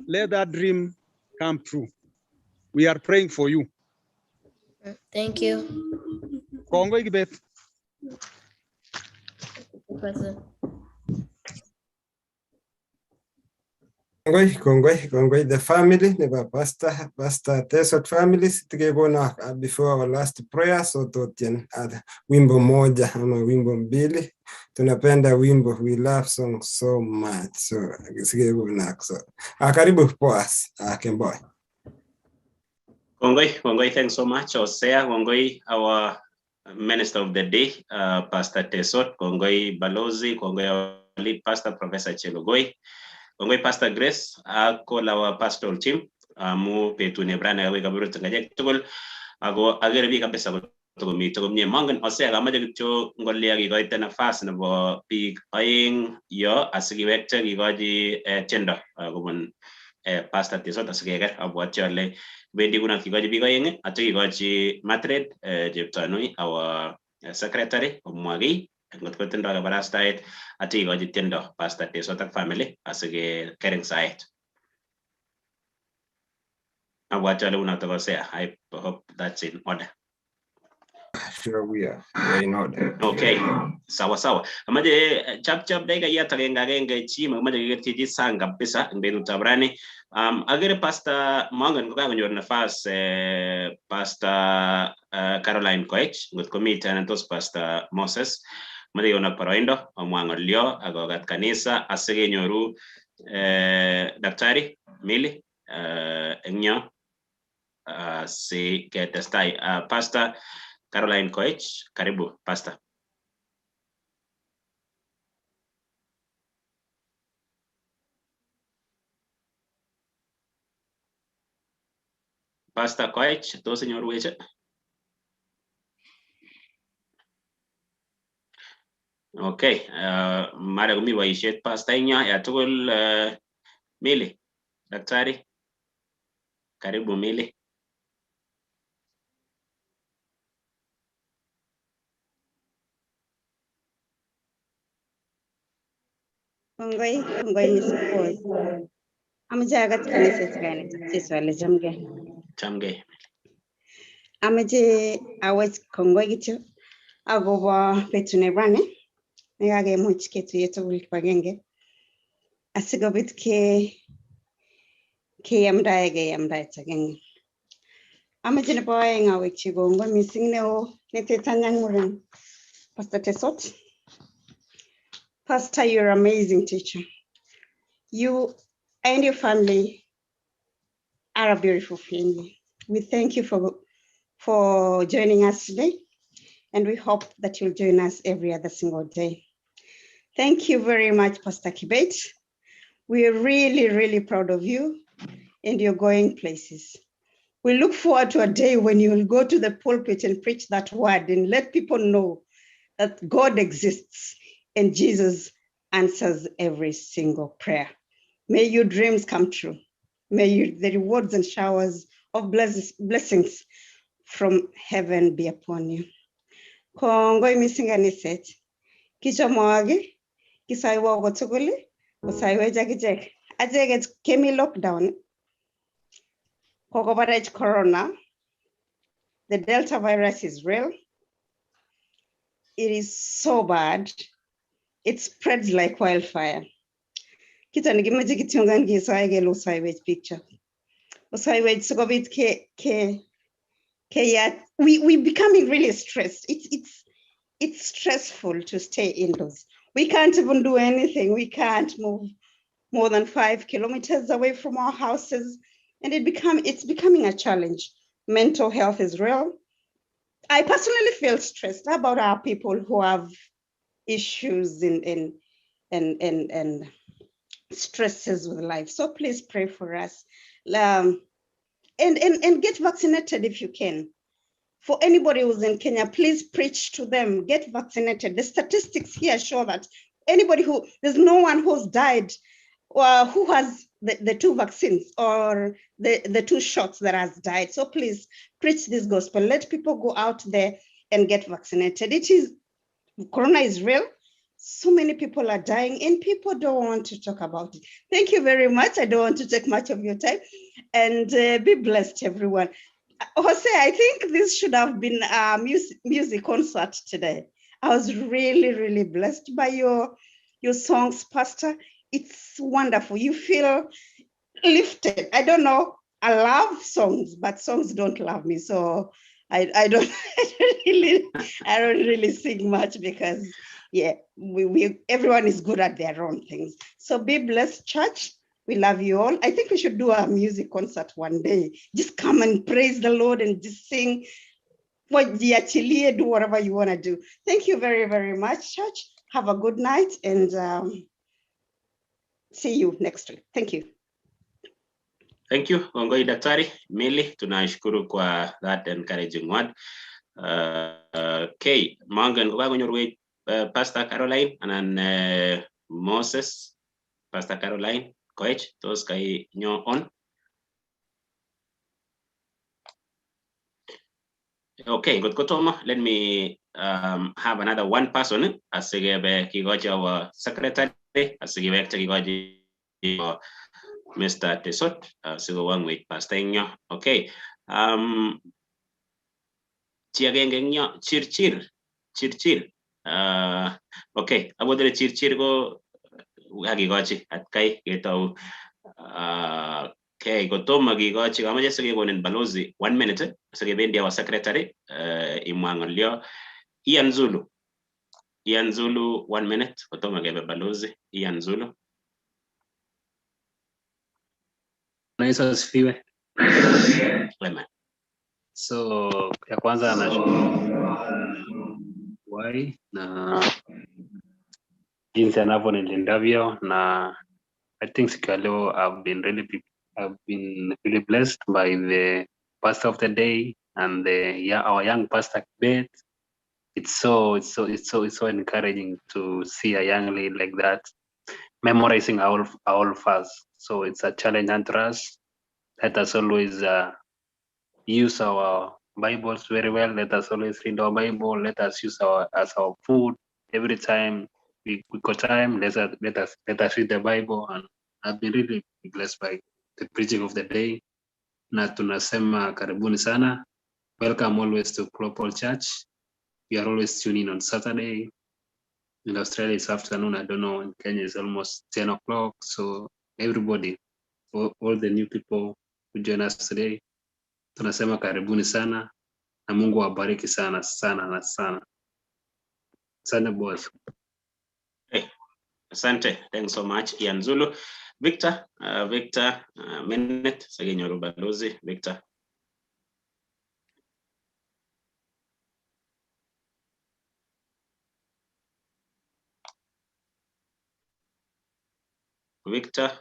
Let that dream come true. We are praying for you. Thank you. Kongoi Kibet. Professor. Kongoi, kongoi, kongoi, the family, nebo Pastor, Pastor Tesot family, sitikekona before our last prayer, so totien wimbo moja ama wimbo mbili. Tunapenda wimbo, we love song so much, so sikekona. So, karibu Boaz, Kemboi. Kongoi, kongoi, thanks so much, Hosea. Kongoi, our minister of the day, Pastor Tesot. Kongoi Balozi, kongoi our lead pastor, Professor Chelogoi. Kongoi Pastor Grace, ak all our pastoral team, amu betut nebo ra nekawek kaberut eng achek tugul, ako akere biik kabisa kotokomite komie. Mongen Hosea kamache kityo ngolia kikoite nafas nebo biik oeng yo asikiwekte kikochi tiendo kobun Pastor Tesot asikeker. Abwoti ale wendi kuno kikochi biik oeng atyo kikochi Matred Cheptanui our secretary komwa kiy ngot kotindoi kabarastaet atyo kikochi tiendo Pastor Tesot ak family asikeker eng saet. Abwati ale unotok Hosea. I hope that's in order. Sure, we are in order. Okay, sawa sawa. Amache chap chap dakikayat agenge agenge chi makimache kekerchi chi sang kabisa eng betutab rani. Akere Pastor mongen kokakonyor nafas Pastor Caroline Koech ngot komite anan tos Pastor Moses. Mache kekonok boroindo omwa ng'olyo ak kokat kanisa asikenyoru Daktari Mili eng yo asiketestai. Pastor Caroline Koech, karibu Pastor. Pastor Koech, tos inyorwech? Okay, mara komi boisiet pastor eng yo, ya tugul Mili, Daktari, karibu Mili. Kongoi, kongoi mising Boaz. Amache akat kaniset kainetab Jesu ale chamgei. Chamgei. Amache awech kongoi kityo akobo betut nebo rani nekakemuch ketuiye tugul kibagenge asikobit keyamdae amdaet agenge. Amache nebo oeng awekchi kongoi mising neo netetanyang muren Pastor Tesot. Pastor, you're an amazing teacher. You and your family are a beautiful family. We thank you for joining us today, and we hope that you'll join us every other single day. Thank you very much, Pastor Kibet. We are really, really proud of you and your going places. We look forward to a day when you will go to the pulpit and preach that word and let people know that God exists and Jesus answers every single prayer. May your dreams come true. May the rewards and showers of blessings from heaven be upon you. Kongoi mising kaniset. Kichomwoke, kisoiwo kotugul, kosaiwech akichek. Acheket kemi lockdown, kokobarech corona. The Delta virus is real. It is so bad. It spreads like wildfire. Kito nikimeche kityongan kesoe kele osaiwech picture. Osaiwech sikobit ke we becoming really stressed. It's stressful to stay indoors. We can't even do anything. We can't move. more than 5 kilometers away from our houses, and it's becoming a challenge. Mental health is real. I personally feel stressed about our people who have issues and stresses with life. So please pray for us. And get vaccinated if you can. For anybody who's in Kenya, please preach to them, get vaccinated. The statistics here show that there's no one who's died or who has the two vaccines or the two shots that has died. So please preach this gospel. Let people go out there and get vaccinated. Corona is real. So many people are dying and people don't want to talk about it. Thank you very much. I don't want to take much of your time, and be blessed, everyone. Jose, I think this should have been a music concert today. I was really, really blessed by your songs, Pastor. It's wonderful. You feel lifted. I don't know. I love songs, but songs don't love me. So I don't really sing much because yeah, we everyone is good at their own things. So be blessed, church. We love you all. I think we should do a music concert one day. Just come and praise the Lord and just sing. Do whatever you want to do. Thank you very, very much, church. Have a good night and see you next week. Thank you. Thank you, Kongoi Daktari Millie, tunashukuru kwa that encouraging word. Okay, mangen kokakonyorwech Pastor Caroline anan Moses. Pastor Caroline Koech, tos kai nyo on. Okay, ngot kotomo, let me have another one person asigebe kikochi our secretary, asikiwekte kikochi Mr. Tesot, sikowangwech pastor eng yo. Okay. Chi agenge eng yo, Chirchir. Okay, abwoti ale Chirchir ko kakikochi atkai ketou. Okay, kotomo kikochi, kamache sikekonin balozi 1 minute, sikebendi our secretary, imwa ng'olyo. Ian Zulu, 1 minute, kotomo kebe balozi, Ian Zulu. Yesu asifiwe. Amen. So ya kwanza nashukuru wai na jinsi anavyonilindavyo, na I think siku ya leo I've been really blessed by the pastor of the day and our young pastor Kibet. It's so encouraging to see a young lady like that memorizing all of us. So it's a challenge unto us. Let us always use our Bibles very well. Let us always read our Bible. Let us use as our food every time we got time. Let us read the Bible. And I've been really blessed by the preaching of the day. Na tunasema karibuni sana. Welcome always to Global Church. We are always tuning on Saturday. In Australia it's afternoon. I don't know. In Kenya it's almost 10 o'clock. So everybody, all the new people who join us today, tunasema karibuni sana na Mungu awabariki sana sana na sana. Asante boss. Hey, asante. Thanks so much, Ian Zulu. Victor, minute sakinyoru balozi Victor. Victor,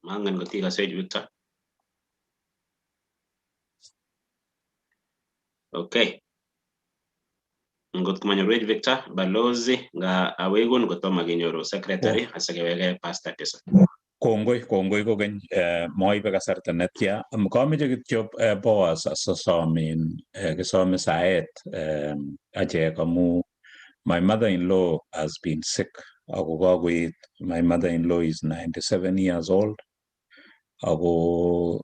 mangen kotikasech Victor. Okay. Ngot komanyorwech Victor, balozi nga awekun kotomo kenyoru secretary asikeweke Pastor Tesot. Kongoi kokeny, moibe kasarta netya. Kameche kityo Boaz asosomin kisome saet achek amu my mother-in-law has been sick. Ako kakoet. My mother-in-law is 97 years old. Ako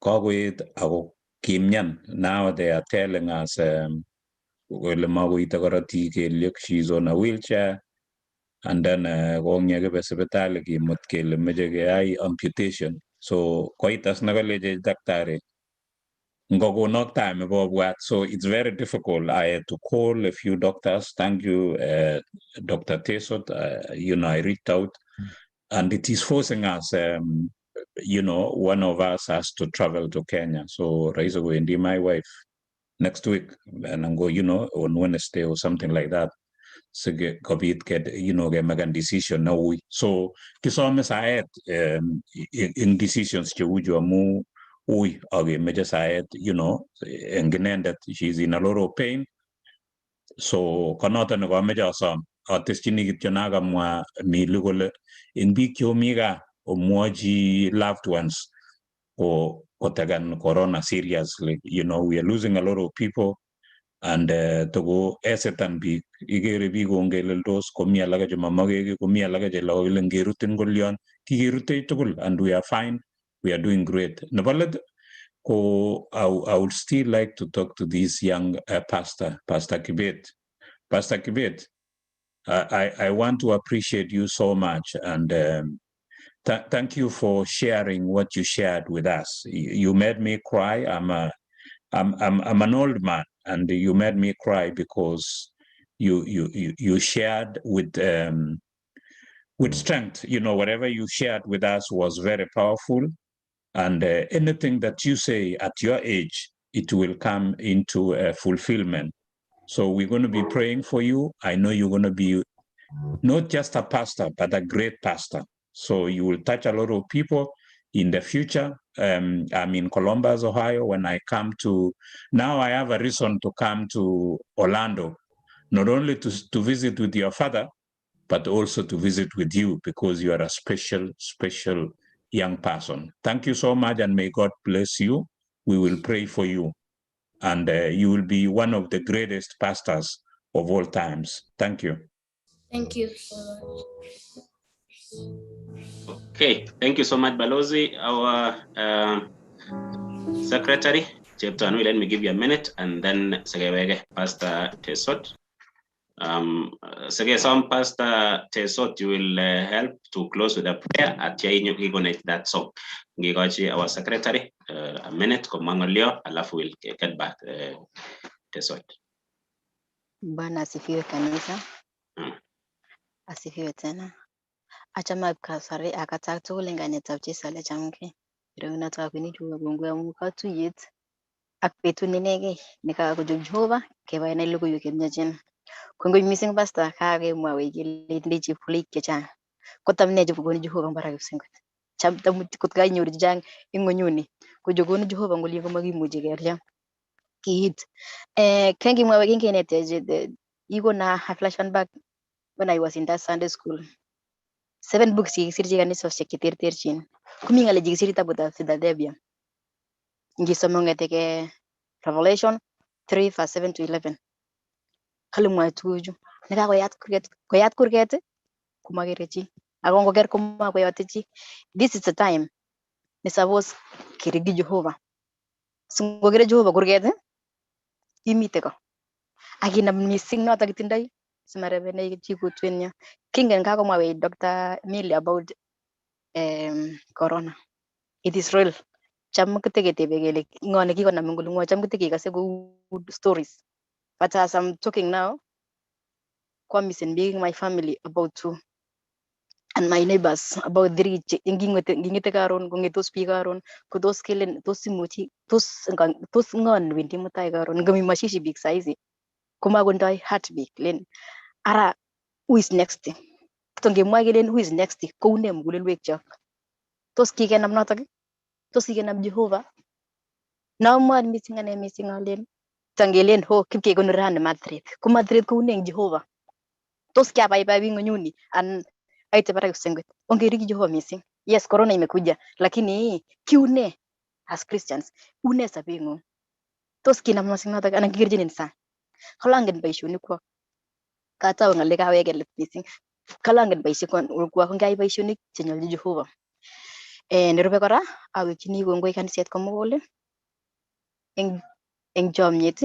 kakoet, ako kimyan. Now they are telling us kole makoite korotik kelyek, she's on a wheelchair. And then kong'ye kibe sipitali kimut kele meche keyai amputation. So koitas nekalechech daktari ngokonok time ibobwat. So it's very difficult. I had to call a few doctors. Thank you, Dr. Tesot. I reached out. And it is forcing us, one of us has to travel to Kenya. So Raisa Wendi, my wife, next week, and I'm go, on Wednesday or something like that. So get kobit get get magan decision na ui. So kisome saet in decisions cheuju amu ui age meje saet eng inendet she's in a lot of pain. So konoto nekomeche asom ateschini kityo nakamwa Mili kole eng biik cheomi gaa omwochi loved ones ko kotakan corona seriously. We are losing a lot of people and toko esetan biik ikere biik kongeleldos komi alake chemamake kiy komi alake chelokile ngerutin kolyon kikerutech tugul and we are fine, we are doing great. Nebo let ko I would still like to talk to this young pastor, Pastor Kibet. Pastor Kibet, I want to appreciate you so much and thank you for sharing what you shared with us. You made me cry. I'm an old man, and you made me cry because you shared with strength. Whatever you shared with us was very powerful, and anything that you say at your age, it will come into fulfillment. So we're going to be praying for you. I know you're going to be not just a pastor, but a great pastor. So you will touch a lot of people in the future. I'm in Columbus, Ohio. When I come to, now I have a reason to come to Orlando, not only to visit with your father, but also to visit with you because you are a special, special young person. Thank you so much, and may God bless you. We will pray for you, and you will be one of the greatest pastors of all times. Thank you. Thank you so much. Okay, thank you so much, Balozi. Our secretary, Cheptanui, let me give you a minute, and then Segewege, Pastor Tesot. Segesom, Pastor Tesot, you will help to close with a prayer at that song. Ngigochi, our secretary, a minute, komangolio, alafu we'll get back Tesot. Bwana asifiwe kanisa. Asifiwe tena. Achame kasari akatak tugul eng kainetab Jesu ale chamgei. Ireunotok kwinichu kongoi amu katuyet ak betut ne inegei nekakochob Jehova kebai logoiwek chemiachen. Kongoi mising pastor kakemwawech kele itindoi chepkuloik chechang. Kotam ne chekonu Jehova eng barak kipsengwet. Cham tam kot kainyoru chechang eng ng'onyuni ko chekonu Jehova eng olin komakimuchi kelya kiit. Kengimwawech kingenetech ikona a flashback when I was in that Sunday school. 7 books kikisirchi kanisosiek cheterterchin. Komi ng'alek chekikisir kitabutab Philadelphia. Ngisome kong'eteke Revelation 3 verse 7 to 11. Kale mwae tuguchu. Nekakoyat kurget, koyat kurget komakere chi. Ako ngoker komakoyote chi. This is the time ne suppose kerigi Jehova. So ngokere Jehova kurget imite ko. Akinam mising notok itindoi simarebenech chi kutwenyo. Kingen kakomwawech Dr. Millie about corona. It is real. Cham kiteketebe kele ng'o nekikonam eng oling'wa, cham kitekekase kou stories. But as I'm talking now, kwamisen biik in my family about 2 and my neighbors about 3. Nging'ete karon kong'etos biik karon ko tos kelen tos imuchi tos ng'o newendi mutai karon ngomi mashishi biik saizi komakondoi heartbeat len ara who is next. To ngemwa kelen who is next koune mugulelwekchok. Tos kikenam notok? Tos kikenam Jehova? Namwan mising ane mising alen tangelen ho kipkekonor rani Madrid. Ko Madrid koune eng Jehova. Tos kiabaibai biik ng'onyuni an aite barak kipsengwet. Ongeriki Jehova mising. Yes, corona imekuja lakini kiune as Christians une sobeng'ung. Tos kinam mising notok anan kikerchinin sang. Kalangen boisionikwak. Katau ng'alek aweke let mising. Kalangen boisionikwak ngai boisionik chenyolchin Jehova. Nerube kora awekchini kongoi kaniset komugul eng chomyet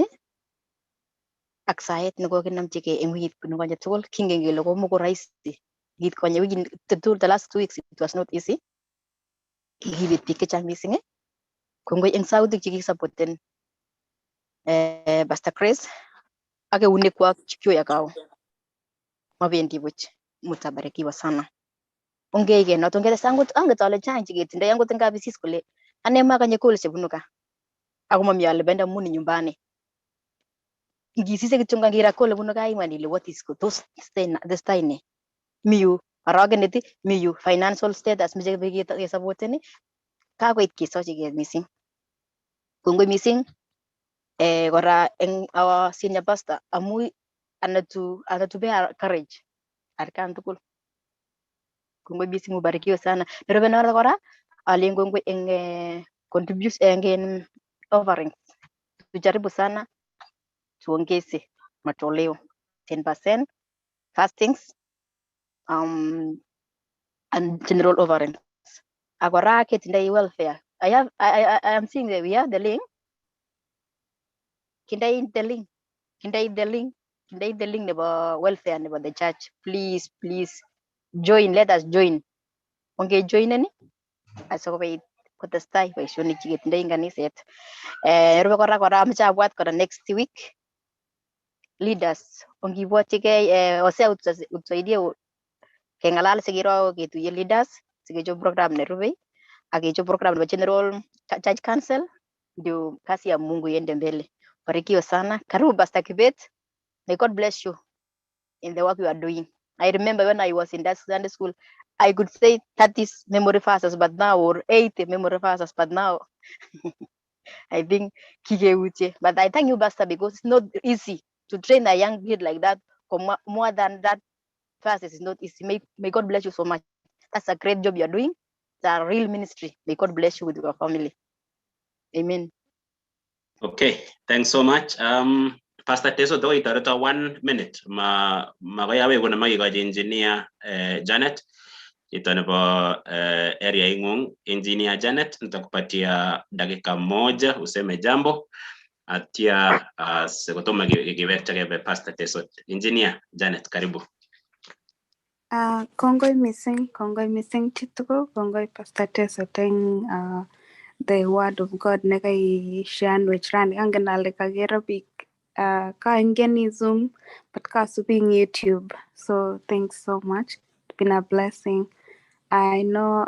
ak saet nekokinamchigei eng wikit nekonye tugul. Kingen kele komoko rahisi wikit konye wikit the last 2 weeks it was not easy. Kikibet biik chechang mising. Kongoi eng sautik chekikisapoten Pastor Chris ak eunekwak chekioyokau. Mabendi buch, mutabarikiwa sana. Ongeige noto ongetesta angot anget ale chang cheketindoi angot eng kapisis kole ane makanye call chebunu gaa ako mami alipenda amun ni nyumbani. Ngisise kityo ngiro call nebunu gaa iman ile what is tos testai ne mi yu orogenet mi yu financial status meche kesapoten kakoit kesochigei mising. Kongoi mising kora eng our senior pastor amu anatupea courage atkan tugul. Kongoi mising, mubarikiwe sana. Nerube noto kora alen kongoi eng contribution eng offerings. Tujaribu sana tuongeze matoleo 10% fastings and general offerings. Akora ketindoi welfare. I have I am seeing that we have the link. Kindai the link. Kindai the link. Kindai the link nebo welfare nebo the church. Please, please join. Let us join. Onge join ni asikobit kotestai boisionik cheketindoi eng kaniset. Nerube kora amoche abwat kora next week leaders ongibwotyigei Hosea utusaidie kengalal sikiro ketuiye leaders sikechob program nerube ak kechob program nebo general church council ndio kazi ya Mungu iende mbele. Barikiwe sana. Karibu Pastor Kibet. May God bless you in the work you are doing. I remember when I was in that Sunday school, I could say 30 memory verses, but now, or 80 memory verses, but now I think kikeutie. But I thank you, Pastor, because it's not easy to train a young kid like that for more than that verses is not easy. May God bless you so much. That's a great job you're doing. It's a real ministry. May God bless you with your family. Amen. Okay, thanks so much. Pastor Teso, though itoreto 1 minute. Ma magoi awekun amakikochi engineer Janet chito nebo area ing'ung. Engineer Janet, nitakupatia dakika moja useme jambo atia kotomo kiwekte kebe Pastor Teso. Engineer Janet, karibu. Kongoi mising chitugul, kongoi Pastor Tesot eng the word of God nekaishaanwech rani. Angen ale kakero biik kaingeni Zoom but kasubi eng YouTube. So thanks so much. It's been a blessing. I know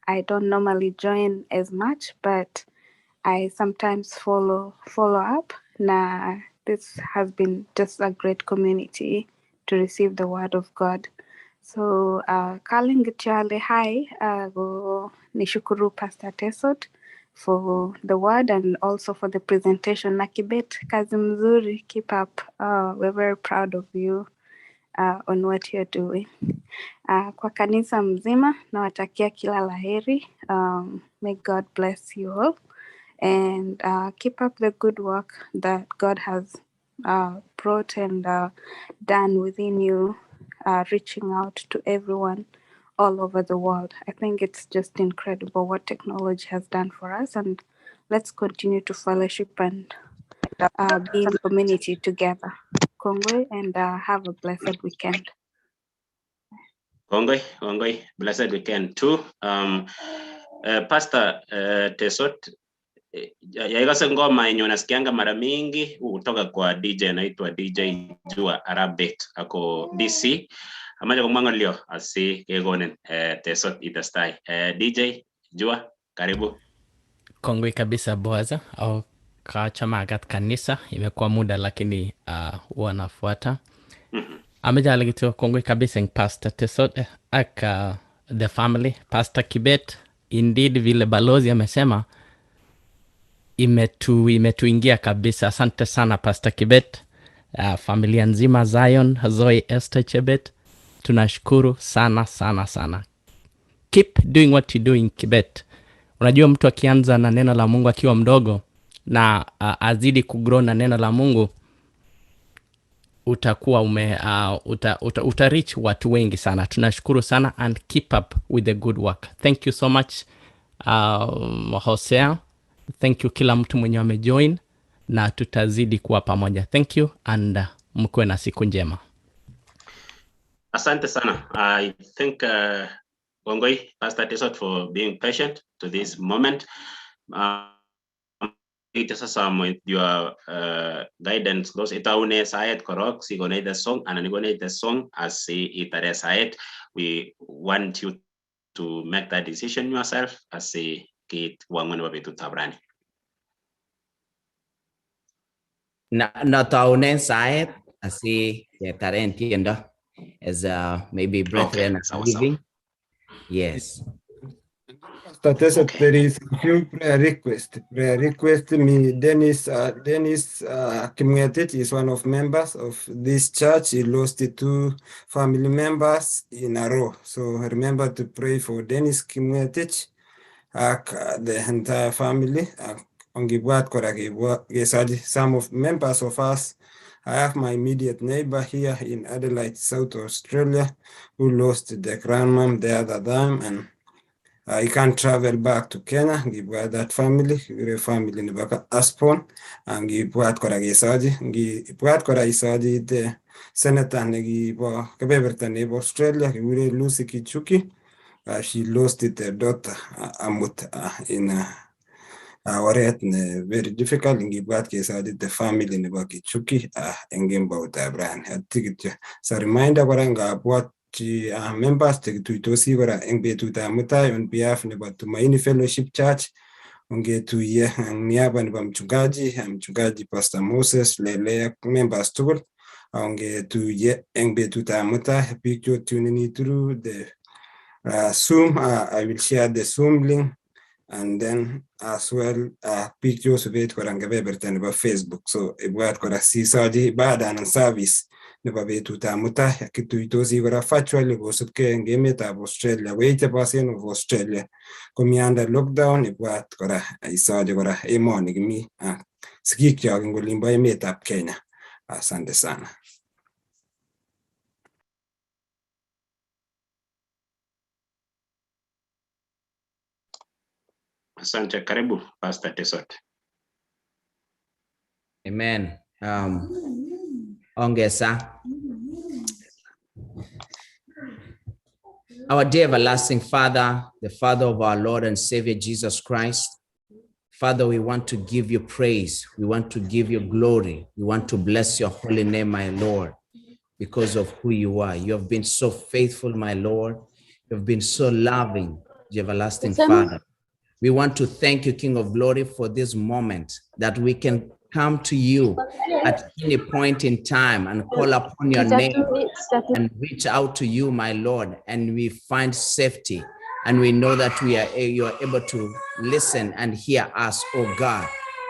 I don't normally join as much, but I sometimes follow up. Na this has been just a great community to receive the word of God. So kalen kityo ale hi go nishukuru Pastor Tesot for the word and also for the presentation. Na Kibet, kazi mzuri, keep up. We're very proud of you on what you're doing. Kwa kanisa mzima nawatakia kila laheri. May God bless you all and keep up the good work that God has brought and done within you, reaching out to everyone all over the world. I think it's just incredible what technology has done for us, and let's continue to fellowship and be in community together. Kongoi, and have a blessed weekend. Kongoi, kongoi. Blessed weekend too. Pastor Tesot, yaikose ngoma yenye unasikianga mara mingi kutoka kwa DJ anaitwa DJ Jua Arabit ako DC. Amache komwa ng'olio asi kekonin Tesot itestai. DJ Jua, karibu. Kongoi kabisa Boaza au kachamagat kanisa, imekuwa muda lakini huwa nafuata. Ameja ale kityo kongoi kabisa eng Pastor Tesot ak the family, Pastor Kibet. Indeed vile balozi amesema imetuingia kabisa. Asante sana Pastor Kibet, familia nzima Zion, Zoe Esther Chebet, tunashukuru sana sana sana. Keep doing what you're doing Kibet. Unajua mtu akianza na neno la Mungu akiwa mdogo na azidi kugrow na neno la Mungu, utakuwa ume uta reach watu wengi sana. Tunashukuru sana and keep up with the good work. Thank you so much Hosea. Thank you kila mtu mwenye amejoin na tutazidi kuwa pamoja. Thank you and mkuwe na siku njema. Asante sana. I think kongoi Pastor Tesot for being patient to this moment. Kityo sasa your guidance tos itaune saet korok sikonech the song anan ikonech the song asi itare saet. We want you to make that decision yourself asi kit wangu nebo betutab rani. Na taunen saet asi ketaren tiendo as maybe brethren are sawa sawa. leaving. Yes. Pastor Tesot, there is a few prayer request. Prayer request me, Dennis Kimwetich is one of members of this church. He lost 2 family members in a row. So remember to pray for Dennis Kimwetich, the entire family. Ongibwat kora kesochi some of members of us. I have my immediate neighbor here in Adelaide, South Australia, who lost the grandmom the other time, and he can't travel back to Kenya. Ngibwat that family, kikure family nebo Aspon, ngibwat kora kesochi, ngibwat kora isochi the senator nekibo kebeberta nebo Australia, kikure Lucy Kichuki. She lost the daughter amut in oret ne very difficult. Ngibwat kesochi the family nebo Kichuki eng kemboutab rani. Atya kityo. So reminder kora ngabwat chi members chekituitosi kora eng betutab mutai on behalf nebo Tumaini Fellowship Church ongetuiye eng niaba nebo mchungaji Pastor Moses Lele ak members tugul ongetuiye eng betutab mutai. Biik chotunini through the Zoom, I will share the Zoom link, and then as well biik chosubet kora eng kebeberta nebo Facebook. So ibwat kora sisochi ibada anan service nebo betutab mutai. Kituitosi kora virtually kosubkei eng emetab Australia. Ko 80% of Australia komi under lockdown. Ibwat kora isochi kora emoni kimi sigikyok eng olimbo emetab Kenya. Asante sana. Asante, karibu Pastor Tesot. Amen. Ongesa. Our dear everlasting Father, the Father of our Lord and Savior Jesus Christ, Father, we want to give you praise. We want to give you glory. We want to bless your holy name, my Lord, because of who you are. You have been so faithful, my Lord. You have been so loving, the everlasting Father. We want to thank you, King of Glory, for this moment that we can come to you at any point in time and call upon your name and reach out to you, my Lord, and we find safety. And we know that you are able to listen and hear us, oh God.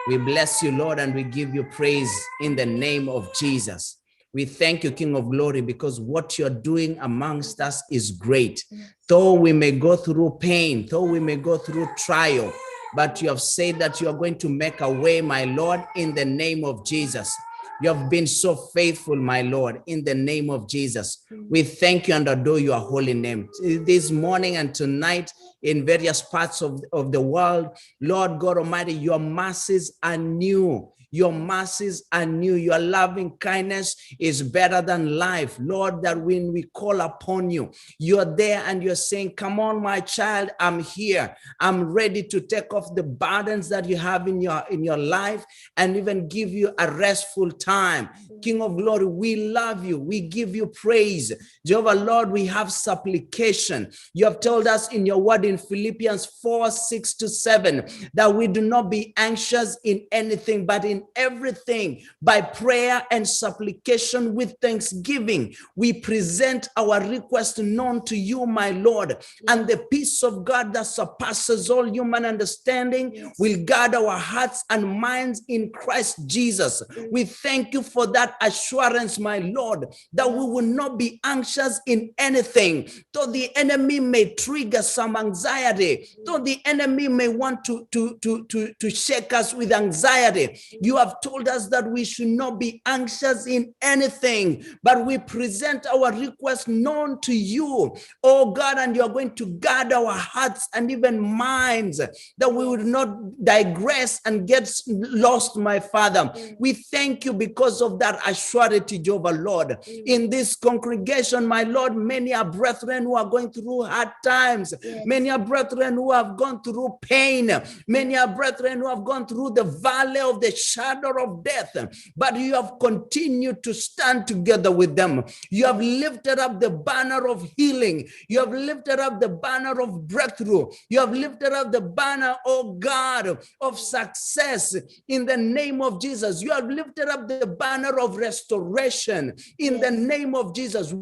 We bless you, Lord, and we give you praise in the name of Jesus. We thank you, King of Glory, because what you're doing amongst us is great. Though we may go through pain, though we may go through trial, but you have said that you are going to make a way, my Lord, in the name of Jesus. You have been so faithful, my Lord, in the name of Jesus. We thank you and adore your holy name. This morning and tonight in various parts of the world, Lord God Almighty, your mercies are new. Your mercies are new. Your loving kindness is better than life. Lord, that when we call upon you, you're there and you're saying, come on, my child, I'm here. I'm ready to take off the burdens that you have in your life and even give you a restful time. King of Glory, we love you. We give you praise. Jehovah, Lord, we have supplication. You have told us in your word in Philippians 4:6-7, that we do not be anxious in anything, but in everything, by prayer and supplication with thanksgiving, we present our request known to you, my Lord, and the peace of God that surpasses all human understanding will guard our hearts and minds in Christ Jesus. We thank you for that assurance, my Lord, that we will not be anxious in anything. Though the enemy may trigger some anxiety, though the enemy may want to shake us with anxiety, you You have told us that we should not be anxious in anything, but we present our request known to you, oh God, and you are going to guard our hearts and even minds, that we would not digress and get lost, my Father. We thank you because of that assurity, Jehovah Lord. In this congregation, my Lord, many are brethren who are going through hard times. Many are brethren who have gone through pain. Many are brethren who have gone through the valley of the shadow of death. But you have continued to stand together with them. You have lifted up the banner of healing. You have lifted up the banner of breakthrough. You have lifted up the banner, oh God, of success in the name of Jesus. You have lifted up the banner of restoration in the name of Jesus.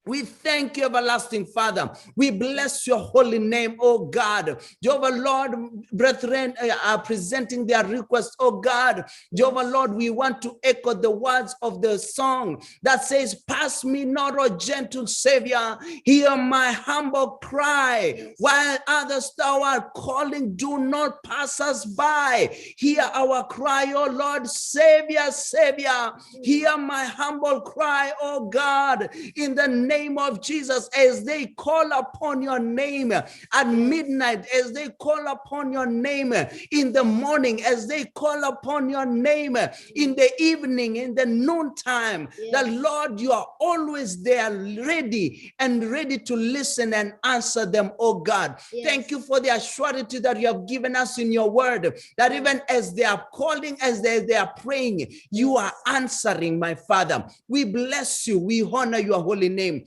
We thank you, everlasting Father. We bless your holy name, oh God. Jehovah Lord, brethren are presenting their request, oh God. Jehovah Lord, we want to echo the words of the song that says, pass me not, O gentle Savior, hear my humble cry. While others thou art calling, do not pass us by. Hear our cry, O Lord, Savior, Savior. Hear my humble cry, oh God, in the name of Jesus, as they call upon your name at midnight, as they call upon your name in the morning, as they call upon your name in the evening, in the noontime, the Lord, you are always there, ready and ready to listen and answer them, oh God. Thank you for the assurance that you have given us in your word, that even as they are calling, as they are praying, you are answering, my Father. We bless you. We honor your holy name.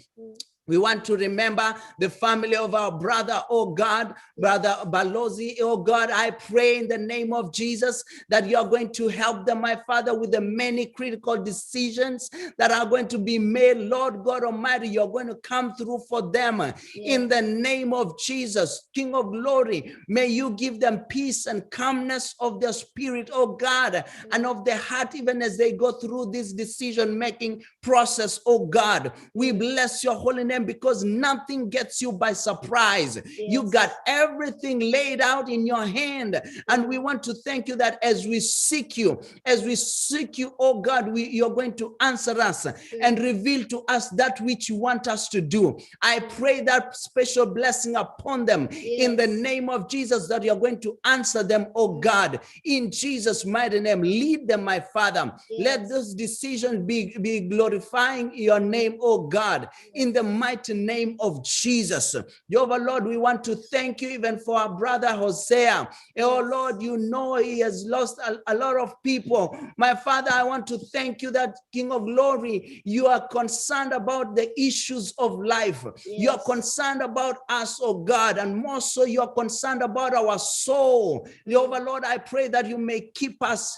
We want to remember the family of our brother, oh God, Brother Balozi, oh God. I pray in the name of Jesus that you are going to help them, my Father, with the many critical decisions that are going to be made. Lord God Almighty, you're going to come through for them in the name of Jesus. King of glory, may you give them peace and calmness of their spirit, oh God, and of their heart, even as they go through this decision-making process, oh God. We bless your holy name, because nothing gets you by surprise. You got everything laid out in your hand. And we want to thank you that as we seek you, oh God, you're going to answer us and reveal to us that which you want us to do. I pray that special blessing upon them in the name of Jesus, that you're going to answer them, oh God, in Jesus' mighty name. Lead them, my Father. Let this decision be glorifying your name, oh God, in the mighty name of Jesus. Jehovah Lord, we want to thank you even for our brother Hosea. Oh Lord, you know he has lost a lot of people. My Father, I want to thank you that, King of glory, you are concerned about the issues of life. You are concerned about us, oh God, and more so you are concerned about our soul. Jehovah Lord, I pray that you may keep us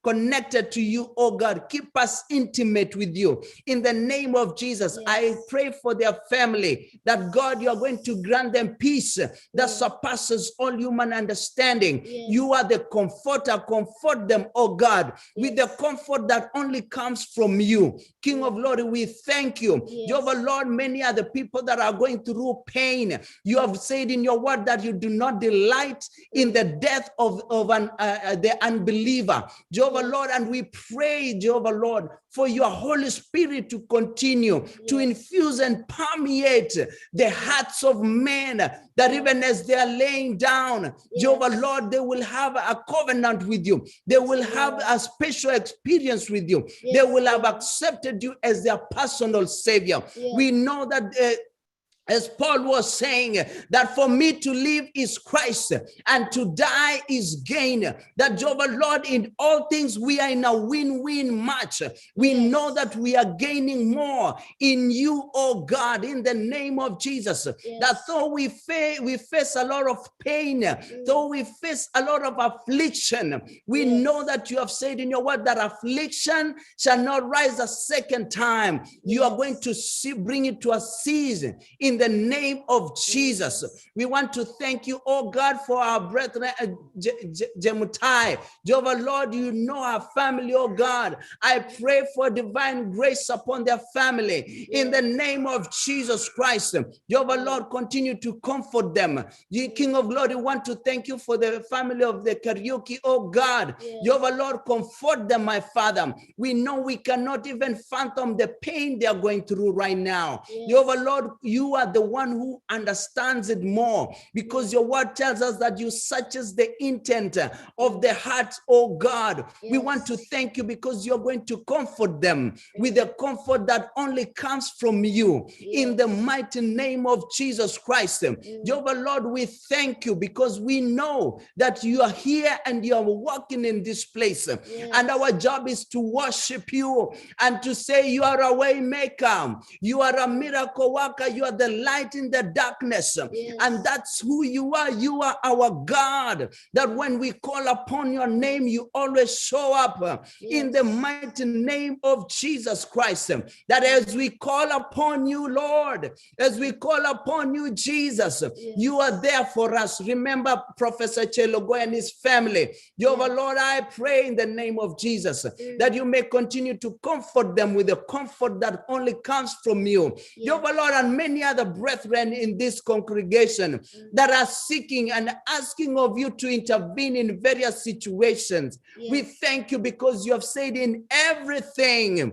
connected to you, oh God. Keep us intimate with you. In the name of Jesus, I pray for their family, that God, you are going to grant them peace that surpasses all human understanding. You are the comforter. Comfort them, oh God, with the comfort that only comes from you. King of glory, we thank you. Jehovah Lord, many are the people that are going through pain. You have said in your word that you do not delight in the death of the unbeliever. Jehovah Lord, and we pray, Jehovah Lord, for your Holy Spirit to continue to infuse and permeate the hearts of men, that even as they are laying down, Jehovah Lord, they will have a covenant with you. They will have a special experience with you. They will have accepted you as their personal savior. We know that as Paul was saying, that for me to live is Christ and to die is gain. That Jehovah Lord, in all things, we are in a win-win match. We know that we are gaining more in you, oh God, in the name of Jesus. That though we face a lot of pain, though we face a lot of affliction, we know that you have said in your word that affliction shall not rise a second time. You are going to bring it to a season in In the name of Jesus, we want to thank you, oh God, for our brethren, Jemutai. Jehovah Lord, you know our family, oh God. I pray for divine grace upon their family in the name of Jesus Christ. Jehovah Lord, continue to comfort them. The King of Glory, want to thank you for the family of the Kariuki, oh God. Jehovah Lord, comfort them, my Father. We know we cannot even fathom the pain they are going through right now. Jehovah Lord, you are the one who understands it more, because your word tells us that you searches the intent of the heart, oh God. We want to thank you because you're going to comfort them with the comfort that only comes from you in the mighty name of Jesus Christ. Jehovah Lord, we thank you because we know that you are here and you are working in this place. And our job is to worship you and to say you are a way maker, you are a miracle worker, you are the light in the darkness. And that's who you are. You are our God, that when we call upon your name, you always show up in the mighty name of Jesus Christ. That as we call upon you, Lord, as we call upon you, Jesus, you are there for us. Remember Professor Chelogoi and his family. Jehovah Lord, I pray in the name of Jesus that you may continue to comfort them with the comfort that only comes from you. Jehovah Lord, and many other brethren in this congregation that are seeking and asking of you to intervene in various situations. We thank you because you have said in everything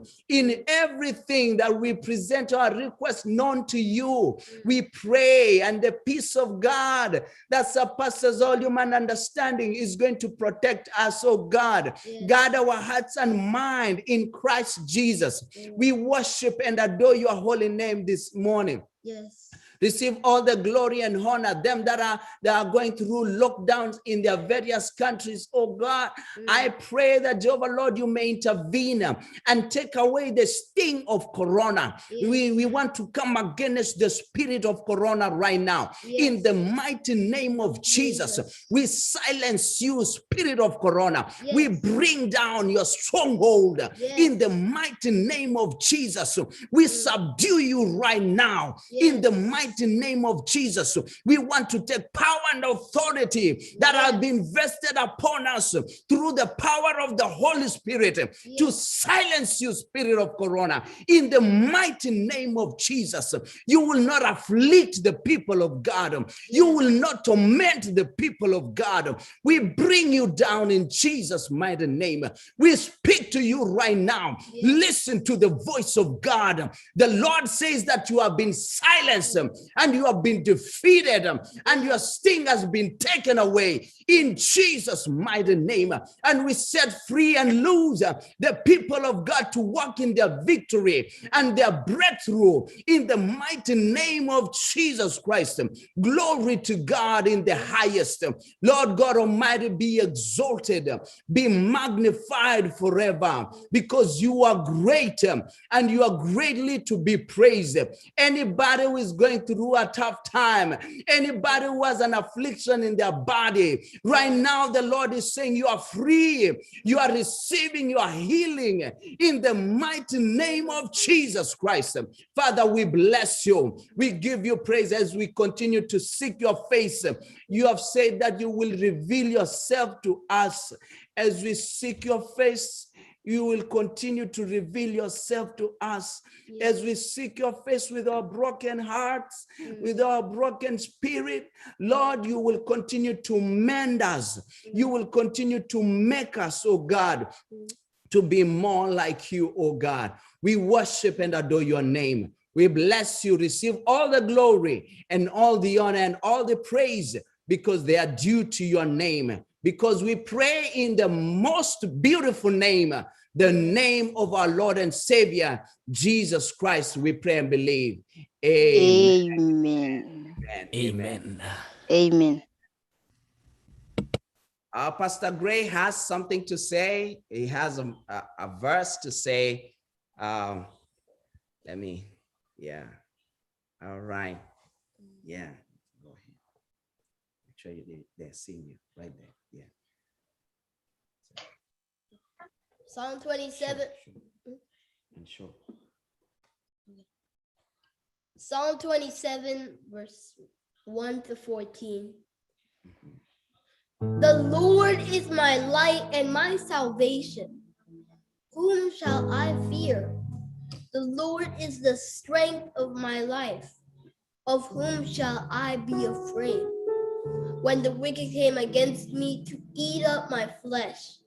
that we present our request known to you, we pray, and the peace of God that surpasses all human understanding is going to protect us, oh God. Guard our hearts and mind in Christ Jesus. We worship and adore your holy name this morning. Yes. Receive all the glory and honor. Them that are going through lockdowns in their various countries, oh God, I pray that Jehovah Lord, you may intervene and take away the sting of Corona. We want to come against the spirit of Corona right now. In the mighty name of Jesus, we silence you, spirit of Corona. We bring down your stronghold in the mighty name of Jesus. We subdue you right now in the mighty name of Jesus. We want to take power and authority that have been vested upon us through the power of the Holy Spirit to silence you, spirit of Corona, in the mighty name of Jesus. You will not afflict the people of God. You will not torment the people of God. We bring you down in Jesus' mighty name. We speak to you right now. Listen to the voice of God. The Lord says that you have been silenced and you have been defeated and your sting has been taken away in Jesus' mighty name. And we set free and loose the people of God to walk in their victory and their breakthrough in the mighty name of Jesus Christ. Glory to God in the highest. Lord God Almighty, be exalted, be magnified forever, because you are great and you are greatly to be praised. Anybody who is going through a tough time, anybody who has an affliction in their body, right now the Lord is saying you are free, you are receiving your healing in the mighty name of Jesus Christ. Father, we bless you. We give you praise as we continue to seek your face. You have said that you will reveal yourself to us. As we seek your face, you will continue to reveal yourself to us. As we seek your face with our broken hearts, with our broken spirit, Lord, you will continue to mend us. You will continue to make us, oh God, to be more like you, oh God. We worship and adore your name. We bless you. Receive all the glory and all the honor and all the praise, because they are due to your name. Because we pray in the most beautiful name, the name of our Lord and Savior, Jesus Christ, we pray and believe. Amen. Amen. Amen. Amen. Pastor Gray has something to say. He has a verse to say. Let me, yeah. All right. Yeah. Go ahead. Make sure they're seeing you right there. Yeah. Psalm 27. Sure. And sure. Psalm 27, verse 1 to 14. The Lord is my light and my salvation. Whom shall I fear? The Lord is the strength of my life. Of whom shall I be afraid? When the wicked came against me to eat up my flesh,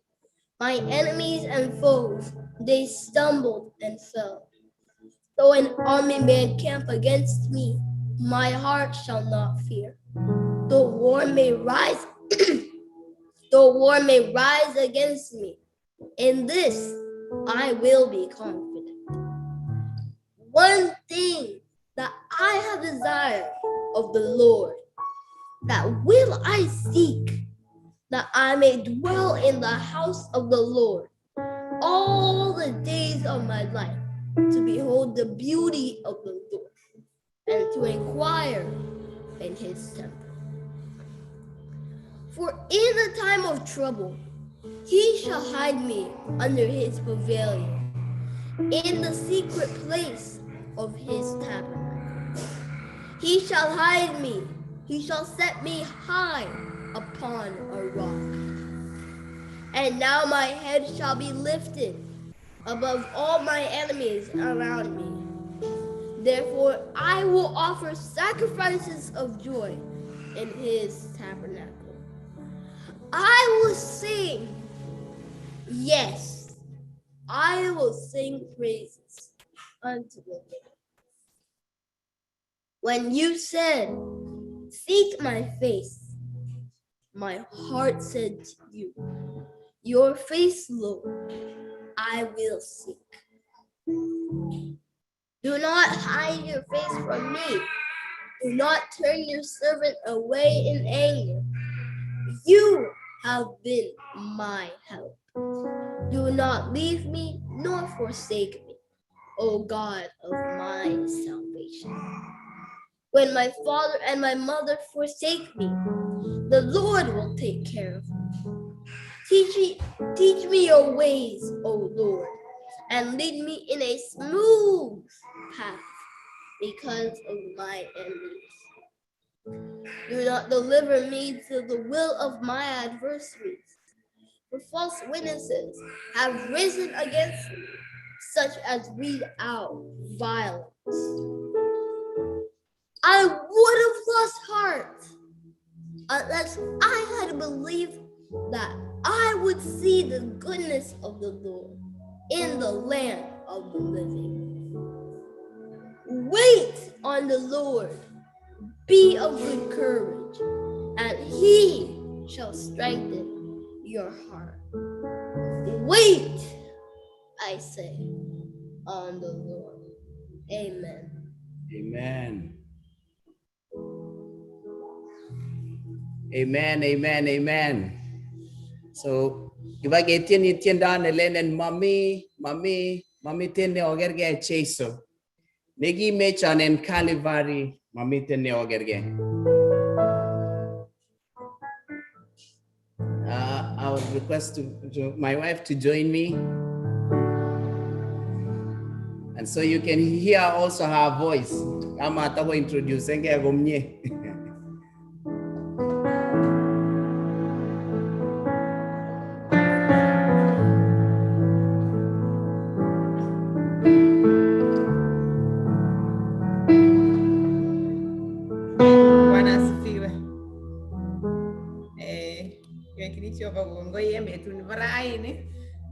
my enemies and foes, they stumbled and fell. Though an army may encamp against me, my heart shall not fear. Though war may rise, though war may rise against me, in this I will be confident. One thing that I have desired of the Lord, that will I seek, that I may dwell in the house of the Lord all the days of my life, to behold the beauty of the Lord and to inquire in his temple. For in the time of trouble, he shall hide me under his pavilion, in the secret place of his tabernacle. He shall hide me, he shall set me high upon a rock. And now my head shall be lifted above all my enemies around me. Therefore, I will offer sacrifices of joy in his tabernacle. I will sing, yes, I will sing praises unto the Lord. When you said, "Seek my face," my heart said to you, "Your face, Lord, I will seek." Do not hide your face from me. Do not turn your servant away in anger. You have been my help. Do not leave me nor forsake me, O God of my salvation. When my father and my mother forsake me, the Lord will take care of me. Teach me your ways, O Lord, and lead me in a smooth path because of my enemies. Do not deliver me to the will of my adversaries, for false witnesses have risen against me, such as breathe out violence. I would have lost heart unless I had believed that I would see the goodness of the Lord in the land of the living. Wait on the Lord, be of good courage, and he shall strengthen your heart. Wait, I say, on the Lord. Amen. Amen. Amen, amen, amen. So, kibaketieni tiendo nelenen mami, mami, mamiten neogerge Jesu. Nekimechon en Calvary, mamiten neogerge. I would request to my wife to join me. And so you can hear also her voice. Kama atako introduce nge komie. Bwana asifiwe. Kiwekini Jehova kongoi en betut nebo raini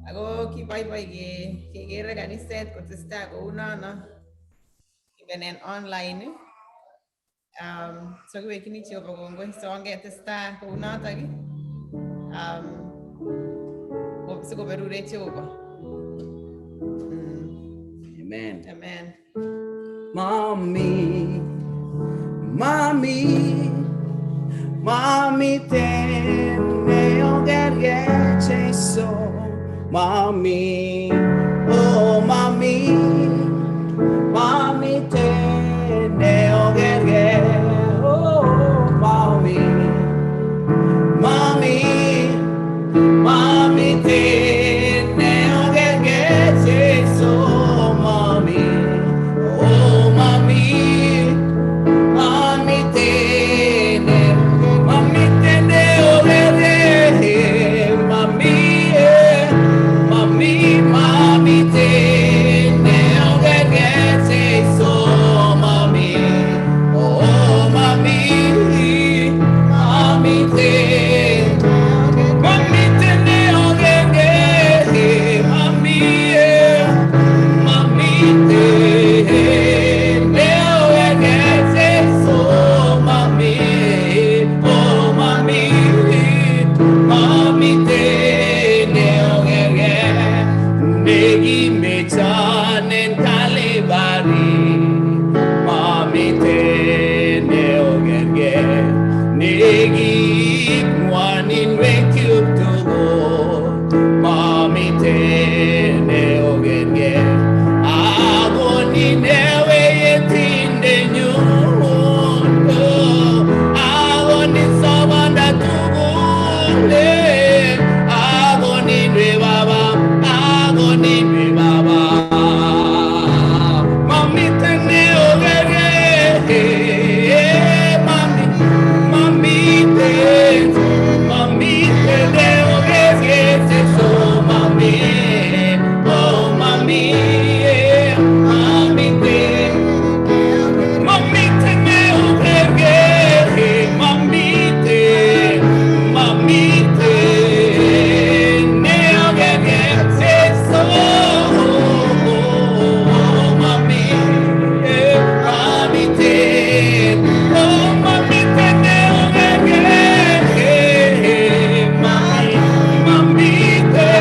ako kiboiboi kekere kaniset kotestai kounono even en online. So kiwekini Jehova kongoi so ongetestai kounotok sikoberurech Jehova. Amen. Amen. Mommy, mommy, mommy ten neogerge Jesu. Mommy, oh mommy, mommy ten neogerge, oh mommy, mommy, mommy ten neogerge Jesu. Mommy, oh mommy, Kimechan en Calvary, mamiten neogerge, negip ngwanin wekyuk tugul, mamiten neogerge, agonin ewe yetindenyun, agonin sobonda tugul, agonin we baba, agonin we baba. Mamiten neogerge, mami, mamiten, mamiten neogerge, so mami, oh mami, mamiten, mamiten neogerge, mamiten, mamiten neogerge, so mami, mamiten, oh mamiten neogerge, mami, mamiten,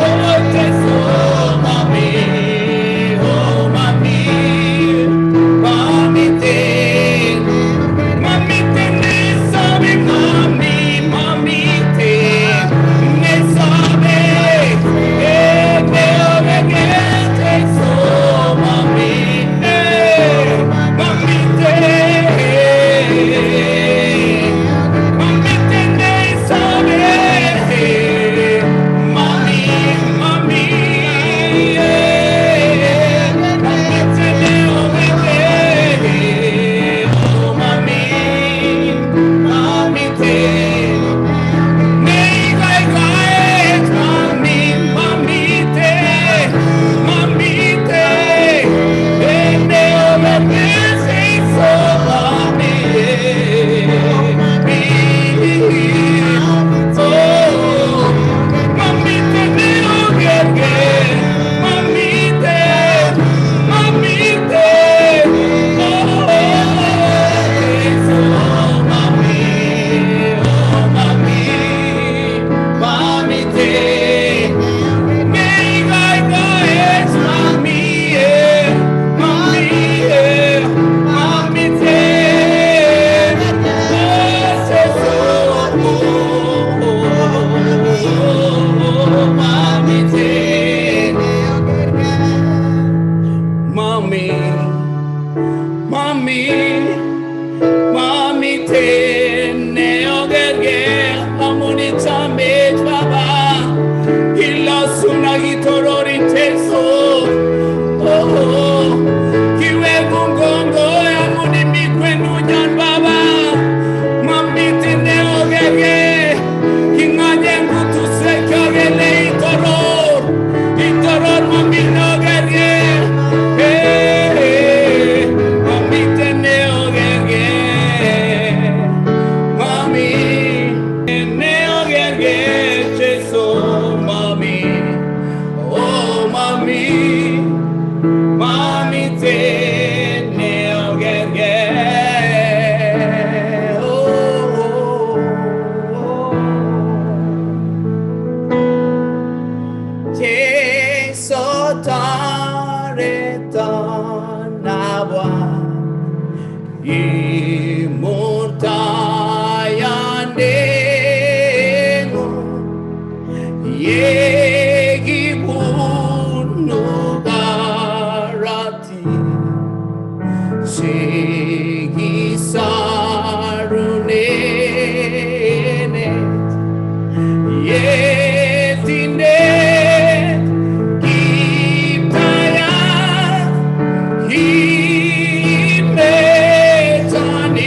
oh Jesu, mami, oh mami, mamiten, mamiten ne sabe, mami, mamiten ne sabe, neogerge, Jesu, mami, mamiten, mamiten ne sabe, mami, mami, mamiten neogerge, oh mami, mamiten. Mommy, mommy, mommy, neogerge, amuni chamech baba, ilasuna gitorori teso, oh, kiwe gongongo, amuni mikwenu nyan baba, mami neogerge, kinganyen kutu sekagele itoror, itoror mami neogerge, hey, mami neogerge, mami neogerge, Jesu, mami, oh mami, mami te neogerge, oh, oh, oh. Jesu tareton abwa, imurtayanengu, yegibunu garati, sigisarunenet, yetinet, kiptayat, himetani.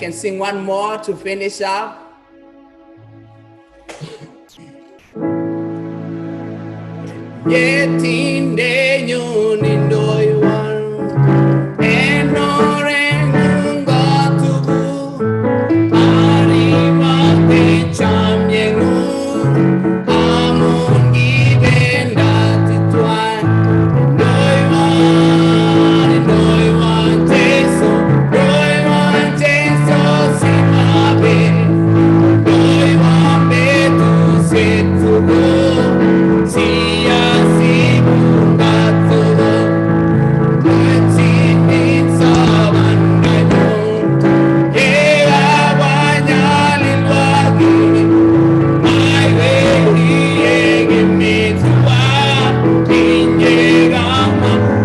can sing one more to finish up. Yetinde nyunindoiwan enorengungotugu aribate chamyengu amun gibendatitwan ndoiwan ndoiwan Jesu ndoiwan Jesu simabe ndoiwan betusetugu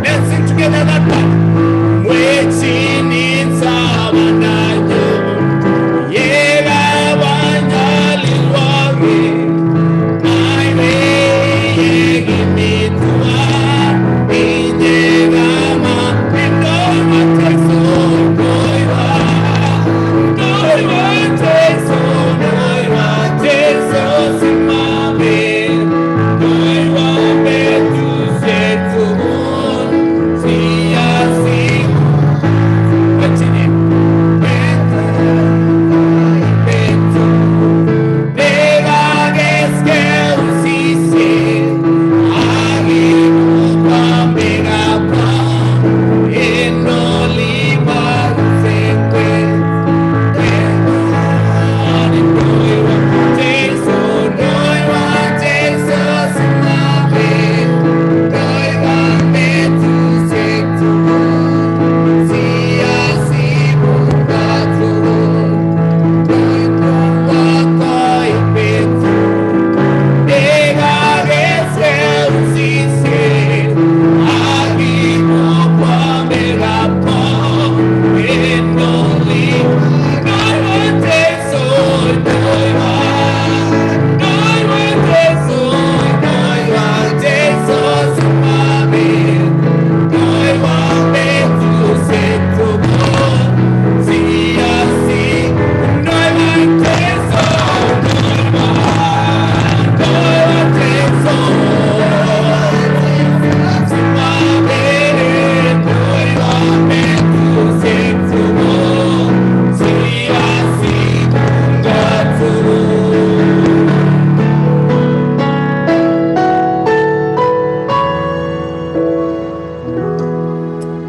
Let's sing together that part.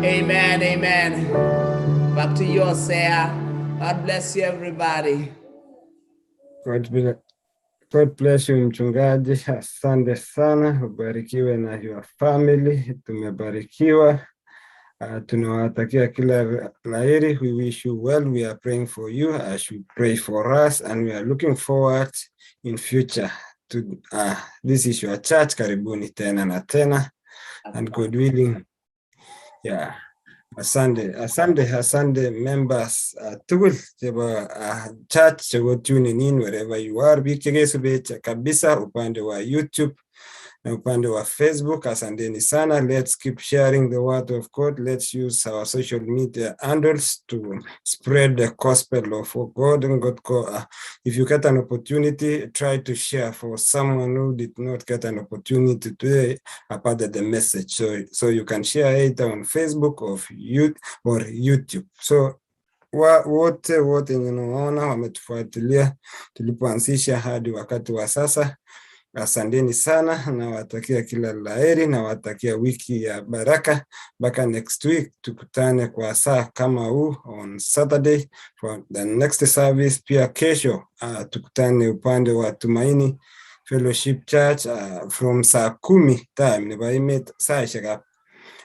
Amen, amen. Back to you, Hosea. God bless you, everybody. God bless you mchungaji, asante sana, ubarikiwe na your family, tumebarikiwa. Tunawatakia kila laheri. We wish you well. We are praying for you as you pray for us, and we are looking forward in future to this is your church. Karibuni tena na tena, and God willing. Yeah. Asante, asante, asante members tugul chebo church chebo tuning in wherever you are. Biik chekesubech kabisa upande wa YouTube na upande wa Facebook. Asanteni sana. Let's keep sharing the word of God. Let's use our social media handles to spread the gospel of God. And God, if you get an opportunity, try to share for someone who did not get an opportunity today about the message. So you can share it on Facebook or YouTube. So wote wote ninaona wametufuatilia tulipoanzisha hadi wakati wa sasa. Asanteni sana, nawatakia kila laheri, nawatakia wiki ya baraka. Mpaka next week tukutane kwa saa kama huu on Saturday for the next service. Pia kesho tukutane upande wa Tumaini Fellowship Church from saa 10 time nebo emet saishekab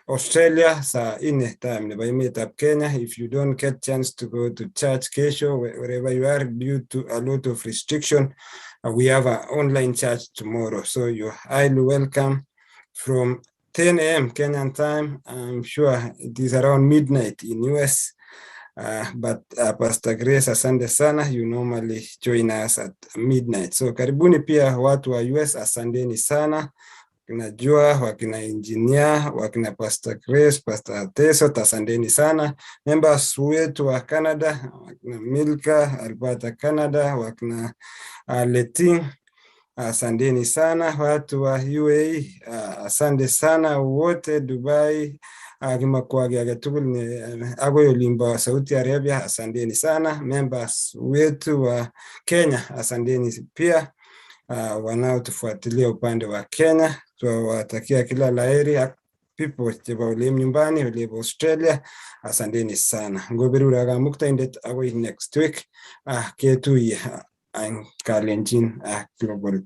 Australia, saa 4 time nebo emetab Kenya. If you don't get chance to go to church kesho, wherever you are, due to a lot of restriction, we have an online church tomorrow. So you're highly welcome from 10 a.m. Kenyan time. I'm sure it is around midnight in US. But Pastor Grace, asante sana. You normally join us at midnight. So karibuni pia watu wa US, asanteni sana. Wakina Jua, wakina Engineer, wakina Pastor Chris, Pastor Teso, asanteni sana. Members wetu wa Canada, wakina Milka, Alberta Canada, wakina Letin, asanteni sana. Watu wa UAE, asante sana wote Dubai, kimakwagi age tugul ne agoi olimbo Saudi Arabia, asanteni sana. Members wetu wa Kenya, asanteni pia. Wanaotufuatilia upande wa Kenya, tuwatakia kila laheri. People chebo olim nyumbani, olibo Australia, asanteni sana. Ngoberura Kamuktaindet agoi next week, ketuye ang Kalenjin Global.